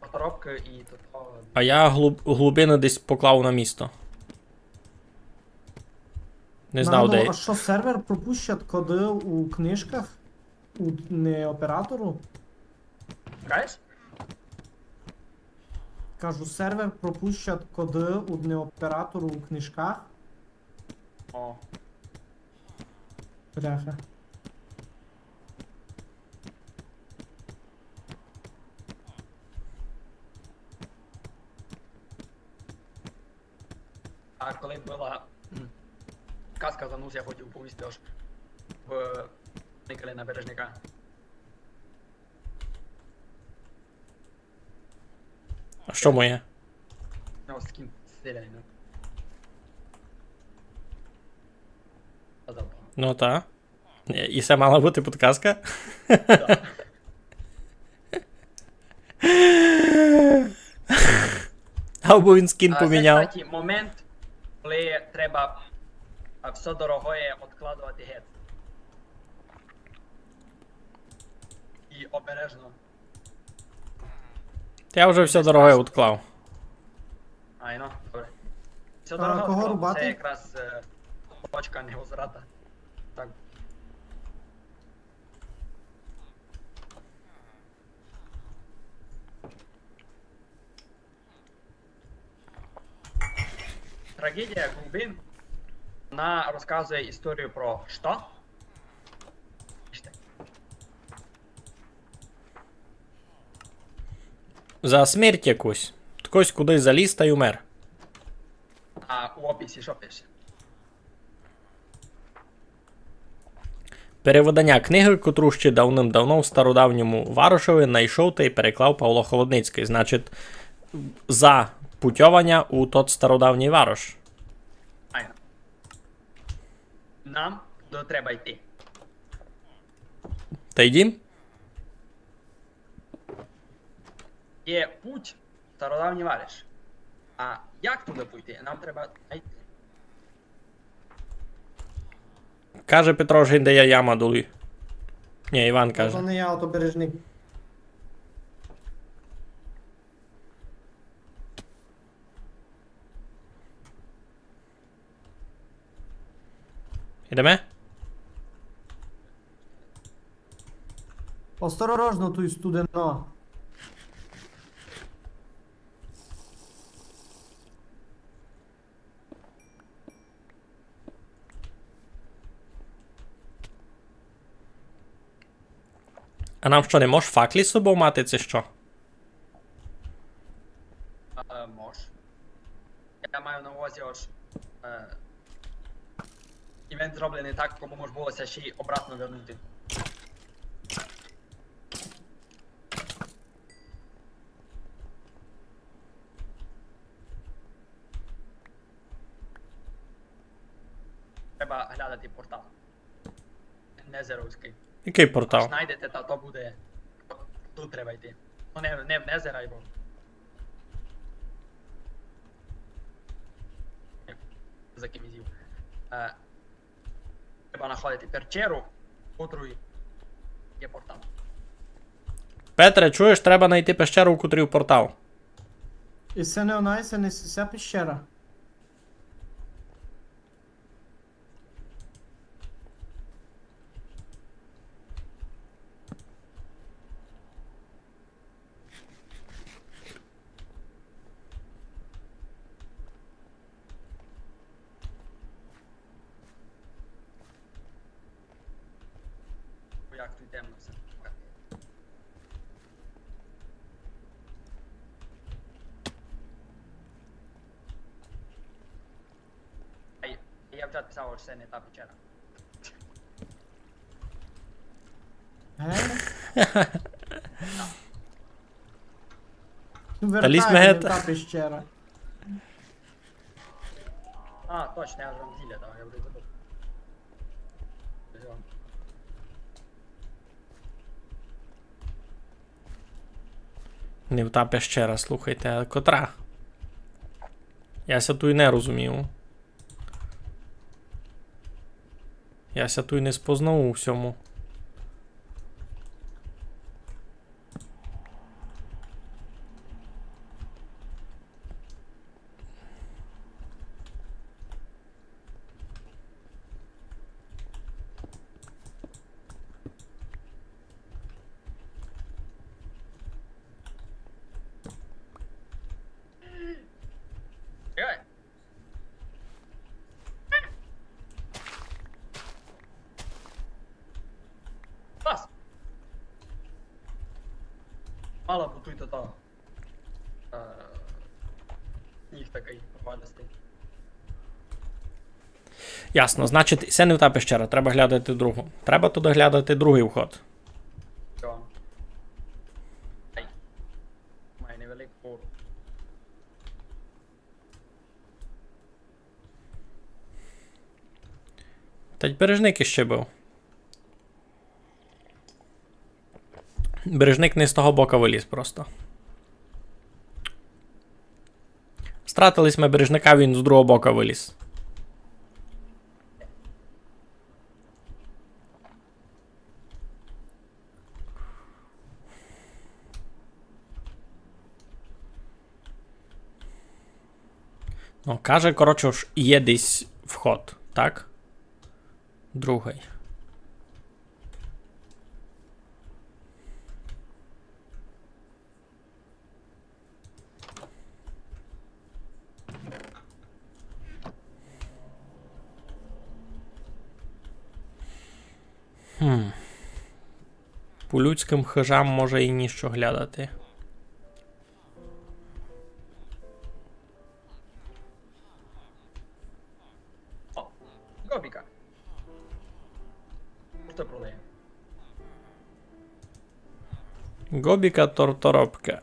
Коробкы і то, то. А я глуб-, глубины десь поклав на місто. Не знав, де. А што, сервер пропущать коды у книжках? У дне оператору? Кажеш? Кажу, сервер пропущать коды у дне оператору у книжках? О. Бляха. А коли была казка за нус, я хотів повісти, ож в никали на Бережника. А што моє? Ну, скін селянина. Ну та. І се мала быти підказка? Да. Або він скін поміняв. А, це, кстати, момент, коли треба, а, всьо дорогоє одкладовати гет. І обережно. Та я вже всьо дорогоє одклав. Айно, добре. Всьо дорогоє одклав. А кого рубати? Це якраз, е, точка невозврата. Так. Трагедія глубин, вона розказує історію про што? За смерть якусь. Хтось кудись заліз та й умер. А у описі што пише? Перевыданя книгы, котру ще давным-давно в стародавньому Варошови найшов тай переклав Павло Холодницькый. Значить, за путьованя у тот стародавній Варош. Айно. Нам туды треба йти. Та йдім. Є путь в стародавній Варош. А як туды пойти? Нам треба знайти. Каже Петро, ож де є яма долі. Ні, Іван каже. То не я, то Бережник. Ідеме? Осторожно, туй студено. А нам што, не мож факлі з собов мати, ци што? Е, мож. Я маю на увазі, ож, е, івент зробленый так, кому мож было ся ще й обратно вернути. Треба глядати портал. Незеровськый. Якый портал? Аж знайдете, та то буде. Туй треба йти. Ну, не, не в Незер, айбо. За ким ізів. Е, треба находити печеру, у котрій є портал. Петре, чуєш, треба найти пещеру, у котрій портал. І се не она, і се не ся пещера. Як туй темно всьо. Ай, я вже писав, што се не та печера. Е? Та лізь, вертаю, не та пещера. А, точно, я вже вам зілля дав, я вже забув. Не в та пещера, слухайте, а котра? Я ся туй не розумію. Я ся туй не спознав у всьому. Пас! Мала бутуй то того. Е, їх такый провалистый. Ясно, значить, се не та пещера, треба глядати другу. Треба туды глядати другый вход. Всьо. Ай. Має невелику. Та й Бережник іщи быв. Бережник не з того бока выліз просто. Стратили сьме Бережника, він з другого бока выліз. Ну, каже, коротше, ож є десь вход, так? Другый. Хм. По людськым хыжам може і нішто глядати. О, Ґобіка. Што продає? Ґобіка Торторопка.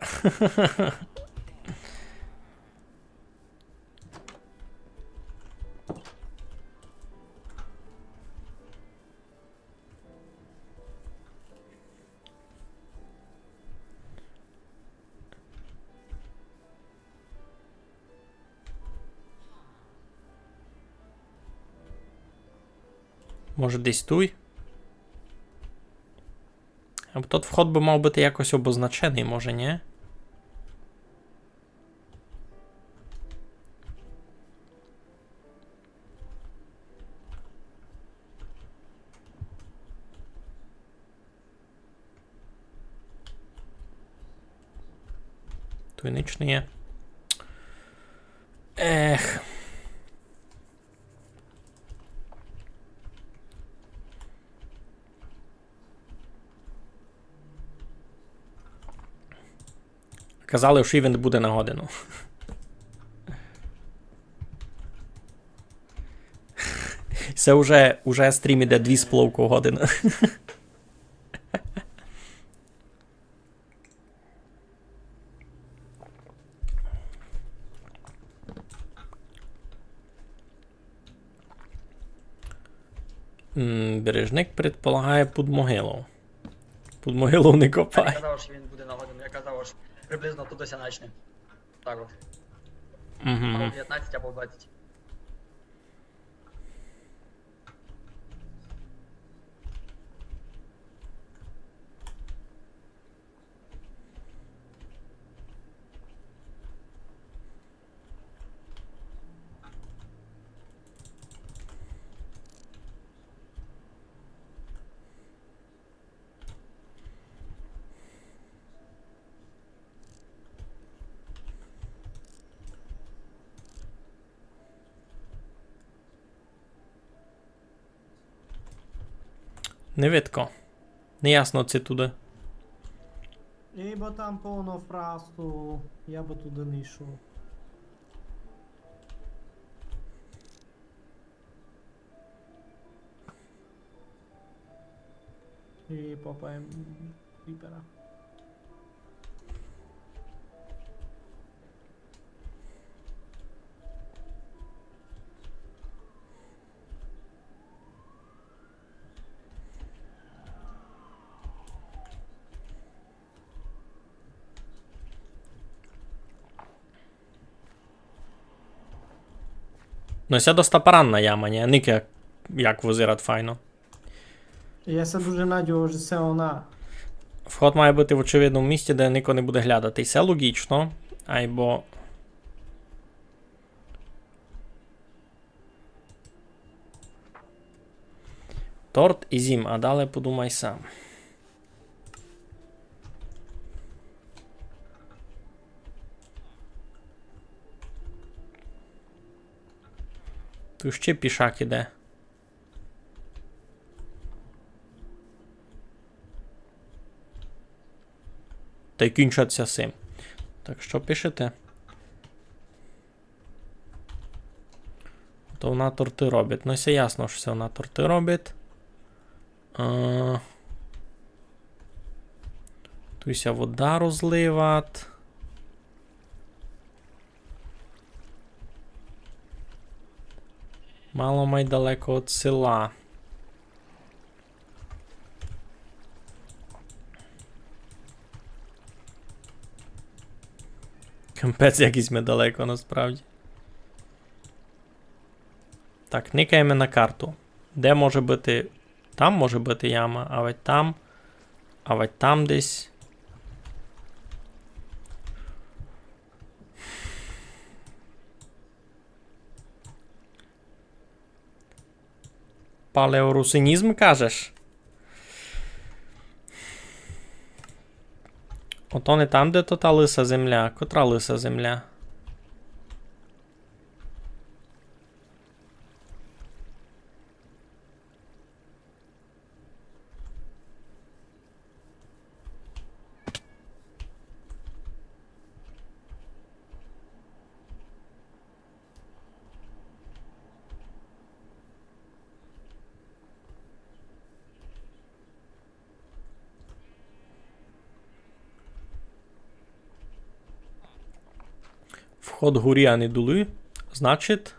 Може, десь туй? Або тот вход бы мав быти якось обозначеный, може, нї? Туй нич не є. Ех. Казали, што івент буде на годину. Се уже, уже стрім іде дві з половков годины. М, Бережник предполагає під могилу. Під могилу не копай. Я казав, што він буде на годину. Я казав, што приблизно туды ся начне. Так от. Мгм. Або пятнадцять, або двадцять. Не видко. Неясно, ци туды. Ей, бо там повно фрасту, я бы туды не йшов. І попаєм кріпера. Но, се доста парадна яма, нї? Нико як, як визират файно. Я ся дуже надію, же се она. Вход має быти в очевидному місці, де нико не буде глядати. І се логічно, айбо Торт і зїм, а дале подумай сам. Туй ще пішак іде. Тай кінчать ся сим. Так, што пишете? То она торты робить. Но, се ясно, што се она торты робить. Е, туй ся вода розливат. Мало май далеко од села. Капець, як сьме далеко, насправді. Так, никаєме на карту. Де може быти? Там може быти яма, авадь там, авадь там десь. Палеорусинізм кажеш? Ото не там, де то та лиса земля? Котра лиса земля? Вход горі, а не долі. Значить,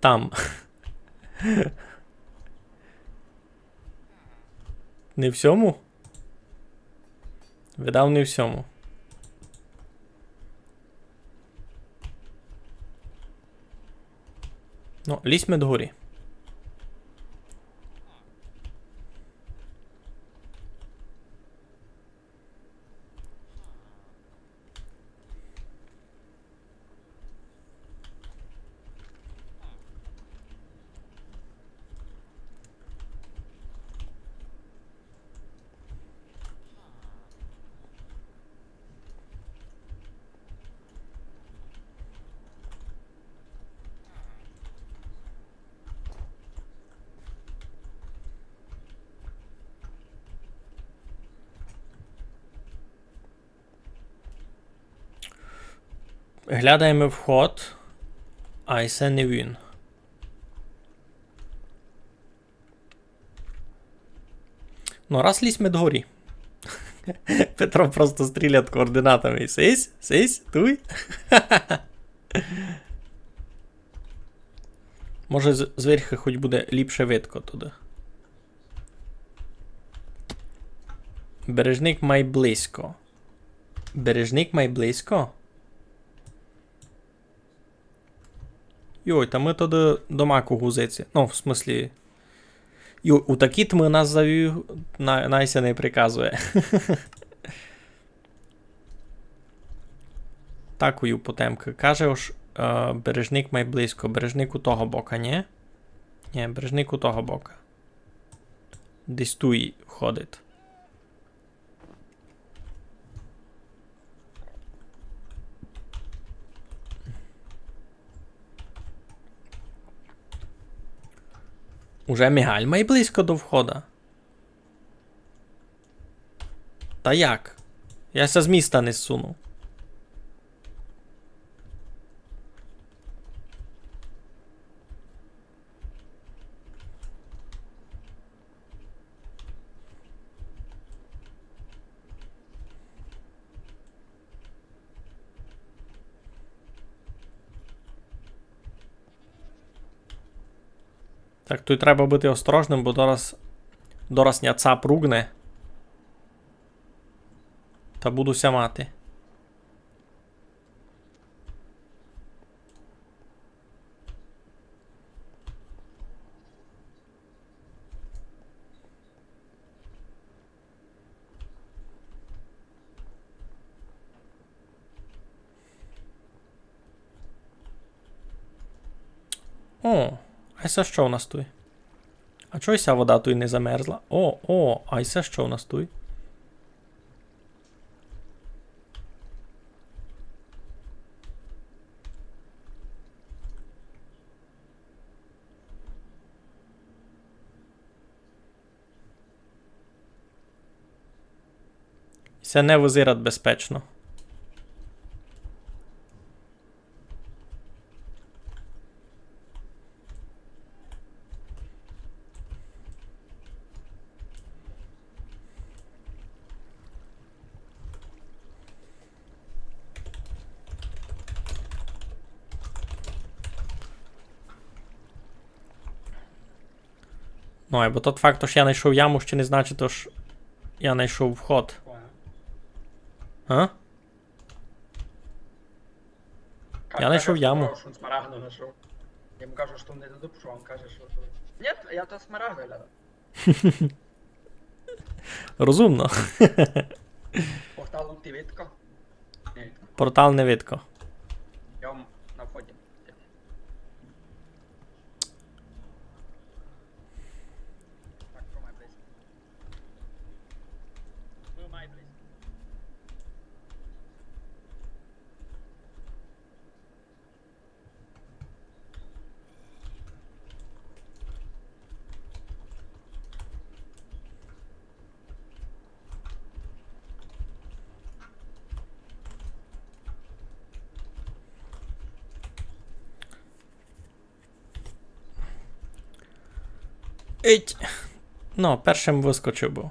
там. Не в сьому? Видав, не в сьому. Но, лізьме догорі. Глядаєме вход, а се не він. Но, раз лізьме догорі. Петро просто стріляє координатами. Сись, сись, туй. Може, з-, зверху хоть буде ліпше видко туды. Бережник май близько. Бережник май близько? Йой, та мы туды до маку гузиці. Ну, в смыслі. Йой, у такі тмы нас завів, на-, най ся не приказує. Такую потемкы. Каже, ож, е, Бережник май близько. Бережник у того бока, нї? Нї, Бережник у того бока. Десь туй ходить. Уже Мігаль май близько до входа. Та як? Я ся з міста не зсунув. Так, туй треба быти осторожным, бо дораз, дораз ня цап ругне. Та буду ся мати. О, а се што у нас туй? А чого ся вода туй не замерзла? О, о, а се што у нас туй? Се не визират безпечно. Ну, айбо тот факт, ож я найшов яму, ще не значить, ож я найшов вход. А? Я найшов яму. Кажеш, що смарагду знайшов. Я йому кажу, що не дадуть, що він каже, що то. Ні, я то смарагду глядав. Розумно. Портал ти видко? Не видко. Портал не видко. Я вам на вході. Так, що має близько? Ми має близько. Ить. Ну, першым выскочив быв.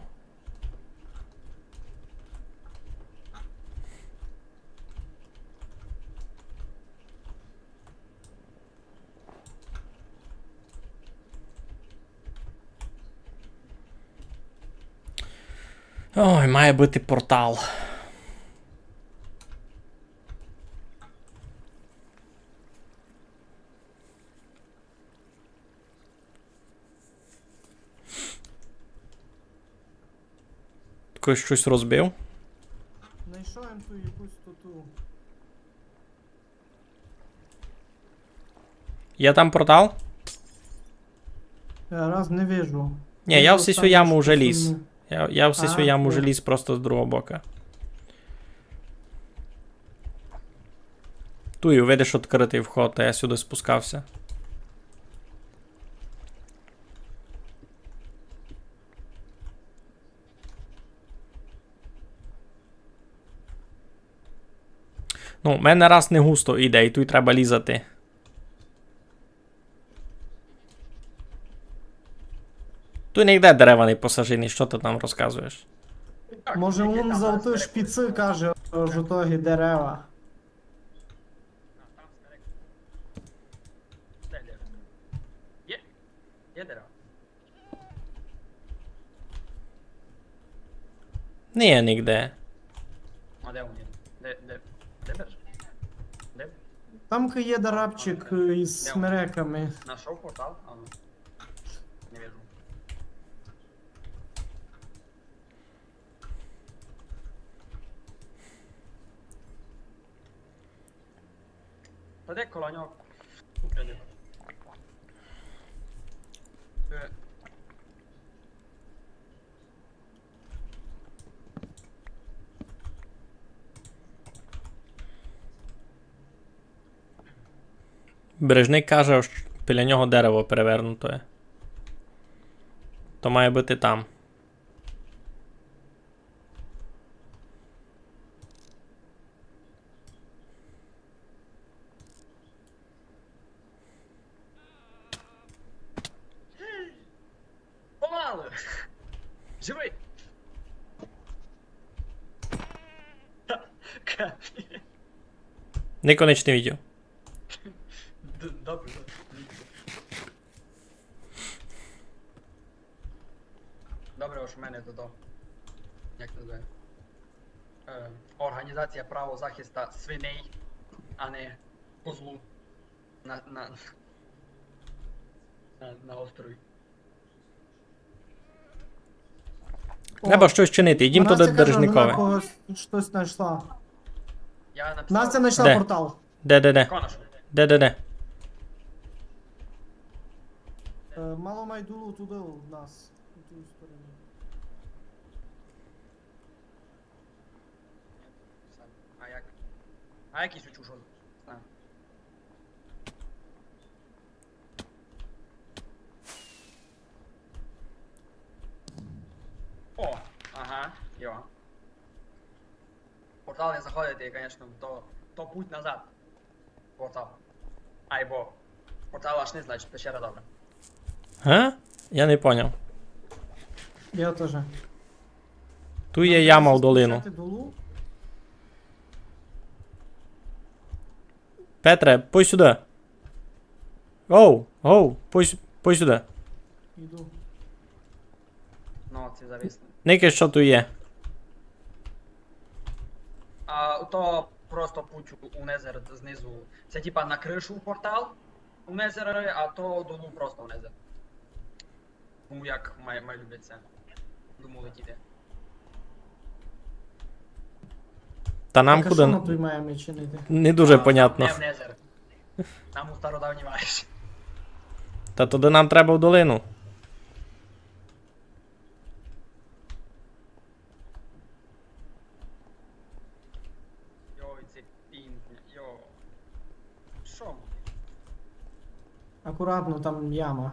Ой, має быти портал. Хтось штось розбив? Найшов им ту якусь туту. Є там портал? Я раз не вижу. Ні, я в сесю яму вже ліз. Я, я в сесю яму вже ліз просто з другого бока. Туй, видиш, відкрытый вход, а я сюды спускався. Ну, в мене раз не густо іде, і туй треба лізати. Туй нигде дерева не посаджені, што ты нам розказуєш? Може, він за ті шпіци каже, ож то є дерева. Де дерева? Є? Є дерева? Не є нигде. А де вони? Де, де, де береш? Де? Там є дарабчик із смереками. Нашов портал? А ну. Не вижу. Та де коло нього? Е. Бережник каже, ож біля нього дерево перевернуто є. То має быти там. Живый! Капець. Нико нич не видів. Д-, добре, добре. Добре, ож в мене то, то. Як це називає? Е, організація правозахиста свиней, а не козлу на, на, на, на острові. Треба штось чинити. Йдім туды до Держникови. Вона когось штось знайшла. Я написав. Настя знайшла портал. Де? Де, де, де? Кого нашов? Де, де, де? Е, мало май долу туды у нас, у ту сторону. А як? А як їй чужо? А. О, ага, йо. В портал не заходити, конечно, то, то путь назад. Портал. Айбо портал аж не, значить, пещера добра. Га? Я не поняв. Я тоже. Туй є яма в долину. Спускати долу? Петре, пой сюды. Оу, оу, пой с-, пой сюды. Йду. Ну, це зависно. Никай, што туй є. А, то просто путь у, у Незер знизу. Це типа на кришу портал у Незер, а то долу просто у Незер. Кому як май, май любить ся дому летіти. Та нам куды? Так, а што мы туй маєме чинити? Не дуже понятно. Не в Незер. Нам у стародавній варіш. Та туды нам треба в долину. Йой, це пінь, йо. Што? Акуратно, там яма.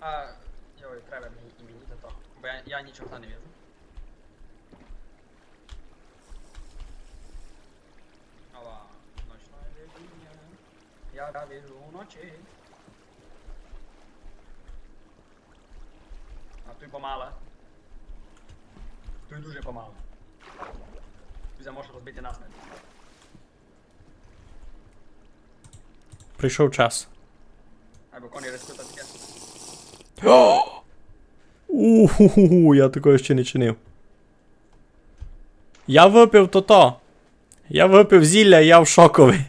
А, йой, треба мені і мені за то. Бо я, я ні чорта не вижу. Ала, ночне видіння. Я вижу вночі. А туй помала. Туй дуже помала. Туй ся може розбити насмерть. Прийшов час. Айбо коні рискують таке. О! Уху-ху-ху, я такого ще не чинив. Я выпив тото. Я выпив зілля, я в шокови.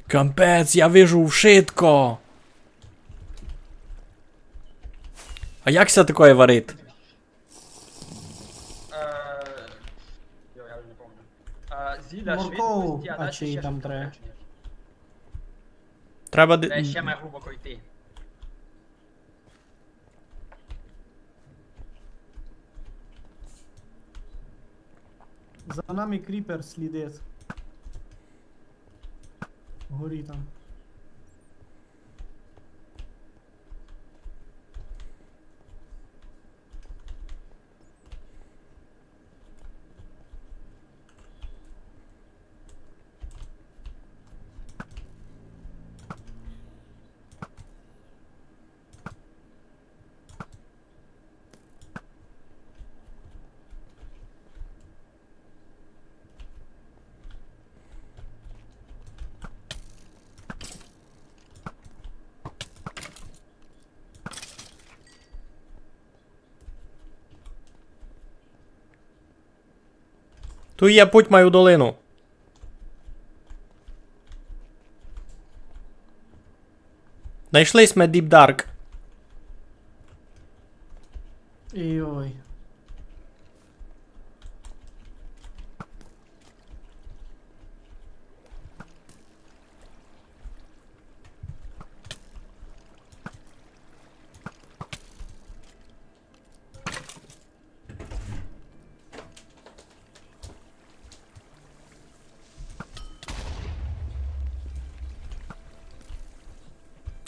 Капець, я вижу вшытко. А як ся такоє варить? Е, йо, я вже не помню. Е, зілля швидкості, а далі ще щось там треба. Треба ди- Та ще має глибоко йти. За нами кріпер слідить. Горі там. Туй є путь май у долину. Найшли сьме Deep Dark. Йой.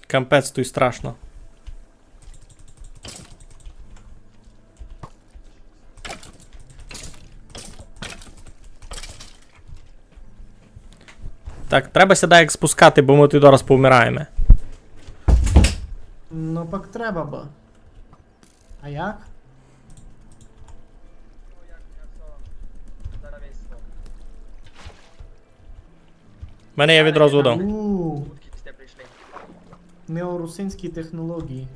Капець, туй страшно. Так, треба ся даяк спускати, бо мы туй зараз повмираєме. Ну, пак треба бы. А як? У мене є відро з водов. У. Неорусинські технології.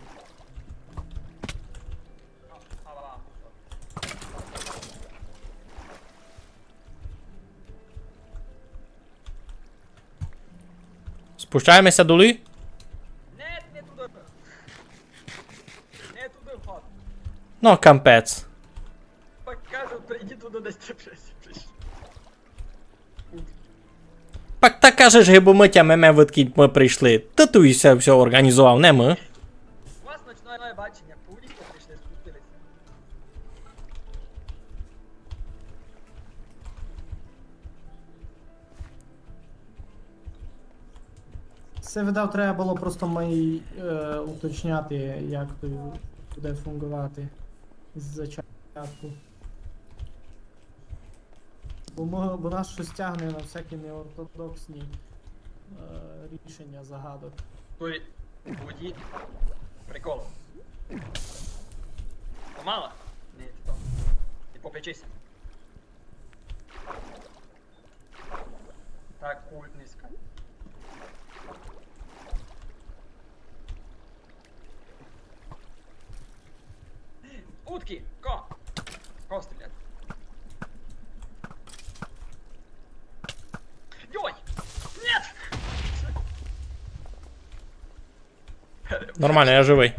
Спущаєме ся долі? Не, не туды. Не туды вход. Ну, капець. Пак кажу, прийди туды, де ти прийшов. Пак та кажеш, гибы мы тямиме, выдкіть мы прийшли. Ты туй се всьо орґанізовав, не мы. У вас ночне баченя, по улиці прийшли, спустили ся. Се, видав, треба было просто май, е, уточняти, як то буде фунґовати з зачатку. Бо мо-, бо нас штось тягне на всякі неортодоксні, е, рішеня загадок. Туй у воді прикол. Помала? Ні, то. І попечися. Так, культ низько. Утки! Ко? Ко стріляти? Йой! Нет! Нормално, я живый.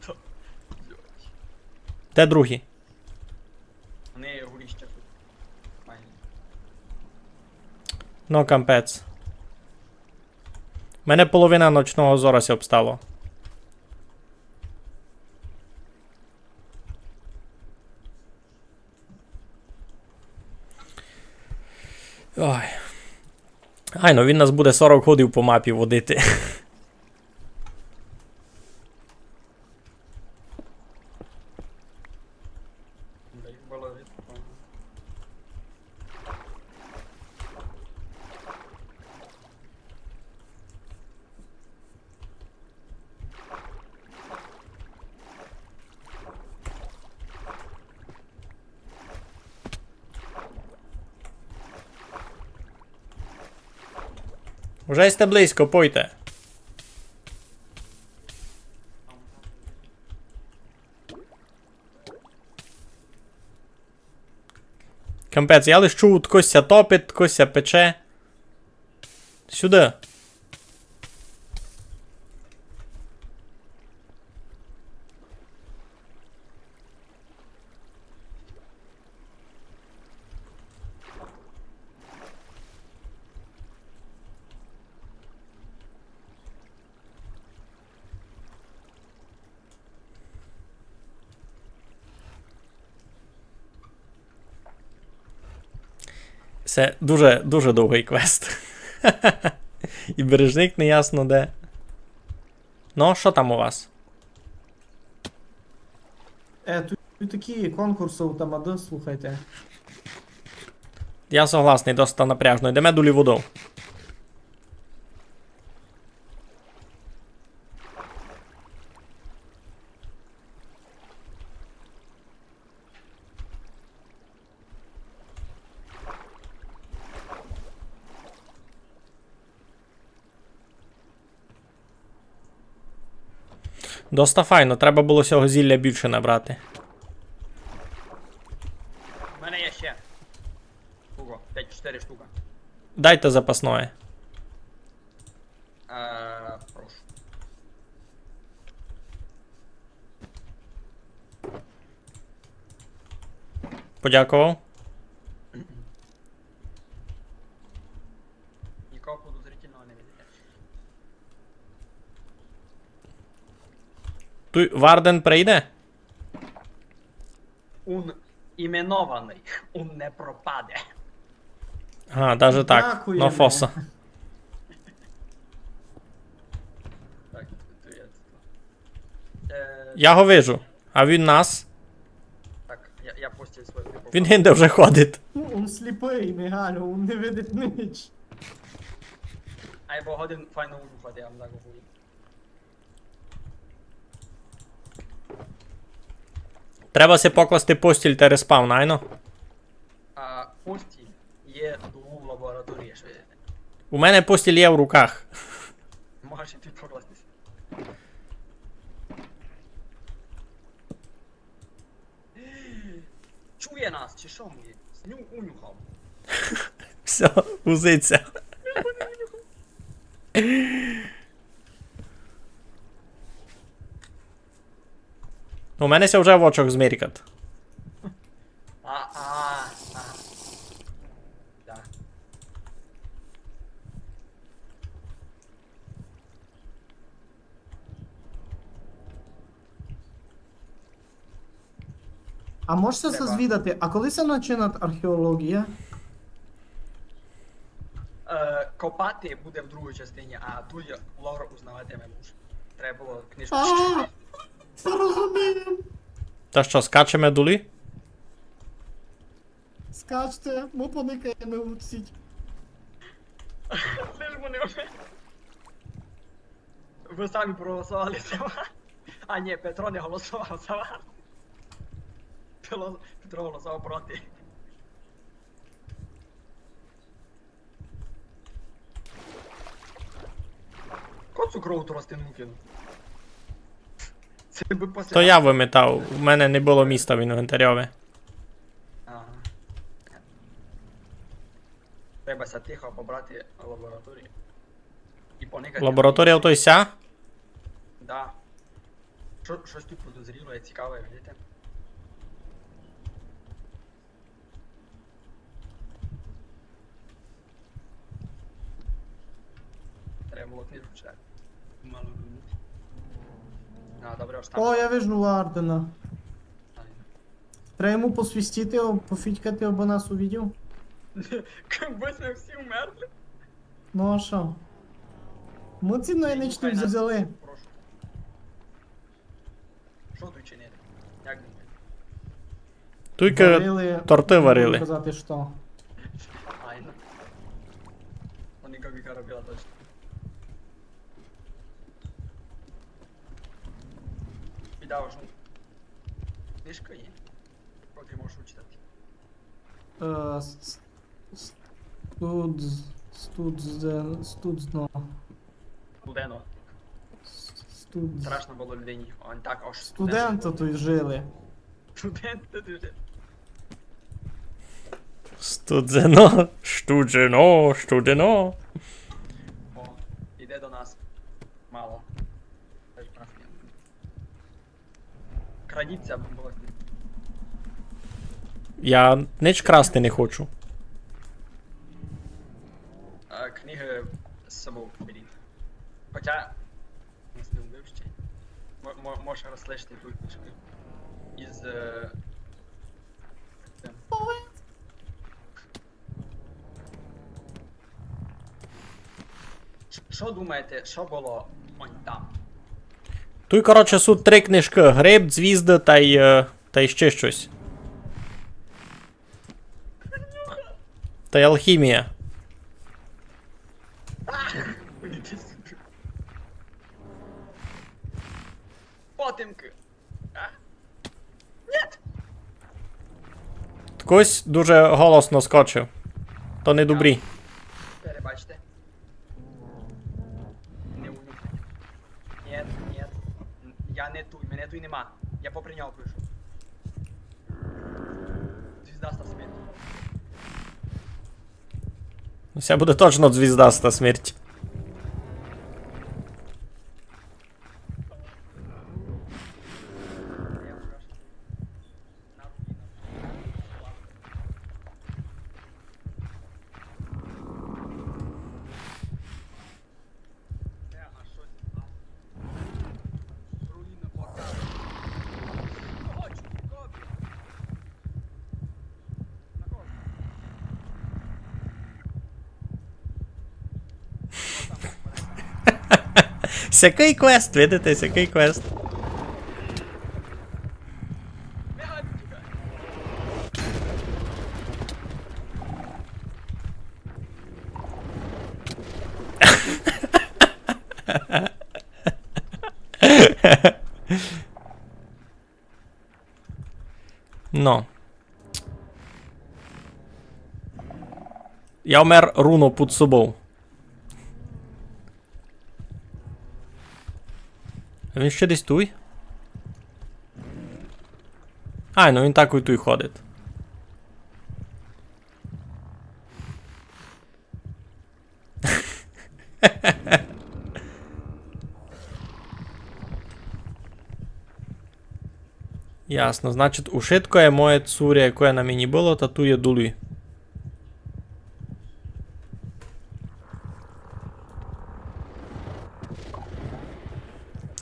Да. Йой. Де другі? Они горіща тут. Майже. Ну, капець. У мене половина ночного зора ся обстало. Ой. Ай, ну він нас буде сорок годів по мапі водити. Да їх было видно. Уже сьте близько, пойте. Капець, я лиш чув, ткось ся топить, ткось ся пече. Сюды. Се дуже, дуже довгый квест. І бережник неясно де. Ну, што там у вас? Е, тут, тут такі конкурсы у тамады, слухайте. Я согласный, доста напряжно. Йдеме долі водов. Доста файно, треба было сього зілля більше набрати. У мене є ще. Кого? Пять, чотири штука. Дайте запасноє. Е, прошу. Подякував. Нікого подозрительного не видите. Туй Варден прийде? Ун іменованый, ун не пропаде. А, даже так. Дякуєме. Но фоса. Я го вижу, а він нас. Так, я, я постіль свою не попав. Він гинде вже ходить. Ну, он сліпый, Мігалю, он не видить ніч. Айбо годен файно унюхати, я вам так говорю. Треба си покласти постіль та респаун, айно? А, постіль є у лабораторії, што є. У мене постіль є в руках. Можеш і ти покласти. Чує нас, чи што ми? Сню унюхав. Всьо, гузиця. У мене ся вже в очах змеркат. А, а, а. Да. А можеш ся звідати, а коли ся начинат археологія? Е, копати буде в другій частині, а туй лор узнаватиме уж. Треба было книжку читати. А, розумію. Та што, скачеме долі? Скачте, мы поникаєме у сіть. Де ж вони вже? Вы самі проголосовали за вас. А, ні, Петро не голосовав за вас. Петро, Петро голосовав проти. Ко цукрову тростинку кинув? Се бы после... То я выметав, у мене не было міста в інвентарьови. Ага. Треба ся тихо побрати лабораторію. І поникати. Лабораторія ото ся? Да. Што, штось туй подозрілоє, цікаве, видите? Треба было книжку читати. Мало думати. А, добре, ож там. О, я вижу Вардена. Айно. Треба йому посвістіти, о, пофітькати, абы нас увидів. Как бы сьме всі вмерли. Ну а што? Мы ціну нич не взяли. Прошу. Што туй чинити? Як думаєте? Туйка торты варили. Казати што. Айно. Они как робила точно. Піда уж. Книжка є. Поки можеш учитати. Е, с-, с-, студз-, студзе-, студзно. Студено. С-, студз-. Страшно было людині. Он так аж студено. Студенты туй жили. Студенты туй жили. Студзено, студзено, студзено. О, іде до нас. Мало. Теж у нас є. Крадіть ся, будь ласка. Я нич красти не хочу. А, книгы з собов беріть. Хотя, нас не вбив ще. Мо-, мо-, можеш розлишити туй книжкы. Із, е, цим. Ш-, што думаєте, што было он там? Туй, коротше, суть три книжкы. Гриб, звізды тай, е, тай ще штось. Тай алхімія. Потемкы. А? Ні! Хтось дуже голосно скочив. То не добрі. Перебачте. Не унюхав. Ні, ні. Я не туй, мене туй нема. Я попри нього пройшов. Звіздаста смерть. Ну, се буде точно звіздаста смерть. Сякый квест, видите, сякый квест. Но. Я вмер руно пуд собов. А він ще десь туй? Ай, ну він так і туй ходить. Ясно, значить, ушиткоє моє цуря, якоє на мені было, та туй є долі.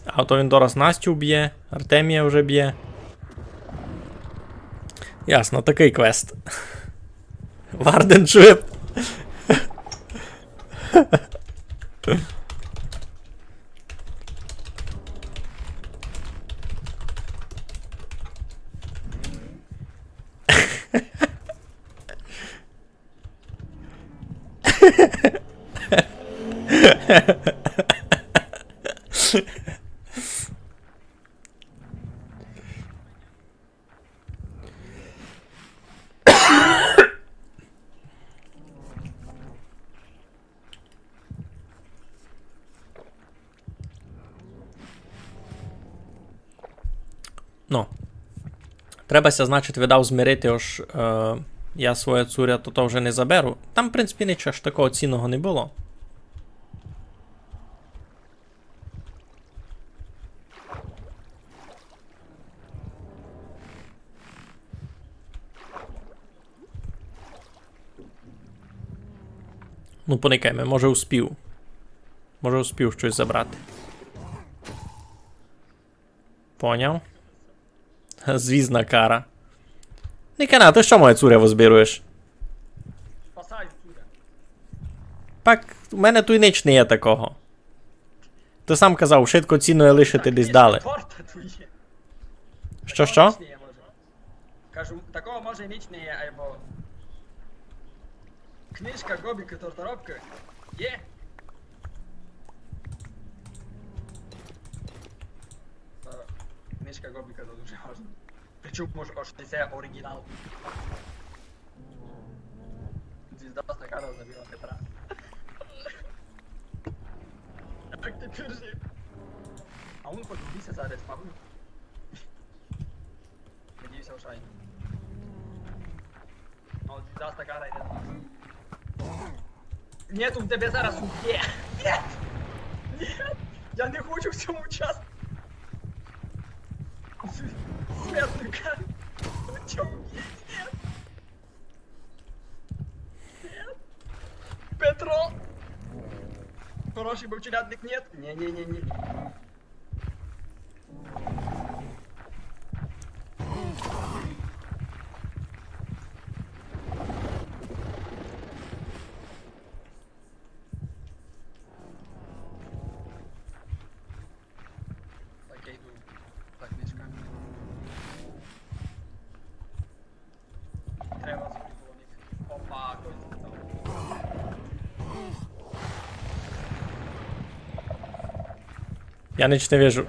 А то він дораз Настю бє, Артемія вже бє. Ясно, такый квест. Варден чує. Ну. Треба ся, значить, видав змирити, ож, е, я своє цуря то, то вже не заберу. Там, в принципі, нічого аж такого цінного не было. Ну, поникайме, може успів. Може успів штось забрати. Поняв. Звізна кара. Никана, ты што моє цуря вызбируєш? Спасаю цуря. Так, у мене туй нич не є такого. Ты сам казав, швидко цінно є лишити десь далі. Торта туй є. Што, што? Нич не є, може. Кажу, такого може нич не є, айбо книжка Гобіка Торторобка є. Е, книжка Гобіка то дуже важно. Причому може аж не це оригінал. Звізда Сакара забила Петра. Як тепер жити? А він хоч у місяця респавнив. Надіюся, лишай. Ну, от зараз така райде до нас. Ні, у тебе зараз уб'є. Ні! Ні! Я не хочу в цьому участвовати. Смертника. Чому? Ні! Ні! Петро! Хороший був челядник, ні? Ні, ні, ні, ні. Так, я йду за книжками. Треба зробити вони. Опа, хтось там. Я нич не вижу.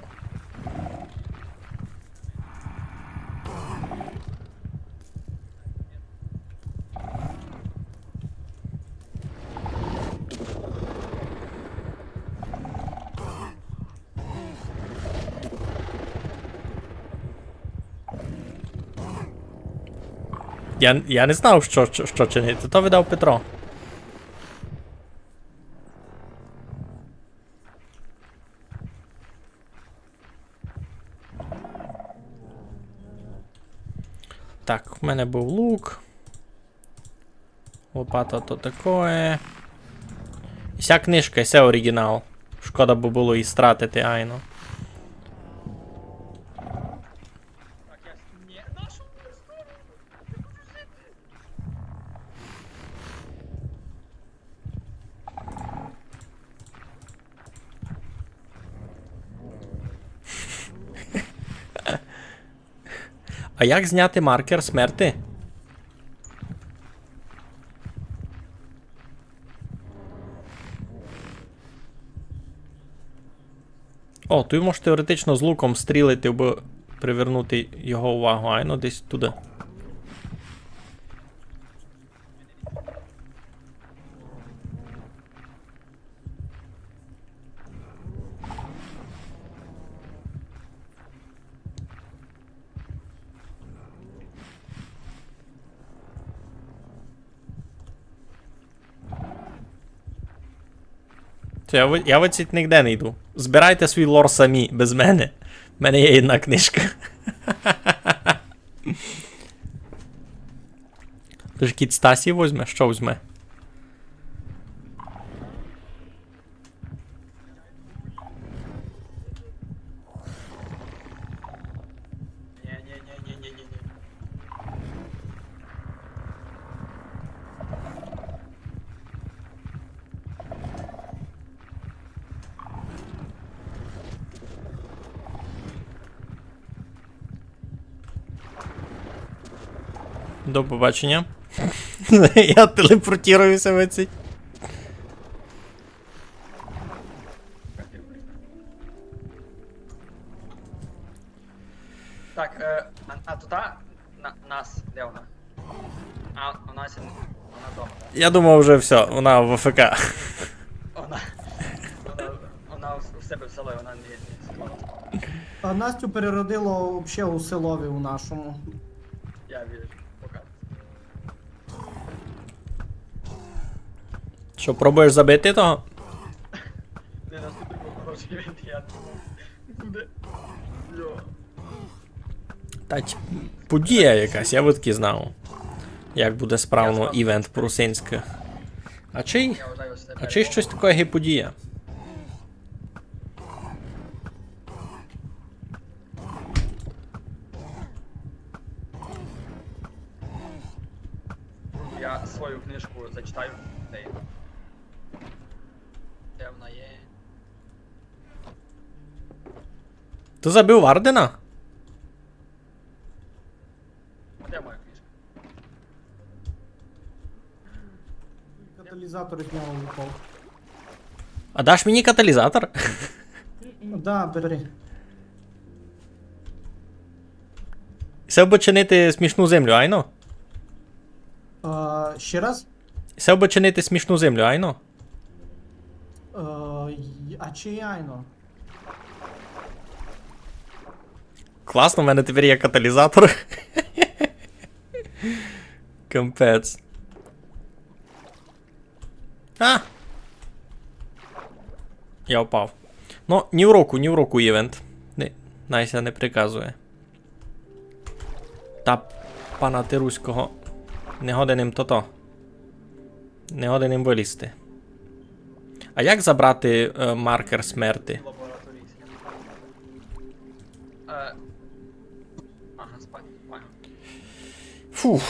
Я, я не знав, што, што, што чинити. То видав Петро. Так, в мене був лук. Лопата то такоє. І ся книжка, і ся оригінал. Шкода бы было її стратити, айно. А як зняти маркер смерти? О, туй можеш теоретично з луком стрілити, аби привернути його увагу. Айно, десь туды. Це я ви-, я виціть нигде не йду. Збирайте свій лор самі, без мене. В мене є єдна книжка. Тож кіт Стасі возьме? Што возьме? Ні, ні, ні, ні, ні, ні, ні. До побачення. Я телепортируюся в цей. Так, е, а, а тута на, нас, де вона? А, вона ся, вона дома, так? Я думав, вже всьо, вона в А Ф К. Вона, вона, вона у, у себе в селі, вона не, не склала. А Настю переродило вообще у селові у нашому. Я вижу, пока. Што, пробуєш забити того? Не, наступний був хороший івент, я думав. Буде. Йо. Та ч-, подія якась, я бы таки знав. Як буде справно івент по-русинськы. А чий, а чий штось таке є подія? Я свою книжку зачитаю. Де, де вона є? Ты забив Вардена? А де моя книжка? Каталізатор з нього випав. А даш мені каталізатор? Да, бери. Се бы чинити смішну землю, айно? А, ще раз? Се бы чинити смішну землю, айно? Е, й-, а чи айно? Класно, в мене тепер є каталізатор. Капець. А! Я впав. Ну, ні в року, ні в року івент. Не, най ся не приказує. Та пана ти руського. Не годен им тото. Не годен им вылізти. А як забрати, е, маркер смерти? Лабораторійська. Е, ага, спать, понял. Фух.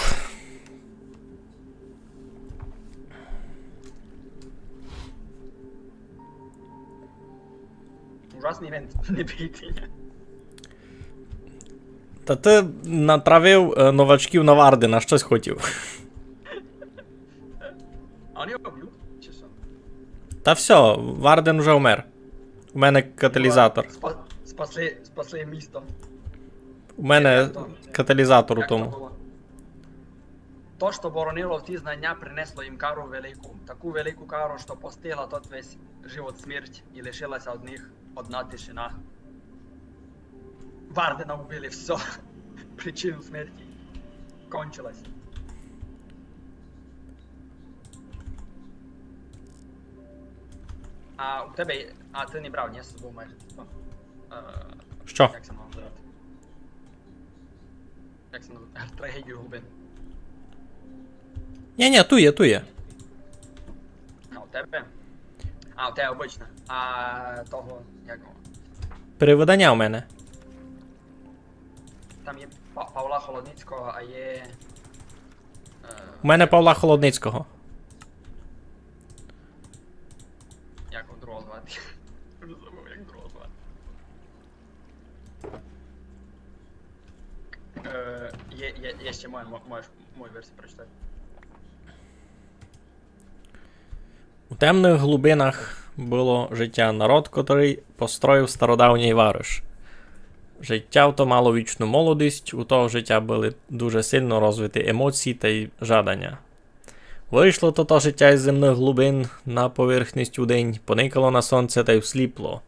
Ужасный івент, не бийте. Та ты натравив, е, новачків на Вардена, штось хотів. А они його бють, чи што? Та всьо, Варден уже вмер. У мене каталізатор. Спа-, спасли, спасли місто. У мене каталізатор у тому. То, што боронило ті знання, принесло їм кару велику. Таку велику кару, што постигла тот весь живот смерть і лишила ся од них одна тишина. Вардена убили, всьо. Причина смерти кончилась. А у тебе, а ты не брав, ні, з собою майже, типа, е, што? Як се мало называти? Як се называти? Трагедію глубин. Ні, ні, ту є, ту є. А у тебе? А, у тебе обычна. А того, як його? Перевыданя у мене. Там є Па-, Павла Холодницького, а є, е, у мене Павла Холодницького. Як його другого звати? Вже забыв, як другого звати. Е, є, є, є ще моя, мо-, можеш мою версію прочитати. У темных глубинах было життя, народ, котрый построїв стародавній вариш. Життя в то мало вічну молодость, у того життя были дуже сильно розвиті емоції тай жаданя. Вышло тото життя із земных глубин на поверхность удень, поникало на сонце тай всліпло.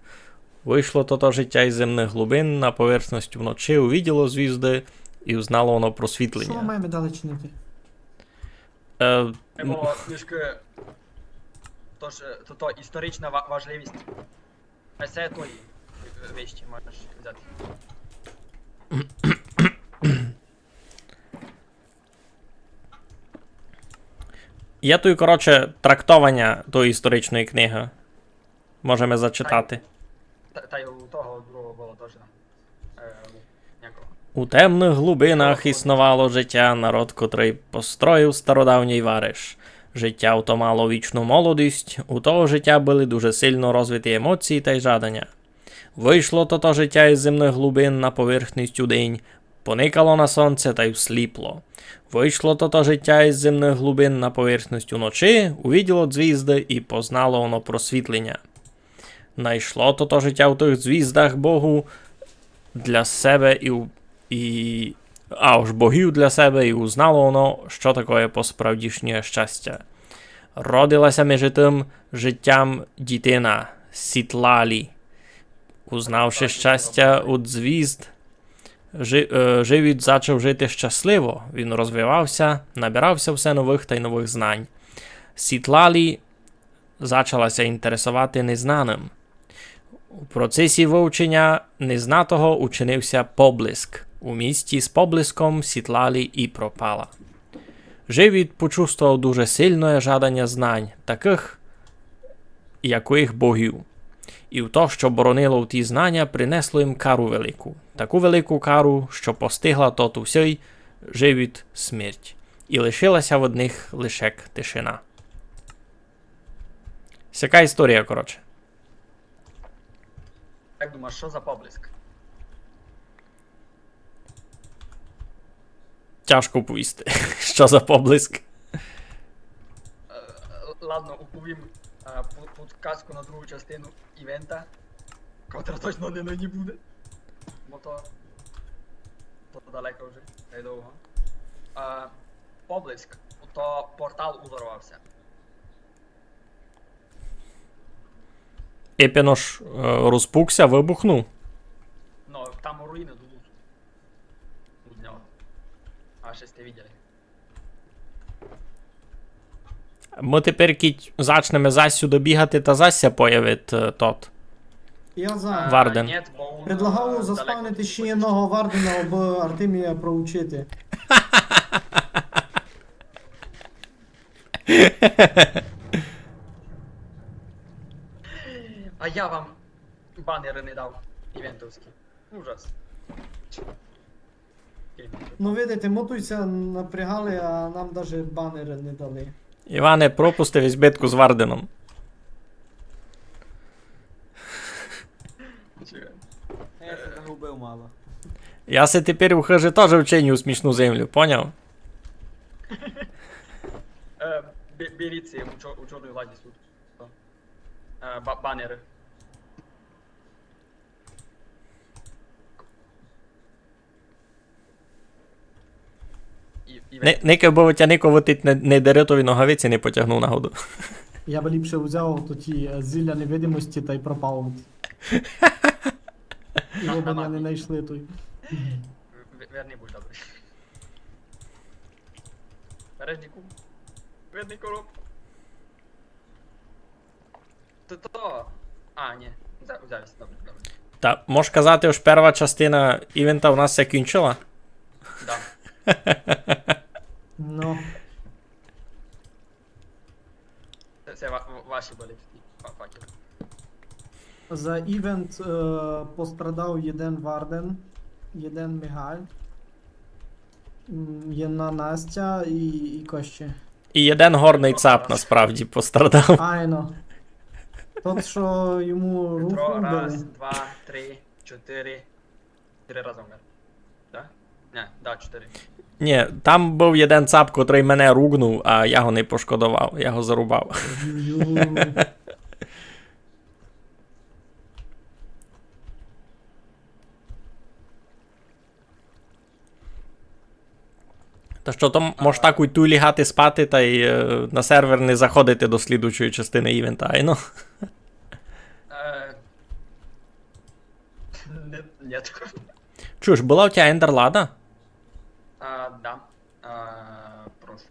Вышло тото життя із земных глубин на поверхность уночі, увиділо звізды і узнало оно просвітлення. Што мы маєме далі чинити? Е, Треба трішки, тож, е, то, то історична ва-, важливість. А це тої, е, вещі можеш взяти. Є туй, коротше, трактованя тої історичної книгы. Можеме зачитати. Та, та й у того другого было тоже там. Е, якого? У темных глубинах існовало життя, народ, котрый построїв стародавній вариш. Життя в то мало вічну молодость, у того життя были дуже сильно розвиті емоції тай жаданя. Вышло тото життя із земных глубин на поверхность удень, поникало на сонце тай всліпло. Вышло тото життя із земных глубин на поверхность уночі, увиділо звізды і познало оно просвітлення. Найшло тото життя в тых звіздах Богу для себе і, у- і а уж богів для себе, і узнало оно, што такоє посправдішнє щастя. Родила ся межи тым життям дітина, Сітлалі. Узнавши щастя од звізд, жи- е, живіт зачав жити щасливо. Він розвивав ся, набирав ся все новых тай новых знань. Сітлалі зачала ся інтересовати незнаным. У процесі вывченя незнатого учинив ся поблиск. У місті з поблиском Сітлалі і пропала. Живіт почувствовав дуже сильноє жаданя знань, такых, як у їх богів. І в то, што боронило в ті знаня, принесло їм кару велику. Таку велику кару, што постигла тот усьый живіт смерть. І лишила ся од них лише тишина. Сяка історія, коротше. Як думаєш, що за поблиск? Тяжко повісти. Що за поблиск? Е, ладно, уповім, е, пу- підказку на другу частину івента, котра точно не нині буде. Бо то, то далеко вже, та й довго. Е, поблиск, то портал узорвався. Епінош, е, розпукся, выбухнув. Ну, там руїны дадуть. Будь нього. А ще сте виділи. Мы тепер кідь зачнеме зась сюды бігати, та зась ся появить, е, тот. Я за. Варден. Нєт, бо он, Предлагав е, заспавнити далеко ще буде. Єдного Вардена, абы Артемія проучити. А я вам банеры не дав івентовські. Ужас. Ну, видите, мы туй ся напрягали, а нам даже банеры не дали. Іване, пропустив єсь битку з Варденом. Чекай. Я ся загубив мало. Я се тепер у хыжі тоже вчиню смішну землю, поняв? Е, бе- беріть ці у чор- у чорній ладі сут. Е, ба- банеры. І- і Не- Никай, бо тя нико вытить не, не деритові ногавиці не потягнув нагоду. Я бы ліпше взяв тоті, е, зілля невидимости тай пропав. І вы бы мене не найшли туй. В- Верни, будь добрый. Береш, Ніку? Верни коробку. То, то. А, ні. Взяв, взяв, добре, добре. Та, мож казати, ож перва частина івента у нас ся кінчила? Да. Ну. Се, се ва- ваші были такі фа- факелы. За івент, е, пострадав єден Варден, єден Мігаль, м, єдна Настя і, і Кощі. І єден горный цап насправді пострадав. Айно. Тот, што йому руку вбили. Раз, два, три, чотири. Три разы вмер. Да? Не, да, чотири. Ні, там быв єден цап, котрый мене ругнув, а я го не пошкодовав, я го зарубав. Та што, то м-, мож так у туй лягати спати тай, е, на сервер не заходити до слідуючої частины івента, айно? Е, не, ні. Чуєш, была у тя ендерлада? А, да. А, прошу.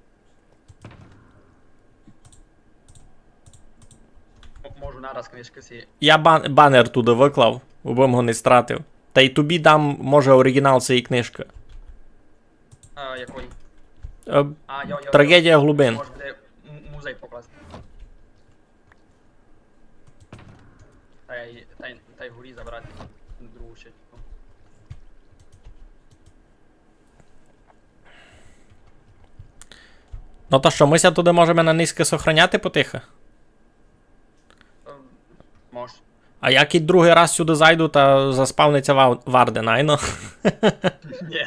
М-, можу нараз книжкы сі. Я бан-, банер туды выклав, убым го не стратив. Тай тобі дам, може, оригінал сеї книжкы. А, якої? Е, а, йо, йо, йо. Трагедія глубин. Може буде м-, музей покласти. Тай, тай, тай горі забрати другу ще. Ну та што, мы ся туды можеме на низькы сохраняти потихы? Ем, мож. А як і другый раз сюды зайду, та заспавнить ся ва-, Варден, айно? Ні.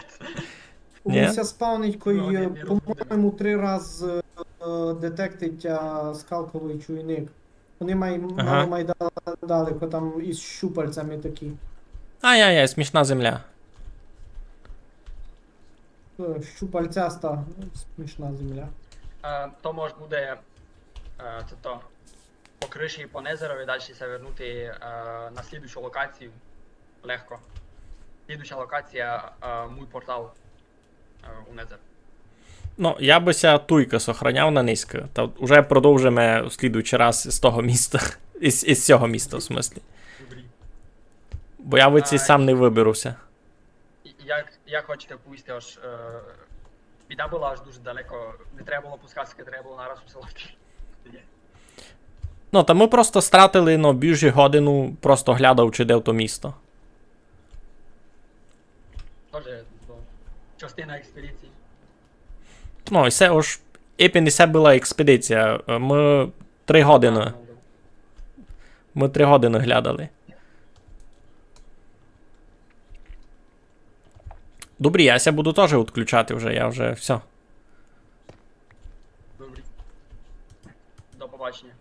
Ні? Він ся спавнить, коли, ну, не, не по-моєму, три раз, е, детектить, а, скалковый чуйник. Они май, ага, мало май далеко, там із щупальцями такі. Ай-яй-яй, смішна земля. Е, щупальцяста, смішна земля. Е, то мож буде, е, це то, по криші і по незерові дальше ся вернути, е, на слідуючу локацію. Легко. Слідуюча локація, е, мій портал, е, у незер. Ну, я бы ся туйка сохраняв на низько, та уже продовжиме в слідуючый раз з того міста. Із, із сього міста, в смыслі. Добрі. Бо я выдці сам не выберу ся. Як, як хочете повісти, аж, е, біда была, аж дуже далеко. Не треба было пускати ся, треба было нараз у село йти. Ну, та мы просто стратили, ну, більше годину, просто глядав, чи де то місто. Тоже, ну, частина експедиції. Ну, і се ож, епен і се была експедиція. Е, мы три годины. А, ну, да. Мы три годины глядали. Добрі, я ся буду тоже відключати вже, я вже всьо. Добрі. До побачення.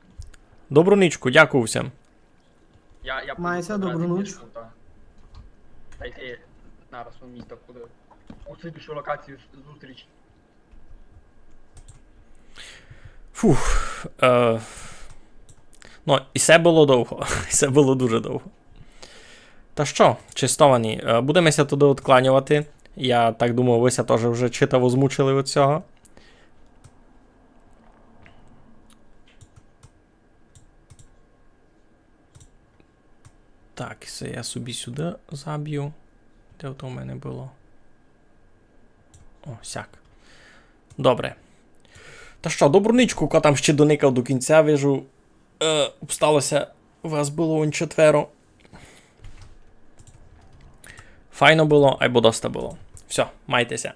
Добру нічку, дякую всім. Я, я буду... Май ся забирати добру ніч. Книжку та, та йти нараз у місто, куды у слідуючу локацію з-, зустріч. Фух. Е, ну, і се было довго. І се было дуже довго. Та што, честовані, е, будеме ся туды откланювати. Я так думаю, вы ся тоже вже читаво змучили від сього. Так, се я собі сюды заб'ю. Де то в мене было? О, сяк. Добре. Та што, добру нічку, ко там ще доникав до кінця, вижу. Е, обстало ся вас было он четверо. Файно было, айбо доста было. Всьо, майте ся.